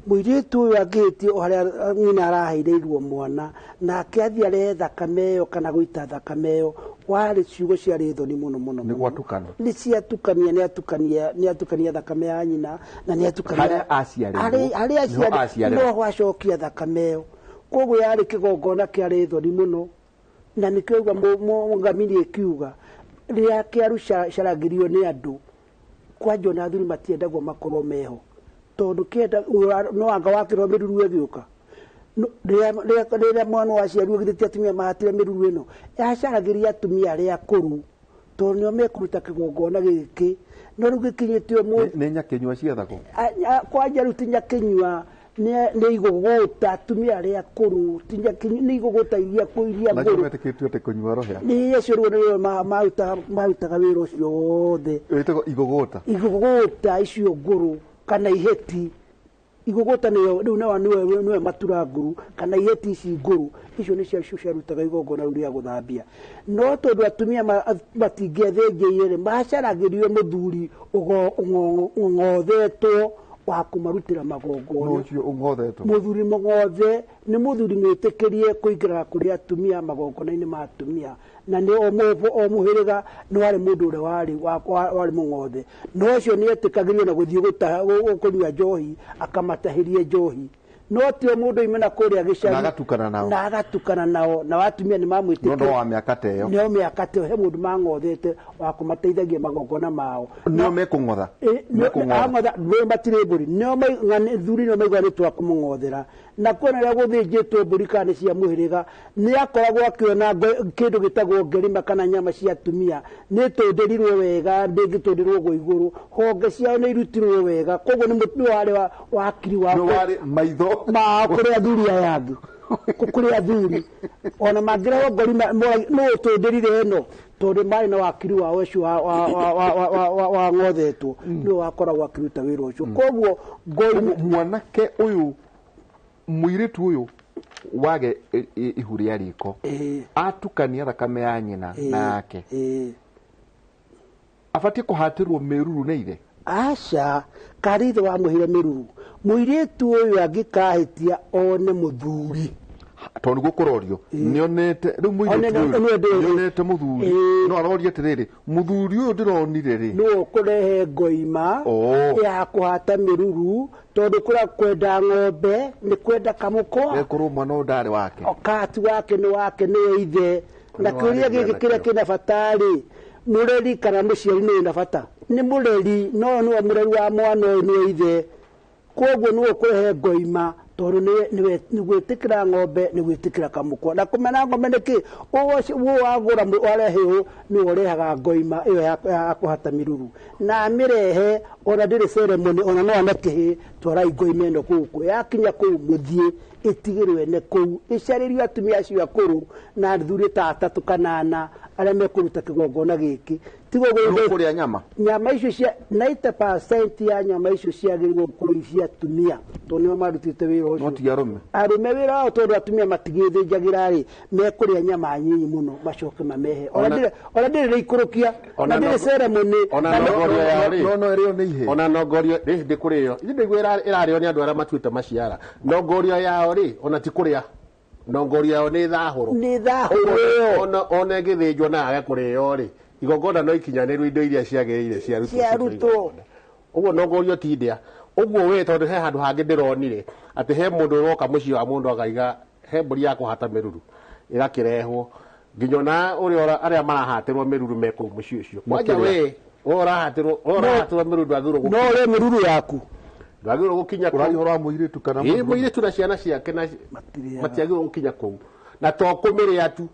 Mũirĩtu ũyũ angĩhĩtio o harĩa nyina araheirĩirwo mwana, nake athiĩ arehe thakame ĩyo kana gũita thakame ĩyo, warĩ ciugo ciarĩ thoni mũno mũno. Nĩ gwatukana. Nĩ ciatukania, nĩ atukania thakame ya nyina, na nĩ atukania harĩa aciarĩirwo. Harĩa aciarĩirwo no acokia thakame ĩyo. Koguo yarĩ kĩgongona kĩarĩ thoni mũno, na nĩkĩo auga mũngamini ĩkiuga rĩrĩa kĩarucaragĩrio nĩ andũ, kwanja ona athuri matiendagwo makorwo meho, tondũ kĩenda no anga wakĩrwo mĩruru ĩgĩũka. Rĩrĩa mwana waciarirwo githĩ ti atumia mahatire mĩruru ĩno, yacaragĩria atumia arĩa akũrũ, tondũ nĩo mekũruta kĩgongona gĩkĩ. No rĩu gĩkinyĩte ũmũthĩ nĩ nyakĩnyua ciethagwo. Kwanja rĩu ti nyakĩnyua, nĩ igũgũta atumia arĩa akũrũ, nĩ igũgũta iria ngũrũ. Nacio metĩkĩtio atĩ kũnyua rũhĩa. Nĩ acio rĩu nĩo marutaga wĩra ũcio wothe. Wĩtagwo igũgũta. Igũgũta icio ngũrũ kana iheti. Igũgũta nĩyo rĩu nĩwe matura ngũrũ kana iheti ici ngũrũ, icio nĩcio ciarutaga igongona rĩu rĩa gũthambia. No tondũ atumia matingĩethĩnjĩire rĩ, macaragĩrio mũthuri ũng'othetwo wa kũmarutĩra magongona. Ũcio ũng'othetwo. Mũthuri mũng'othe nĩ mũthuri mwĩtĩkĩrie kũingĩra kũrĩ atumia magongona-inĩ ma atumia, na nĩ o mũhĩrĩga nĩ warĩ mũndũ ũrĩa warĩ mũng'othe. No ũcio nĩ etĩkagĩrio na gũthiĩ kũnyua njohi, akamatahĩrie njohi. No ti o mũndũ oime na kũrĩa gĩcagi na agatukana nao, na agatukana nao, na atumia nĩ mamwĩtĩkĩrie. No wa mĩaka ta ĩyo, nĩo mĩaka ta ĩyo, he mũndũ mang'othete wa kũmateithagia magongona mao. Nĩo mekũng'otha. Mekũng'otha matirĩ mbũri, nĩo thuri nĩo maiguaga nĩ twa kũmũng'othera. Na kuona rĩrĩa gũthĩnjĩtwo mbũri kana nĩ cia mũhĩrĩga, nĩ akoragwo akĩona kĩndũ gĩtagwo ngerima kana nyama cia atumia nĩ tũndĩrirwo wega, ndĩngĩtũndĩrwo ũguo igũrũ, honge ciao nĩ irutirwo wega. Koguo nĩ warĩ wakiri wa nĩ warĩ maitho mao kũrĩ athuri aya angĩ, kũrĩ athuri ona mangĩrehwo ngorima no ũtũndĩrire ĩno, tondũ marĩ na wakiri wao ũcio wa ng'othetwo, nĩwe wakoragwo akĩruta wĩra ũcio. Koguo mwanake ũyũ, mũirĩtu ũyũ wage ihu rĩa riko, atukania thakame ya nyina na yake, abatiĩ kũhatĩrwo mĩruru nĩ ithe? Aca, karĩ ithe wamũheire mĩruru. Mũirĩtu ũyũ angĩkahĩtia one mũthuri Tondũ nĩguo kũrorio nĩonete rĩu mũirĩtu ũyũ nĩonete mũthuri no aroria atĩrĩrĩ, mũthuri ũyũ ndĩronire rĩ, nĩwe ũkũrehe ngoima ya kũhata mĩruru, tondũ kũrĩa kwenda ng'ombe nĩ kwenda kamũkwa. Ekorwo mwana ũyũ ndarĩ wake. Okati wake nĩ wake, nĩwe ithe. Na kĩũria gĩkĩ kĩrĩa kĩna bata rĩ, mũreri kana mũciari nĩ wĩna bata? Nĩ mũreri, no nĩwe mũreri wa mwana ũyũ, nĩwe ithe. Koguo nĩwe ũkũrehe ngoima, tondũ nĩwe nĩ gwĩtĩkĩra ng'ombe, nĩ gwĩtĩkĩra kamũkwa. Na kũmena ng'ombe nĩ kĩ? Ũũ wagũra warehe ũũ, nĩwe ũrehaga ngoima ĩyo ya kũhata mĩruru. Na amĩrehe ona ndĩrĩ ceremony, ona no ane kĩhĩ, twarai ngoima ĩno gũkũ. Yakinya kũu mũthiĩ, ĩtigĩrwo ene kũu, ĩcarĩrio atumia acio akũrũ na athuri ta atatũ kana ana arĩa mekũruta kĩgongona gĩkĩ. Tigo kũrĩa nyama. Nyama icio cia 90% ya nyama icio ciagĩrĩirwo gũkorwo cia atumia, tondũ nĩo marutĩte wĩra ũcio. No ti arũme. Arũme wĩra wao, tondũ atumia matigĩthĩnjagĩra rĩ, mekũrĩa nyama nyinyi mũno macoke mamehe. Ona ndĩrĩ rĩikũrũkia, ona ndĩrĩ ceremony. Ona nongorio yao rĩ, no ĩrĩo nĩ ihĩĩ. Ona nongorio rĩ, ndĩkũrĩo. Ithuĩ ndĩguo ĩrarĩo nĩ andũ arĩa matuĩte maciara. Nongorio yao rĩ, ona ti kũrĩa. Nongorio yao nĩ thahũro. Nĩ thahũro ĩyo. Ona ĩngĩthĩnjwo na yage kũrĩo rĩ, igongona no ikinyanĩrwo indo iria ciagĩrĩire ciarutwo. Ũguo nongorio ti ndĩa. Ũguo we tondũ he handũ hangĩ ndĩronire atĩ he mũndũ ũroka mũciĩ wa mũndũ akaiga he mbũri ya kũhata mĩruru ĩgakĩrehwo nginya ona ũrĩa arĩa marahatĩrwo mĩruru me kũu mũciĩ ũcio. Kwanja we ũrahatĩrwo mĩruru ndwagĩrĩirwo gũkinya. No ũrĩe mĩruru yaku. Ndwagĩrĩirwo gũkinya kũu. Ũraria ũhoro wa mũirĩtu kana mũthuri? Mũirĩtu na ciana ciake na matiagĩrĩirwo gũkinya kũu. Na to kũmĩrĩa tu,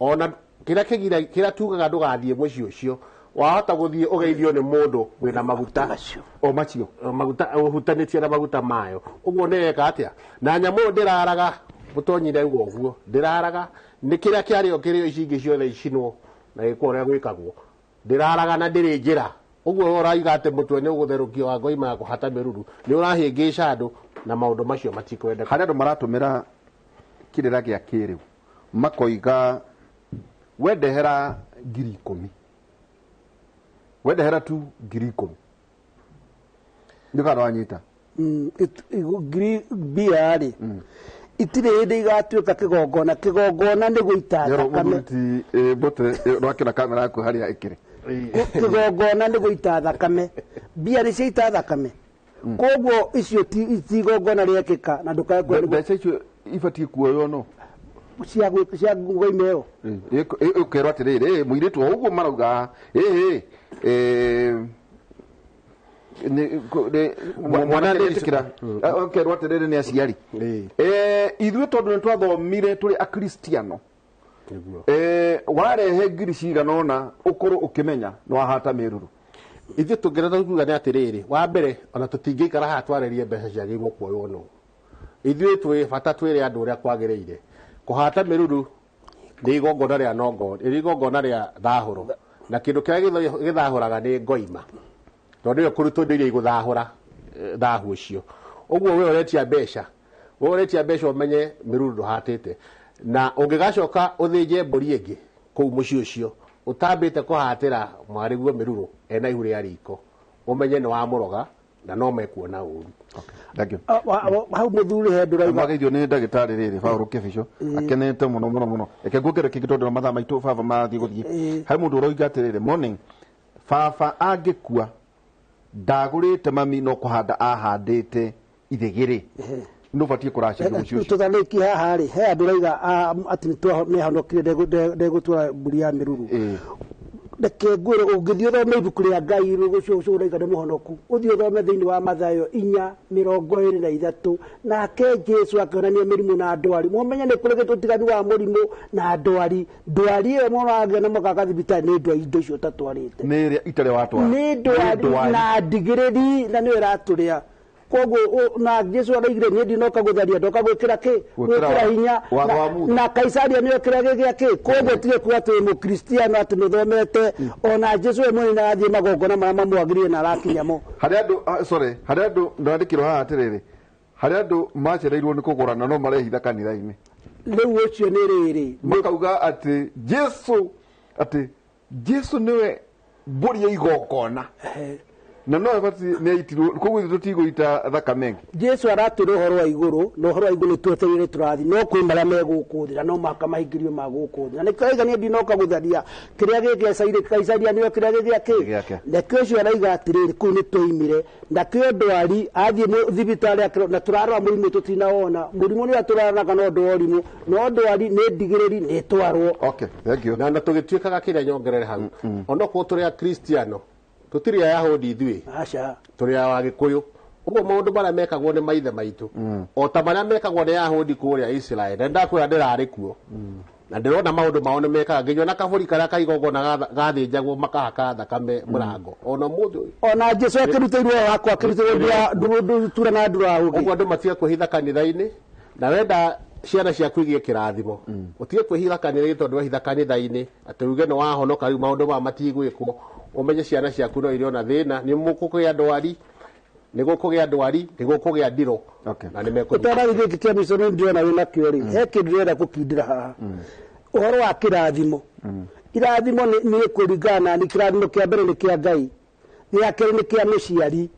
ona kĩrĩa kĩgira kĩrĩa tugaga ndũgathiĩ mũciĩ ũcio, wahota gũthiĩ ũgeithio nĩ mũndũ wĩna maguta o macio, maguta ũhutanĩtie na maguta mayo. Ũguo nĩ eka atĩa? Na nyamũ ĩyo ndĩraraga, mũtonyire ugo ũguo ndĩraraga, nĩ kĩrĩa kĩarĩo kĩrĩo ici ingĩ ciothe icinwo na gĩkwo ũrĩa gwĩkagwo, ndĩraraga na ndĩrĩ njĩra. Ũguo ũraiga atĩ mũtwe nĩ ũgũtherũkio wa ngoima ya kũhata mĩruru, nĩ ũrahĩngĩca andũ na maũndũ macio matikwendeka. Harĩ andũ maratũmĩra kĩrĩra gĩa kĩrĩu makoiga wendehera 10,000, wendehera tu 10,000, nĩ kana wanyita ngiri mbia rĩ, itirĩ hĩndĩ igatuĩka kĩgongona. Kĩgongona nĩ gũita thakame. Mbote rwakĩra kamera yaku harĩa ĩkĩrĩ. Kĩgongona nĩ gũita thakame. Mbia nĩ ciaita thakame. Koguo icio ti igongona rĩekĩka na ndũkae mbeca icio ibatiĩ kuoywo no cia ngoima ĩyo. Ũkerwo atĩrĩrĩ, mũirĩtu o ũguo marauga ũkerwo atĩrĩrĩ nĩ aciari ithuĩ, tondũ nĩ twathomire tũrĩ akristiano, warehe ngiri cigana ũna ũkorwo ũkĩmenya nĩ wahata mĩruru. Ithuĩ tũngĩrenda kuga nĩ atĩrĩrĩ, wa mbere ona tũtingĩikara haha twarĩrie mbeca ciagĩrĩirwo kuoywo no ithuĩ twĩ bata twĩre andũ ũrĩa kwagĩrĩire. Kũhata mĩruru nĩ igongona rĩa nongo, nĩ igongona rĩa thahũro, na kĩndũ kĩrĩa gĩthahũraga nĩ ngoima, tondũ nĩyo kũrutwo indo iria igũthahũra thahu ũcio. Ũguo we ũretia mbeca, we ũretia mbeca ũmenye mĩruru ndũhatĩte, na ũngĩgacoka ũthĩnje mbũri ĩngĩ kũu mũciĩ ũcio ũtambĩte kũhatĩra mwarĩguo mĩruru ena ihu rĩa riko, ũmenye nĩ wamũroga na no mekuona ũru. Thank you. Hau mũthuri he ndũrauga. Mageithio nĩ ndagĩtarĩ rĩrĩ Paul Kĩbico akenete mũno mũno mũno. Reke nguongere kĩngĩ tondũ mathaa maitũ baba marathiĩ gũthiĩ. Harĩ mũndũ ũroiga atĩrĩrĩ, morning, baba angĩkua ndagũrĩte mami no kũhanda ahandĩte ithĩgĩrĩ, nĩ ũbatiĩ kũracĩrio mũciĩ ũcio. Tũtanĩki haha rĩ, he andũ ũrauga atĩ nĩahonokire ndegũtwara mbũri ya mĩruru. Reke ngwĩre, ũngĩthiĩ ũthome ibuku rĩa Ngai ũcio ũrauga nĩ mũhonoku, ũthiĩ ũthome thĩinĩ wa Mathayo 4:23, nake Jesu akĩonania mĩrimũ na ndwari. Mũmenye nĩ kũrĩ ũtiganu wa mũrimũ na ndwari. Ndwari ĩyo mũragĩa na mũgaka thibitarĩ nĩ ndwari indo icio ũtatwarĩte, nĩ ĩrĩa itarĩ watwara, nĩ ndwari na ndigĩrĩri, na nĩyo ĩratũrĩa. Koguo na Jesu araigire niĩ ndinoka gũtharia, ndoka gwĩkĩra kĩ? Gwĩkĩra hinya. Na Kaisaria nĩyo kĩrĩa gĩa kĩ? Koguo tige kuga atĩ wĩ mũkristiano atĩ nĩũthomete, ona Jesu we mwene nĩarathiĩ magongona marĩa mamwagĩrĩire na arakinya mo. Harĩ andũ, sorry, harĩ andũ ndandĩkĩrwo haha atĩrĩrĩ, harĩ andũ macereirwo nĩ kũgũrana no marehitha kanitha-inĩ. Rĩu ũcio nĩ rĩrĩ, makauga atĩ Jesu, atĩ Jesu nĩwe mbũri ya igongona. Na no ebati nĩ aitirwo koguo ithuĩ tũtigũita thakame. Jesu aratwĩra ũhoro wa igũrũ na ũhoro wa igũrũ nĩ twetereire tũrathi no kwĩ marĩa me gũkũ thĩ na no mũhaka mahingĩrio ma gũkũ thĩ na nĩkĩo aiga niĩ ndinoka gũtharia kĩrĩa gĩ Kaisaria nĩo kĩrĩa gĩ gĩake Gĩake. Nakĩo ũcio araiga atĩrĩrĩ kũu nĩ twoimire nakĩo ndwari athiĩ thibitarĩ akĩrwo na tũrarora mũrimũ tũtinawona mũrimũ nĩ ũrĩa tũraranaga no ũndũ wa ũrimũ no ndwari nĩ ndigĩrĩri nĩ ĩtwarwo. Okay, thank you. Na tũgĩtuĩkaga kĩrĩa nyongerere hau onokorwo tũrĩ akristiano tũtirĩ ayahudi ithuĩ aca tũrĩ a Gĩkũyũ ũguo maũndũ marĩa mekagwo nĩ maithe maitũ o ta marĩa mekagwo nĩ Ayahudi kũrĩa Israel na ndakwĩra ndĩrarĩ kuo na ndĩrona maũndũ mao nĩ mekaga nginya na kabũri karĩa kaigongona gathĩnjagwo makahaka thakame mũrango ona mũthĩ ũyũ. Ona Jesu akĩrutĩirwo wakwa akĩrutĩirwo ndutura na nduraũngĩ. Ũguo andũ matige kwĩhitha kanitha-inĩ na wenda ciana ciaku igĩe kĩrathimo ũtige kwĩhitha kanitha-inĩ tondũ wehitha kanitha-inĩ atĩ uge nĩ wahonoka rĩu maũndũ maya matigwĩkwo ũmenye ciana ciaku no irĩ ona thĩna nĩ mũkũgĩa ndwari nĩ gũkũgĩa ndwari nĩ gũkũgĩa ndirũ na nĩ mekũnyita. Ũtarathi gĩkĩ kĩa mĩco nĩ ndĩrona wĩna kĩo rĩ he kĩndũ ndĩrenda gũkindĩra haha ũhoro wa kĩrathimo. Irathimo nĩ kũringana na nĩ kĩrathimo kĩa mbere nĩ kĩa Ngai gĩa kerĩ nĩ kĩa mũciari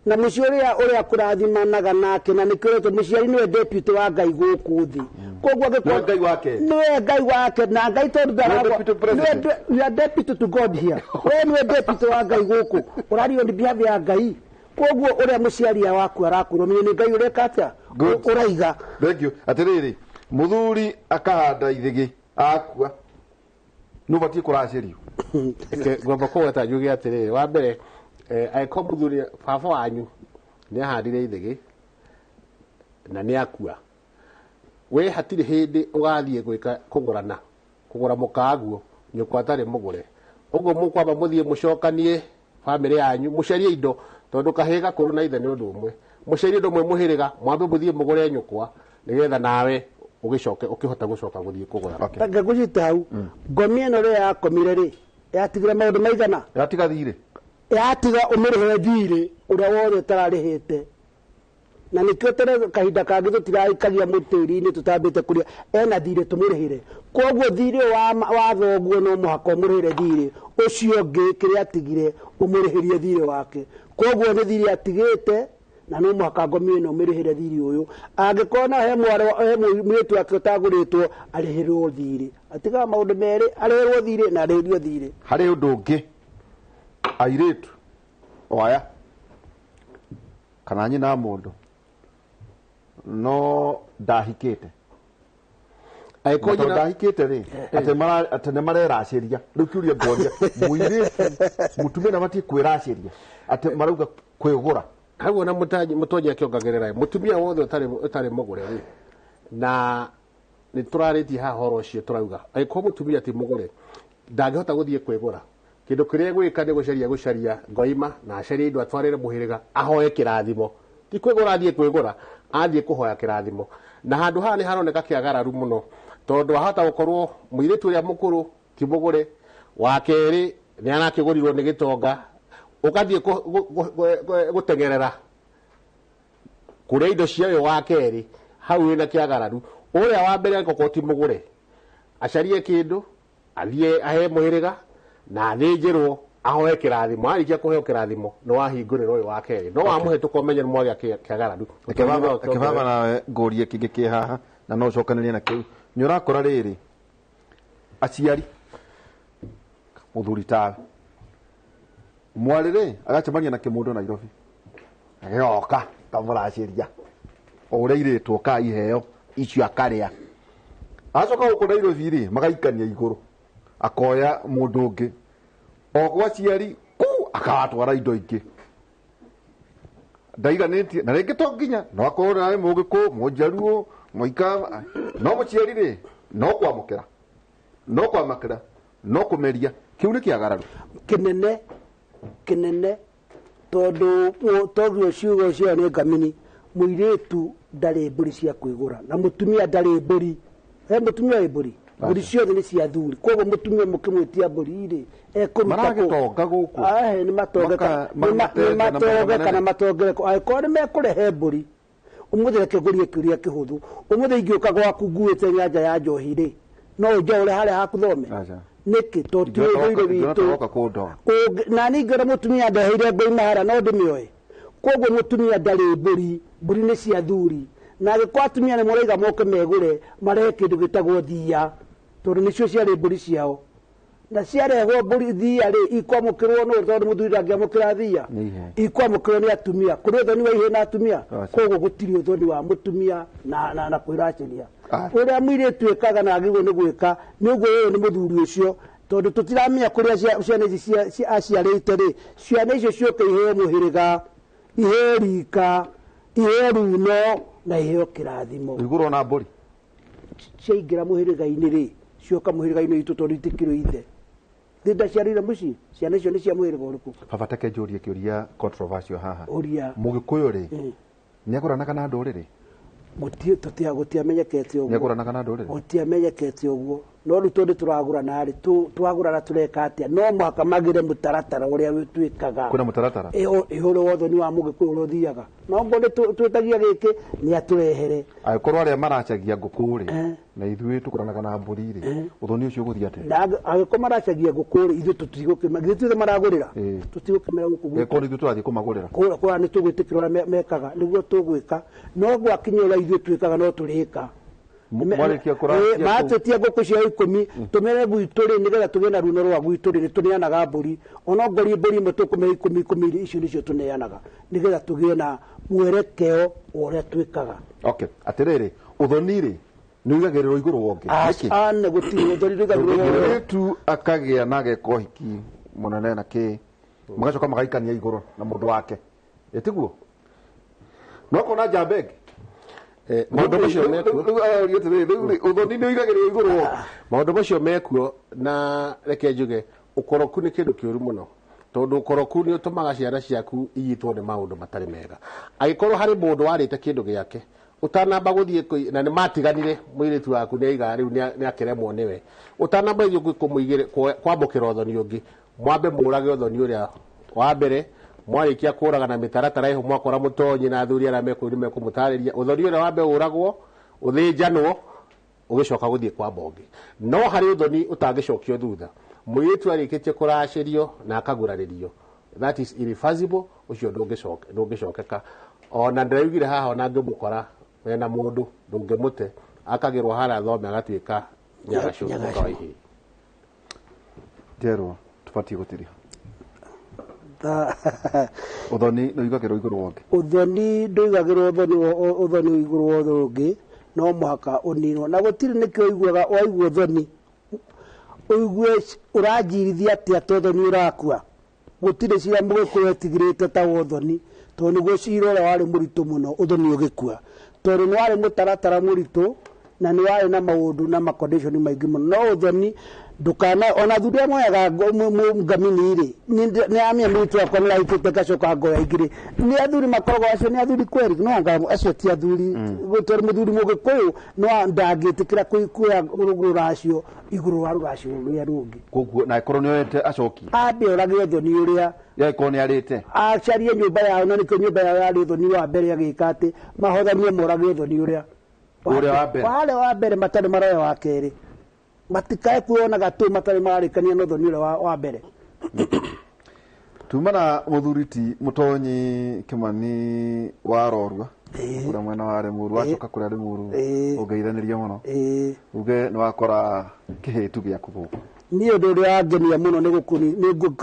na mũciĩ ũrĩa ũrĩa kũrathimanaga nake na nĩkĩo ũretwo mũciari nĩwe deputy wa Ngai gũkũ thĩ koguo Nĩwe Ngai wake. Nĩwe Ngai wake na Ngai tondũ Nĩwe deputy president. You are deputy to God here. We nĩwe deputy wa Ngai gũkũ ũrario on behalf ya Ngai koguo ũrĩa mũciari waku arakwĩrwo menye nĩ Ngai ũreka atĩa ũraiga. Thank you. Atĩrĩrĩ mũthuri akahanda ithĩgĩ akua nĩ ũbatiĩ kũracĩrio. Reke ngwamba kũgweta njuge atĩrĩrĩ wa mbere angĩkorwo mũthuri baba wanyu nĩ ahandire ithĩgĩ na nĩ akua we hatirĩ hĩndĩ ũgathiĩ gwĩka kũgũrana kũgũra mũkaguo nyũkwa atarĩ mũgũre ũguo mũkwamba mũthiĩ mũcokanie bamĩrĩ yanyu mũcarie indo tondũ kahĩĩ gakũrũ na ithe nĩ ũndũ ũmwe mũcarie indo mwĩ mũhĩrĩga mwambe mũthiĩ mũgũre nyũkwa nĩgetha nawe ũgĩcoke ũkĩhota gũcoka gũthiĩ kũgũra. Reke ngũcite hau ngomi ĩno rĩrĩa yakomire rĩ yatigire maũndũ maigana yatiga thirĩ yatiga ũmĩrĩhe thirĩ ũrĩa wothe ũtararĩhĩte na nĩkĩo tene kahinda kangĩ tũtiraikagia mũtĩri-inĩ tũtambĩte kũrĩa ena thirĩ tũmũrĩhĩre koguo thirĩ wa thoguo no mũhaka ũmũrĩhĩre thirĩ ũcio ũngĩ kĩrĩa atigire ũmũrĩhĩrie thirĩ wake koguo nĩ thirĩ atigĩte na no mũhaka ngomi ĩno ũmĩrĩhĩre thirĩ ũyũ angĩkorwo na he mwarĩ he mũirĩtu wake ũtagũrĩtwo arĩhĩrwo thirĩ atigaga maũndũ merĩ arĩhĩrwo thirĩ na arĩhĩrio thirĩ. Harĩ ũndũ ũngĩ airĩtu o aya kana nyina mũndũ no ndahikĩte Angĩkorwo tondũ ndahikĩte rĩ atĩ nĩ mareracĩria rĩu kĩũria ngoria mũirĩtu mũtumia nabatiĩ kwĩracĩria atĩ marauga kwĩgũra hau ona mũtonyi akĩongagĩrĩra mũtumia wothe ũtarĩ mũgũre rĩ na nĩ tũrarĩtie haha ũhoro ũcio tũrauga angĩkorwo mũtumia ti mũgũre ndangĩhota gũthiĩ kwĩgũra kĩndũ kĩrĩa egwĩka nĩ gũcaria gũcaria ngoima na acarie indo atwarĩre mũhĩrĩga ahoe kĩrathimo ti kwĩgũra athiĩ kwĩgũra athiĩ kũhoya kĩrathimo na handũ haha nĩ haroneka kĩagararu mũno tondũ ahota gũkorwo mũirĩtu ũrĩa mũkũrũ ti mũgũre wa kerĩ nĩ arakĩgũrirwo nĩ gĩtonga ũgathiĩ gũteng'erera kũrĩa indo cia ũyũ wa kerĩ hau wĩna kĩagararu ũrĩa wa mbere angĩkorwo ti mũgũre acarie kĩndũ athiĩ ahe mũhĩrĩga na athĩnjĩrwo ahoe kĩrathimo arĩkia kũheo kĩrathimo nĩ wahingũrĩra ũyũ wa kerĩ no wamũhĩtũka ũmenye nĩ mwagĩa kĩagararu. Reke baba nawe ngũrie kĩngĩ kĩ haha na no ũcokanĩrie na kĩu nĩ ũrakora rĩrĩ aciari mũthuri tawe mwarĩ rĩ agacemania na kĩmũndũ Nairobi agĩoka kamũracĩria o ũrĩa irĩtwo ka iheo icio akarĩa acoka gũkũ Nairobi rĩ magaikania igũrũ akoya mũndũ ũngĩ o gwa aciari kuu akagatwara indo ingĩ ndaiganĩtie na rĩngĩ to nginya no akorwo narĩ mũgĩkũyũ mũnjaruo mũika no mũciari rĩ no kwamũkĩra no kwamakĩra no kũmeria kĩu nĩ kĩagararu kĩnene kĩnene tondũ togio ciugo cio nĩ ngamini mũirĩtu ndarĩ mbũri cia kwĩgũra na mũtumia ndarĩ mbũri he mũtumia wĩ mbũri mbũri ciothe nĩ cia thuri koguo mũtumia mũkĩmwĩtia mbũri rĩ ekũruta maragĩtonga gũkũ nĩ matonge kana matongereko angĩkorwo nĩ mekũrehe mbũri ũmũthĩ reke ngũrie kĩũria kĩhũthũ ũmũthĩ ingĩũka gwaku nguĩte nyanja ya njohi rĩ no ũnjaũre harĩa haku thome Nĩkĩ? Tondũ ti ũndũire witũ. Woka kũndoa. Na niĩ ingĩona mũtumia ndeheire ngoima hara no ndĩmĩoe. Koguo mũtumia ndarĩ mbũri, mbũri nĩ cia thuri. Na angĩkorwo atumia nĩ maraiga moke megũre, marehe kĩndũ gĩtagwo thiia, tondũ nĩcio ciarĩ mbũri ciao. Na ciarehwo mbũri thiia rĩ, ikwamũkĩrwo nũ? Tondũ mũthuri ndangĩamũkĩra thiia, ikwamũkĩrwo nĩ atumia. Kũrĩ ũthoni wa ihĩĩ na atumia. Koguo gũtirĩ ũthoni wa mũtumia na kwĩracĩria. Ũrĩa mũirĩtu ĩkaga na agĩrĩirwo nĩ gwĩka nĩ ũguo. Ũyũ nĩ mũthuri ũcio, tondũ tũtiramenya kũrĩa ciana ici aciarĩte rĩ, ciana icio ciũke iheo mũhĩrĩga, iheo rika, iheo runo na iheo kĩrathimo. Igũrũ na mbũri. Ciaingĩra mũhĩrĩga-inĩ rĩ, cioka mũhĩrĩga-inĩ witũ, tondũ itikĩrĩ ithe thĩ ndaciarĩire mũciĩ, ciana icio nĩ cia mũhĩrĩga ũrĩkũ? Baba, teke njũrie kĩũria controversial haha. Ũria. Mũgĩkũyũ rĩ, nĩ agũranaga na ndũrĩrĩ? Gũtiamenyekete ũguo. Nĩ agũranaga na ndũrĩrĩ? Gũtiamenyekete ũguo, no rĩu tondũ tũragũrana rĩ, twagũrana tũreka atĩa? No mũhaka magĩre mũtaratara ũrĩa twĩkaga. Kwĩna mũtaratara? Ũrĩa wothe nĩ wa mũgĩkũyũ ũrĩa ũthiaga, no ngorwo twĩtagia gĩkĩ nĩ atũrehere. Angĩkorwo arĩa maracagia ngũkũ rĩ, na ithuĩ tũgũranaga na mbũri rĩ, ũthoni ũcio ũgũthiĩ atĩa? Na angĩkorwo maracagia ngũkũ rĩ, ithuĩ tũtigũkĩmera, githĩ ti ithuĩ maragũrĩra? Tũtigũkĩmera gũkũ gwitũ. Angĩkorwo nĩ ithuĩ tũrathiĩ kũmagũrĩra. Kũrĩa nĩ tũgwĩtĩkĩra ũrĩa mekaga nĩguo tũgwĩka, no gwakinya ũrĩa ithuĩ twĩkaga no tũrĩka. Mwarĩkia kũracia kũu. Matwĩtia ngũkũ cia 10, tũmere gwitũ rĩ, nĩgetha tũgĩe na runo rwa gwitũ rĩ, nĩ tũneanaga mbũri. Ona ngori mbũri ĩmwe tũkũmĩhe 10 10 rĩ, icio nĩcio tũneanaga nĩgetha tũgĩe na mwerekeo wa ũrĩa twĩkaga. Okay, atĩrĩrĩ, ũthoni rĩ, nĩ ũigagĩrĩrwo igũrũ wa ũngĩ? Nĩkĩ? Ane gũtirĩ ũthoni ndũigagĩrĩrwo igũrũ. Mũirĩtu akagĩa na ageka ũhiki mũnene na kĩ, magacoka magaikania igũrũ na mũndũ wake, ĩtiguo? No kona njamba ĩngĩ. Maũndũ macio mekuo. Ũthoni nĩ ũigagĩrĩrwo igũrũ wa ũngĩ. Maũndũ macio mekuo, na reke njuge ũkoroku nĩ kĩndũ kĩũru mũno, tondũ ũkoroku nĩ ũtũmaga ciana ciaku inyitwo nĩ maũndũ matarĩ mega. Angĩkorwo harĩ mũndũ warĩte kĩndũ gĩake ũtanamba gũthiĩ na nĩ matiganire, mũirĩtu waku nĩ aiga rĩu nĩ akĩremwo nĩwe, ũtanamba gũthiĩ kwamũkĩra ũthoni ũngĩ, mwambe mũrage ũthoni ũrĩa wa mbere. Mwarĩkia kũraga na mĩtaratara ĩho, mwakora mũtonyi na athuri arĩa mekũu nĩ mekũmũtarĩria ũthoni ũrĩa wambe ũragwo, ũthĩnjanwo, ũgĩcoka gũthiĩ kwamba ũngĩ. No harĩ ũthoni ũtangĩcokio thutha. Mũirĩtu arĩkĩtie kũracĩrio na akagurarĩrio, that is irreversible. Ũcio ndũngĩcokeka. Ona ndĩraugire haha, ona ngĩmũkora mena mũndũ, ndũngĩmũte, akagĩrwo harĩa thome agatuĩka nyagacũ mũka wa ihĩĩ. Njerwo tũbatiĩ gũtiriha. Ũthoni nĩ ũigagĩrwo igũrũ wa ũngĩ? Ũthoni ndũigagĩrwo ũthoni igũrũ wa ũngĩ, no mũhaka ũninwo. Na gũtirĩ nĩkĩo ũiguaga waigua ũthoni ũigue ũranjirithia atĩa ta ũthoni ũrakua. Gũtirĩ cira mũgĩkũyũ etigĩrĩte ta wa ũthoni, tondũ nĩguo cira ũrĩa warĩ mũritũ mũno ũthoni ũgĩkua, tondũ nĩ warĩ mũtaratara mũritũ na nĩ warĩ na maũndũ na macondition maingĩ mũno. No ũthoni ndũkana, ona athuri arĩa moyaga ngamini rĩ, nĩ amenya mũirĩtu wakwa nĩ arahikĩte ngacoka ngoya ingĩ rĩ, nĩ athuri makoragwo acio nĩ athuri kweri? No anga acio ti athuri, tondũ mũthuri mũgĩkũyũ no ndangĩtĩkĩra kuoya rũracio igũrũ wa rũracio rũrĩa rũngĩ. Koguo na angĩkorwo nĩ oete acokie? Ambe orage ũthoni ũrĩa. Angĩkorwo nĩ arĩte? Acarie nyũmba yao, na nĩkĩo nyũmba yao yarĩ ũthoni wa mbere, agĩka atĩ mahothanie morage ũthoni ũrĩa ũrĩa wa mbere. Warĩa wa mbere matarĩ maroya wa kerĩ, matikae kuona gatũ matarĩ mararĩkania na ũthoni ũrĩa wa mbere. Tuma na mũthuri ti Mũtonyi Kĩmani wa Rorua kũrĩa mwena wa Rĩmuru, wacoka kũrĩa Rĩmuru ũngeithanĩria mũno, uge nĩ wakora kĩhĩtu gĩaku gũkũ. Niĩ ũndũ ũrĩa wangenia mũno nĩ gũkũ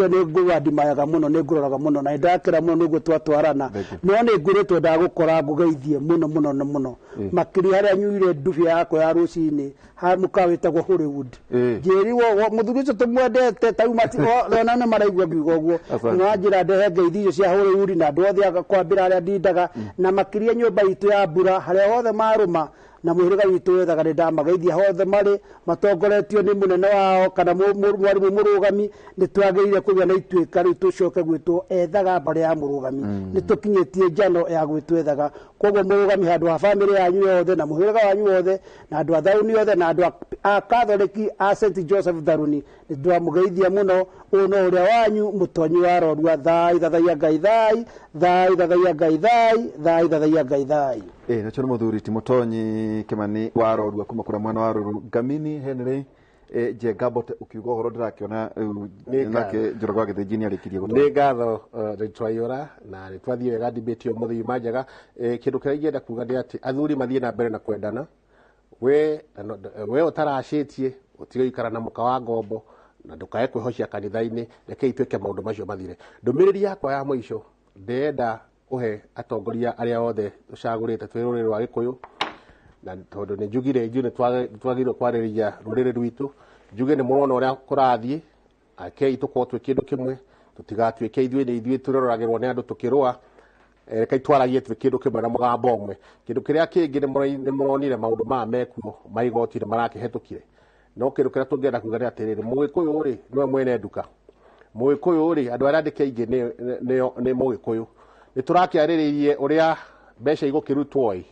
nĩ ngũwandimayaga mũno, nĩ ngũroraga mũno na nĩndakĩra mũno nĩguo twatwarana, no nĩ ngwĩrĩtwo ndagũkora ngũgeithie mũno mũno na mũno, makĩria harĩa nyuire ndubia yakwa ya rũcinĩ ha mũkawa wĩtagwo Hollywood. Njĩrirwo mũthuri ũcio tũmwendete tau ona nĩ maraigua ngiuga ũguo. Nĩwanjĩra ndehe ngeithi icio cia Hollywood na andũ othe kwambĩra arĩa ndindaga, na makĩria nyũmba itũ ya mbura harĩa hothe marũma na mũhĩrĩga witũ wethaga. Nĩ ndamageithia hothe marĩ matongoretio nĩ mũnene wao kana mwarimũ mũrũgami. Nĩ twagĩrĩire kũgĩa na ituĩka rĩu tũcoke gwĩtwo ethaga mbarĩ ya mũrũgami. Nĩ tũkinyĩtie njano ya gwĩtwo ethaga. Koguo mũrũgami handũ ha bamĩrĩ yanyu yothe na mũhĩrĩga wanyu wothe na andũ a thauni othe na andũ a Katholiki a St Joseph Tharuni, nĩ twamũgeithia mũno. Ũyũ no ũrĩa wanyu Mũtonyi wa Rorua. Thai thathaiya Ngai, thai thai thathaiya Ngai, thai thai thathaiya Ngai, thai. Ĩ nacio nĩ mũthuri ti Mũtonyi Kĩmani wa Rorua kuma kũrĩa mwena wa Rũrũ. Ngamini Henry. Njenga Mbote ũkiuga ũhoro ndĩrakĩona rĩu Nĩ nake ngatho. Njoroge wa Gĩthĩnji nĩ arĩkirie gũtwara. Nĩ ngatho nĩ twaiyũra na nĩ twathiĩ wega debate ũmũthĩ yuma njega. Kĩndũ kĩrĩa ingĩenda kuga nĩ atĩ athuri mathiĩ na mbere na kwendana. We na we ũtaracĩtie ũtige gũikara na mũka wa ngombo na ndũkae kwĩhocia kanitha-inĩ. Rekei twĩke maũndũ macio mathire. Ndũmĩrĩri yakwa ya mũico ndĩrenda kũhe atongoria arĩa othe tũcagũrĩte twĩ rũrĩrĩ rwa Gĩkũyũ, na tondũ nĩ njugire ithuĩ nĩ twagĩrĩirwo kwarĩrĩria rũrĩrĩ rwitũ, njuge nĩ mũrona ũrĩa kũrathiĩ. Rekei tũkorwo twĩ kĩndũ kĩmwe, tũtigatuĩke ithuĩ nĩ ithuĩ tũroragĩrwo nĩ andũ tũkĩrũa. Rekei twaragie twĩ kĩndũ kĩmwe na mũgambo ũmwe. Kĩndũ kĩrĩa kĩngĩ nĩ mũronire maũndũ maya mekuo ma igoti nĩ marakĩhetũkire, no kĩndũ kĩrĩa tũngĩenda kuga nĩ atĩrĩrĩ, Mũgĩkũyũ rĩ nĩwe mwene nduka, Mũgĩkũyũ rĩ andũ arĩa andĩke aingĩ nĩ Mũgĩkũyũ. Nĩ tũrakĩarĩrĩirie ũrĩa mbeca igũkĩrutwo ĩ,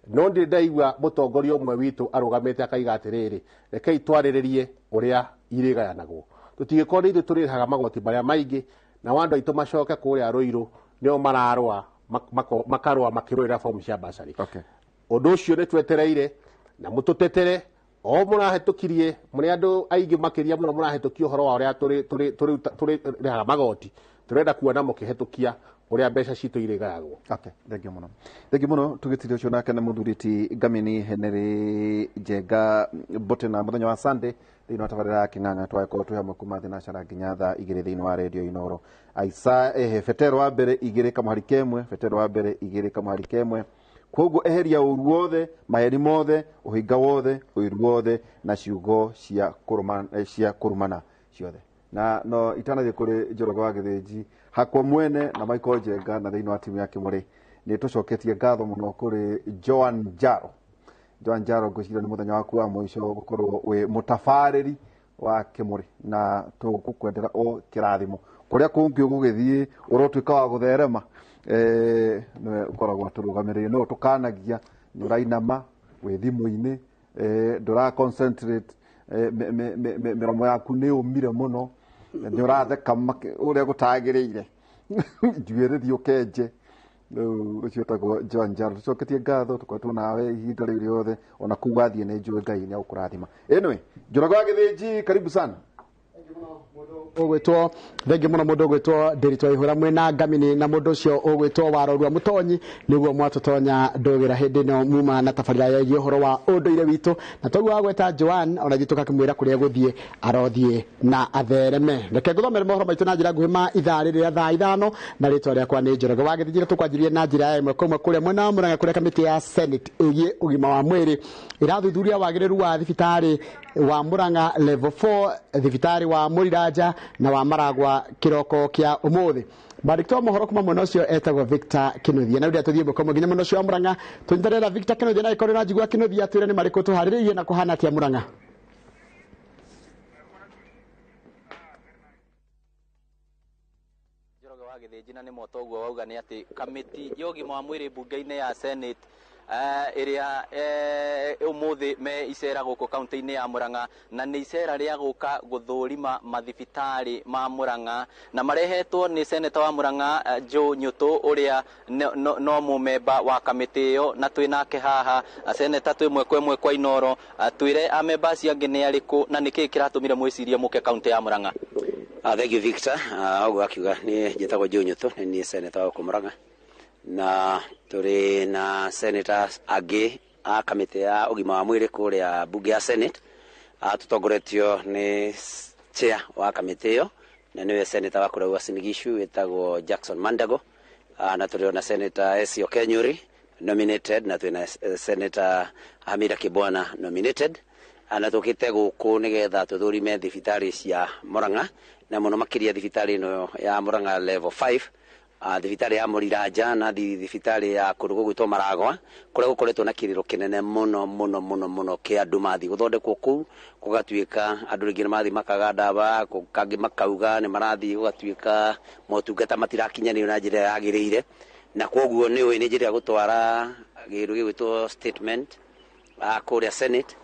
no ndirĩ ndaigua mũtongoria ũmwe witũ arũgamĩte akaiga atĩrĩrĩ, rekei twarĩrĩrie ũrĩa irĩgayanagwo, tũtigĩkorwo nĩ ithuĩ tũrĩhaga magoti marĩa maingĩ na andũ aitũ macoke kũrĩa Rũirũ nĩo mararũa makarũa makĩrũĩra fomu cia basarĩ. Ũndũ ũcio nĩ twetereire na mũtũtetere o mũrahetũkirie mũrĩ andũ aingĩ makĩria mũno mũrahetũkia ũhoro wa ũrĩa tũrĩhaga magoti. Tũrenda kuona mũkĩhetũkia ũrĩa mbeca citũ irĩgayagwo. Okay, thengiũ mũno, thengiũ mũno. Tũgĩtire ũcio nake nĩ mũthuri ti Ngamini Henry Njenga Mbote, na mũthenya wa Sunday thĩinĩ wa tabarĩra ya Kĩng'ang'a twagĩkorwo twĩ hamwe kuma thinacara nginya thaa 2 thĩinĩ wa redio Inoro. Aisa Petero wa mbere 2 kamũhari kemwe, Petero wa mbere 2 kamũhari kemwe. Koguo eheria ũru wothe, maheni mothe, ũhinga wothe, ũiru wothe na ciugo cia kũrũmana, cia kũrumana ciothe. Na no itanathiĩ kũrĩ Njoroge wa Gĩthĩnji hakwa mwene na Michael Njenga na thĩinĩ wa timu ya Kĩmũrĩ, nĩ tũcoketie ngatho mũno kũrĩ Joan Jaro. Joan Jaro, ngwĩciria nĩ mũthenya waku wa mũico gũkorwo wĩ mũtabarĩri wa Kĩmũrĩ, na tũgũkwendera o kĩrathimo kũrĩa kũngĩ ũgũgĩthiĩ ũrotuĩka wa gũtherema. Nĩwe ũkoragwo atũrũgamĩrĩire, nĩwe ũtũkanagia nĩ ũrainama wĩ thimũ-inĩ, ndũra concentrate, mĩromo yaku nĩ ũmire mũno, nĩ ũratheka ũrĩa gũtagĩrĩire, njuĩrĩ thiĩ ũkenje. Rĩu ũcio ũtagwo Joan Jaro, tũcoketie ngatho, tũkoretwo nawe ihinda rĩu rĩothe ona kũu wathiĩ nĩ njũĩ Ngai nĩ agũkũrathima. Anyway, Njoroge wa Gĩthĩnji, karibu sana. Ũgwĩtwo thengi mũno mũndũ ũgwĩtwo Ndĩritũ Ihũra mwĩna Ngamini na mũndũ ũcio ũgwĩtwo Warorua Mũtonyi nĩguo mwatũtonya ndũgĩra hĩndĩ ĩno muma na tabarĩra yegiĩ ũhoro wa ũndũire witũ, na toguo wagweta Joan ona ithuĩ tũgakĩmwĩra kũrĩa egũthiĩ arothiĩ na athereme. Reke ngũthomere mohoro maitũ na njĩra nguhĩ ma ithaa rĩrĩ rĩa thaa 5, na rĩtwa rĩakwa nĩ Njoroge wa Gĩthĩnji. Tũkwanjĩrĩria na njĩra ya ĩmwe kwa ĩmwe kũrĩa mwena wa Mũrang'a kũrĩa kamĩtĩ ya Senate ĩgiĩ ũgima wa mwĩrĩ ĩrathuthuria wagĩrĩru wa thibitarĩ wa Mũrang'a level 4, thibitarĩ wa Mũriranja na wa Maragwa kĩroko kĩa ũmũthĩ. Mwandĩki wa mohoro kuma mwena ũcio etagwo Victor Kinuthia, na rĩu tũthiĩ ĩmwe kwa ĩmwe nginya mwena ũcio wa Mũrang'a tũnyitanĩre na Victor Kinuthia, na ĩkorwo na njigua Kinuthia atwĩre nĩ marĩkũ tũharĩrĩirie na kũhana atĩa Mũrang'a. Njoroge wa Gĩthĩnji, na nĩ moto ũguo wauga nĩ atĩ kamĩti ya ũgima wa mwĩrĩ mbunge-inĩ ya Senate ĩrĩa ũmũthĩ me icera gũkũ kaunti-inĩ ya Murang'a, na nĩ icera rĩa gũka gũthũrima mathibitarĩ ma Murang'a, na marehetwo nĩ seneta wa Murang'a Joe Nyutu ũrĩa no mũmemba wa kamĩtĩ ĩyo, na twĩ nake haha. Seneta, twĩ mwe kwa ĩmwe kwa Inoro, twĩre amemba acio angĩ nĩ arĩkũ na nĩkĩĩ kĩratũmire mwĩcirie mũke kaunti ya Murang'a? Thank you, Victor. Ũguo akiuga nĩ njĩtagwo Joe Nyutu, nĩ niĩ senator wa gũkũ Murang'a, na tũrĩ na senators angĩ a kamĩtĩ ya ũgima wa mwĩrĩ kũrĩa mbunge ya Senate, tũtongoretio nĩ chair wa kamĩtĩ ĩyo na nĩwe senator wa kũrĩa Uasin Gishu wĩtagwo Jackson Mandago, na tũrĩ ona senator Essie Okenyuri nominated, na twĩna senator Hamida Kibwana nominated, na tũkĩte gũkũ nĩgetha tũthũrime thibitarĩ cia Murang'a, na mũno makĩria thibitarĩ ĩno ya Murang'a level 5, thibitarĩ ya Mũriranja na thibitarĩ ya kũndũ gũgwĩtwo Maragwa, kũrĩa gũkoretwo na kĩrĩro kĩnene mũno mũno mũno mũno kĩa andũ mathiĩ gũthondekwo kũu, gũgatuĩka andũ rĩngĩ nĩ mathiĩ makaga ndawa, kangĩ makauga nĩ marathiĩ gũgatuĩka motungata matirakinyanĩrio na njĩra ĩrĩa yagĩrĩire, na koguo nĩ ũĩ nĩ njĩra ya gũtwara kĩndũ gĩgwĩtwo statement kũrĩa Senate.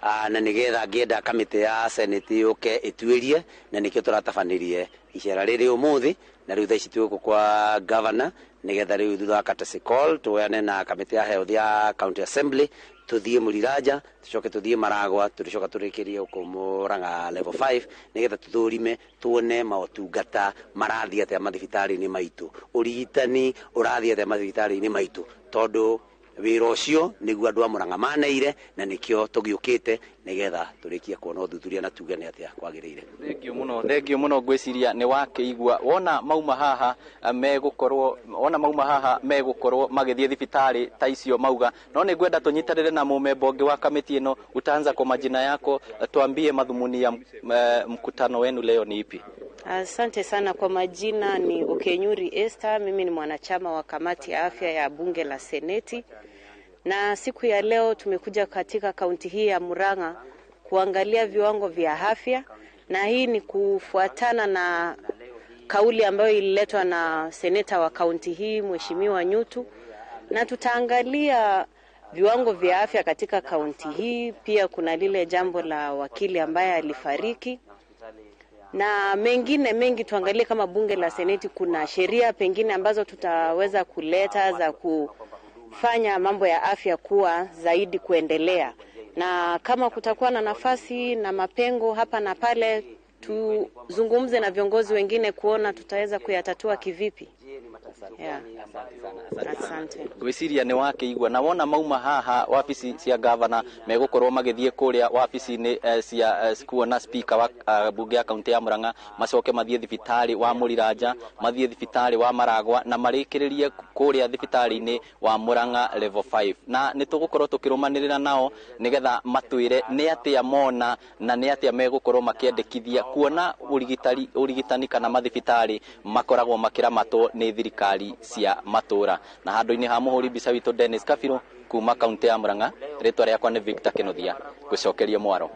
Na nĩgetha ngĩenda kamĩtĩ ya Senate yũke ĩtuĩrie, na nĩkĩo tũratabanirie icera rĩrĩ ũmũthĩ, na rĩu thaa ici twĩ gũkũ kwa governor nĩgetha rĩu thutha wa courtesy call tuoyane na kamĩtĩ ya health ya county assembly, tuthiĩ Mũriranja, tucoke tuthiĩ Maragwa, tũrĩcoka tũrĩkĩrie gũkũ Murang'a level 5 nĩgetha tũthũrime tuone maũtungata marathiĩ atĩa mathibitarĩ-inĩ maitũ, ũrigitani ũrathiĩ atĩa mathibitarĩ-inĩ maitũ, tondũ wĩra ũcio nĩguo andũ a Murang'a maneire, na nĩkĩo tũgĩũkĩte nĩgetha tũrĩkie kuona ũthuthuria na tuge nĩ atĩa kwagĩrĩire. Thengio mũno, thengio mũno. Ngwĩciria nĩ wakĩigua wona mauma haha megũkorwo, wona mauma haha megũkorwo magĩthiĩ thibitarĩ ta icio mauga. No nĩ ngwenda tũnyitanĩre na mũmemba ũngĩ wa kamĩtĩ ĩno. Utaanza kwa majina yako, tuambie madhumuni ya mkutano wenu leo ni ipi? Asante sana. Kwa majina ni Okenyuri Esther, mimi ni mwanachama wa kamati ya afya ya bunge la Seneti, na siku ya leo tumekuja katika kaunti hii ya Murang'a kuangalia viwango vya afya, na hii ni kufuatana na kauli ambayo ililetwa na seneta wa kaunti hii Mheshimiwa Nyutu, na tutaangalia viwango vya afya katika kaunti hii. Pia kuna lile jambo la wakili ambaye alifariki na mengine mengi. Tuangalie kama bunge la Seneti kuna sheria pengine ambazo tutaweza kuleta za kufanya mambo ya afya kuwa zaidi kuendelea, na kama kutakuwa na nafasi na mapengo hapa na pale, tuzungumze na viongozi wengine kuona tutaweza kuyatatua kivipi. Yeah. Asante. Ngwĩciria nĩ wakĩigua na wona mauma haha wabici cia gavana megũkorwo magĩthiĩ kũrĩa wabici-inĩ cia kuona speaker wa bunge ya kaunti ya Murang'a, macoke mathiĩ thibitarĩ wa Mũriranja, mathiĩ thibitarĩ wa Maragwa, na marĩkĩrĩrie kũrĩa thibitarĩ-inĩ wa Murang'a level 5. Na nĩ tũgũkorwo tũkĩrũmanĩrĩra nao nĩgetha matwĩre nĩ atĩa mona na nĩ atĩa megũkorwo makĩendekithia kuona ũrigitani kana mathibitarĩ makoragwo makĩramatwo nĩ thirikari cia matũra. Na handũ-inĩ ha mũhũri mbica witũ Dennis Kabiro kuma kaunti ya Murang'a, rĩtwa rĩakwa nĩ Victor Kinuthia, ngũcokeria mwaro.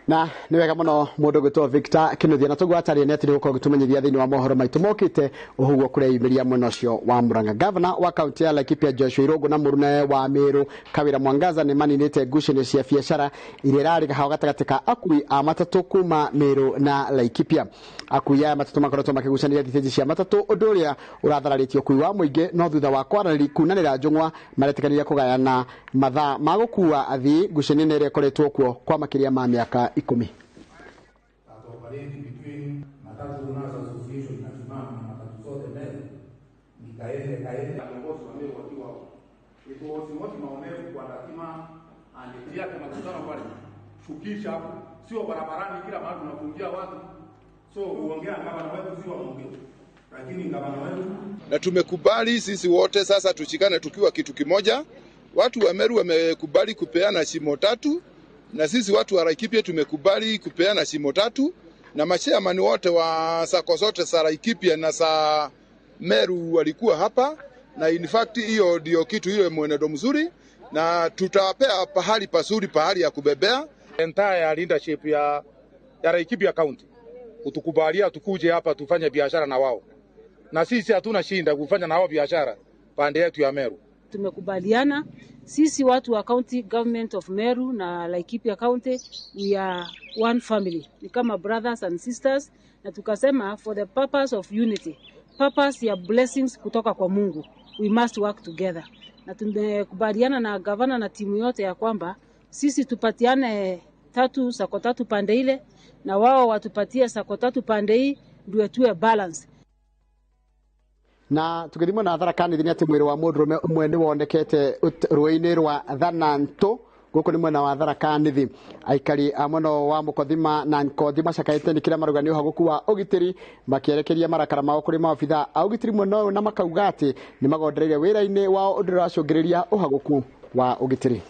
Na nĩ wega mũno mũndũ gwĩtwo Victor Kinuthia, na tũguo atarĩ nĩ atĩ gũkorwo gĩtũmenyithia thĩinĩ wa mohoro maitũ mokĩte ũguo kũreyumĩria mwena ũcio wa Murang'a. Gavana wa kaunti ya Laikipia Joshua Irũngũ na mũrune wa Meru Kawira Mwangaza nĩ maninĩte ngucanio cia biacara iria irarĩ hau gatagatĩ ka akui a matatũ kuma Meru na Laikipia. Akui aya matatũ makoretwo makĩgucanĩria thitĩji cia matatũ, ũndũ ũrĩa ũrathararĩtie ũkui wa mũingĩ, no thutha wa kwaranĩria kunanĩra njũng'wa maretĩkanĩria kũgayana mathaa ma gũkua athii. Ngucanio nĩ ĩrĩa ĩkoretwo kuo kwa makĩria ma mĩaka 10. Na tumekubali sisi wote sasa tushikane tukiwa kitu kimoja. Watu wa Meru wamekubali kupeana shimo 3, na sisi watu wa Laikipia tumekubali kupeana shimo 3, na machairman wote wa sako zote za Laikipia na za Meru walikuwa hapa, na in fact hiyo ndio kitu ile mwenendo mzuri, na tutawapea pahali pazuri, pahali ya kubebea. Entire leadership ya Laikipia County kutukubalia tukuje hapa tufanye biashara na wao, na sisi hatuna shinda kufanya na wao biashara pande yetu ya Meru. Tumekubaliana sisi watu wa County Government of Meru na Laikipia County, we are one family, ni kama brothers and sisters, na tukasema for the purpose of unity, purpose ya blessings kutoka kwa Mungu, we must work together. Na tumekubaliana na gavana na timu yote ya kwamba sisi tupatiane 3 sako 3 pande ile na wao watupatie sako 3 pande hii, ndio tuwe balance. Na tugithimo na Tharaka Nithi nĩ atĩ mwĩrĩ wa mũndũrũme ũmwe nĩ wonekete rũĩ-inĩ rwa Thananto gũkũ nĩ mwena wa Tharaka Nithi. Aikari a mwena wa Mũkothima na Nkothi macakaĩte nĩ kĩrĩa marauga nĩ ũhagũku wa ũgitĩri, makĩerekeria marakara mao kũrĩ maobitha a ũgitĩri mwena ũyũ, na makauga atĩ nĩ magondereire wĩra-inĩ wao ũndũ ũracũngĩrĩria ũhagũku wa ũgitĩri.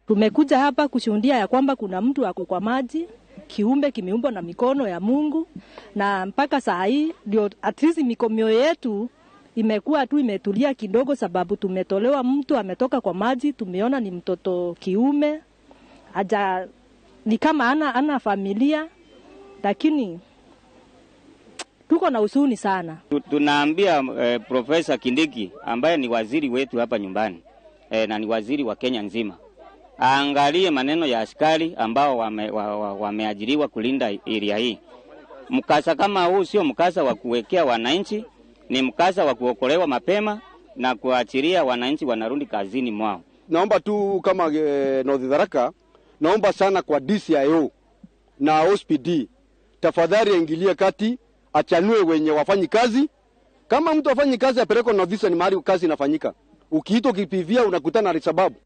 Tumekuja hapa kushuhudia ya kwamba kuna mtu ako kwa maji, kiumbe kimeumbwa na mikono ya Mungu, na mpaka saa hii ndio at least mioyo yetu imekuwa tu imetulia kidogo, sababu tumetolewa mtu ametoka kwa maji, tumeona ni mtoto kiume, haja Ni kama ana familia, lakini tuko na huzuni sana. Tunaambia Profesa Kindiki ambaye ni waziri wetu hapa nyumbani na ni waziri wa Kenya nzima, aangalie maneno ya askari ambao wameajiriwa kulinda area hii. Mkasa kama huu sio mkasa wa kuwekea wananchi, ni mkasa wa kuokolewa mapema na kuachilia wananchi wanarudi kazini mwao. Naomba tu kama North Tharaka, naomba sana kwa DCIO na OSPD, tafadhali aingilie kati, achanue wenye wafanyi kazi. Kama mtu afanyi kazi apelekwe North Eastern mahali kazi inafanyika. Ukiitwa kipivia unakutana na sababu.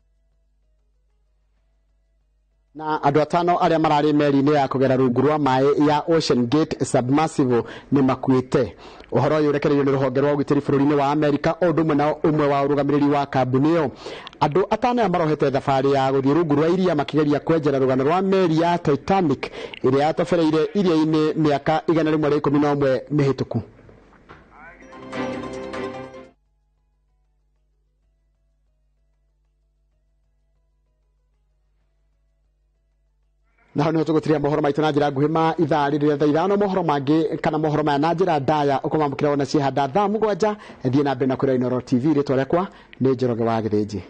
Na andũ atano arĩa mararĩ meri-inĩ ya kũgera rungu rwa maĩ ya Ocean Gate Submersible nĩ makuĩte. Ũhoro ũyũ ũrekereirio nĩ rũhonge rwa ũgitĩri bũrũri-inĩ wa Amerika o ũndũ ũmwe na ũmwe wa ũrũgamĩrĩri wa kambuni ĩyo. Andũ atano aya marohete thabarĩ ya gũthiĩ rungu rwa iria makĩgeria kwenjera rũgano rwa meri ya Titanic ĩrĩa yatobereire iria-inĩ mĩaka 111 mĩhĩtũku. Na hau nĩho tũgũtiria mohoro maitũ na njĩra nguhĩ ma ithaa rĩrĩ thaa 5. Mohoro mangĩ kana mohoro maya na njĩra ndaya ũkũmamũkĩra wona ciehanda thaa 7. Thiĩ na mbere na kwĩrora Inooro TV. Rĩtwa rĩakwa nĩ Njoroge wa Gĩthĩnji.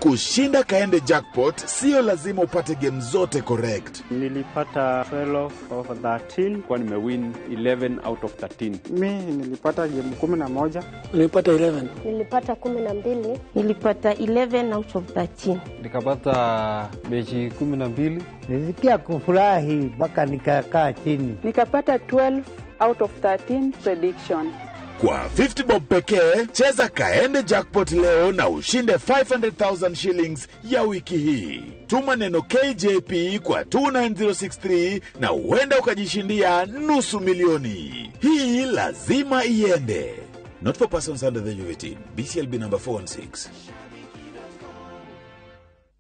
Kushinda Kaende Jackpot sio lazima upate game zote correct. Nilipata 12 of 13. Kwa nimewin 11 out of 13. Mi nilipata game 11. Nilipata 11. Nilipata 12. Nilipata 11 out of 13. Nikapata mechi 12. Nilisikia kufurahi mpaka nikakaa chini. Nikapata 12 out of 13 prediction. Kwa 50 bob pekee, cheza Kaende Jackpot leo na ushinde 500,000 shillings ya wiki hii. Tuma neno KJP kwa 29063 na uenda ukajishindia 500,000. Hii lazima iende. Not for persons under the age of 18. BCLB number 416.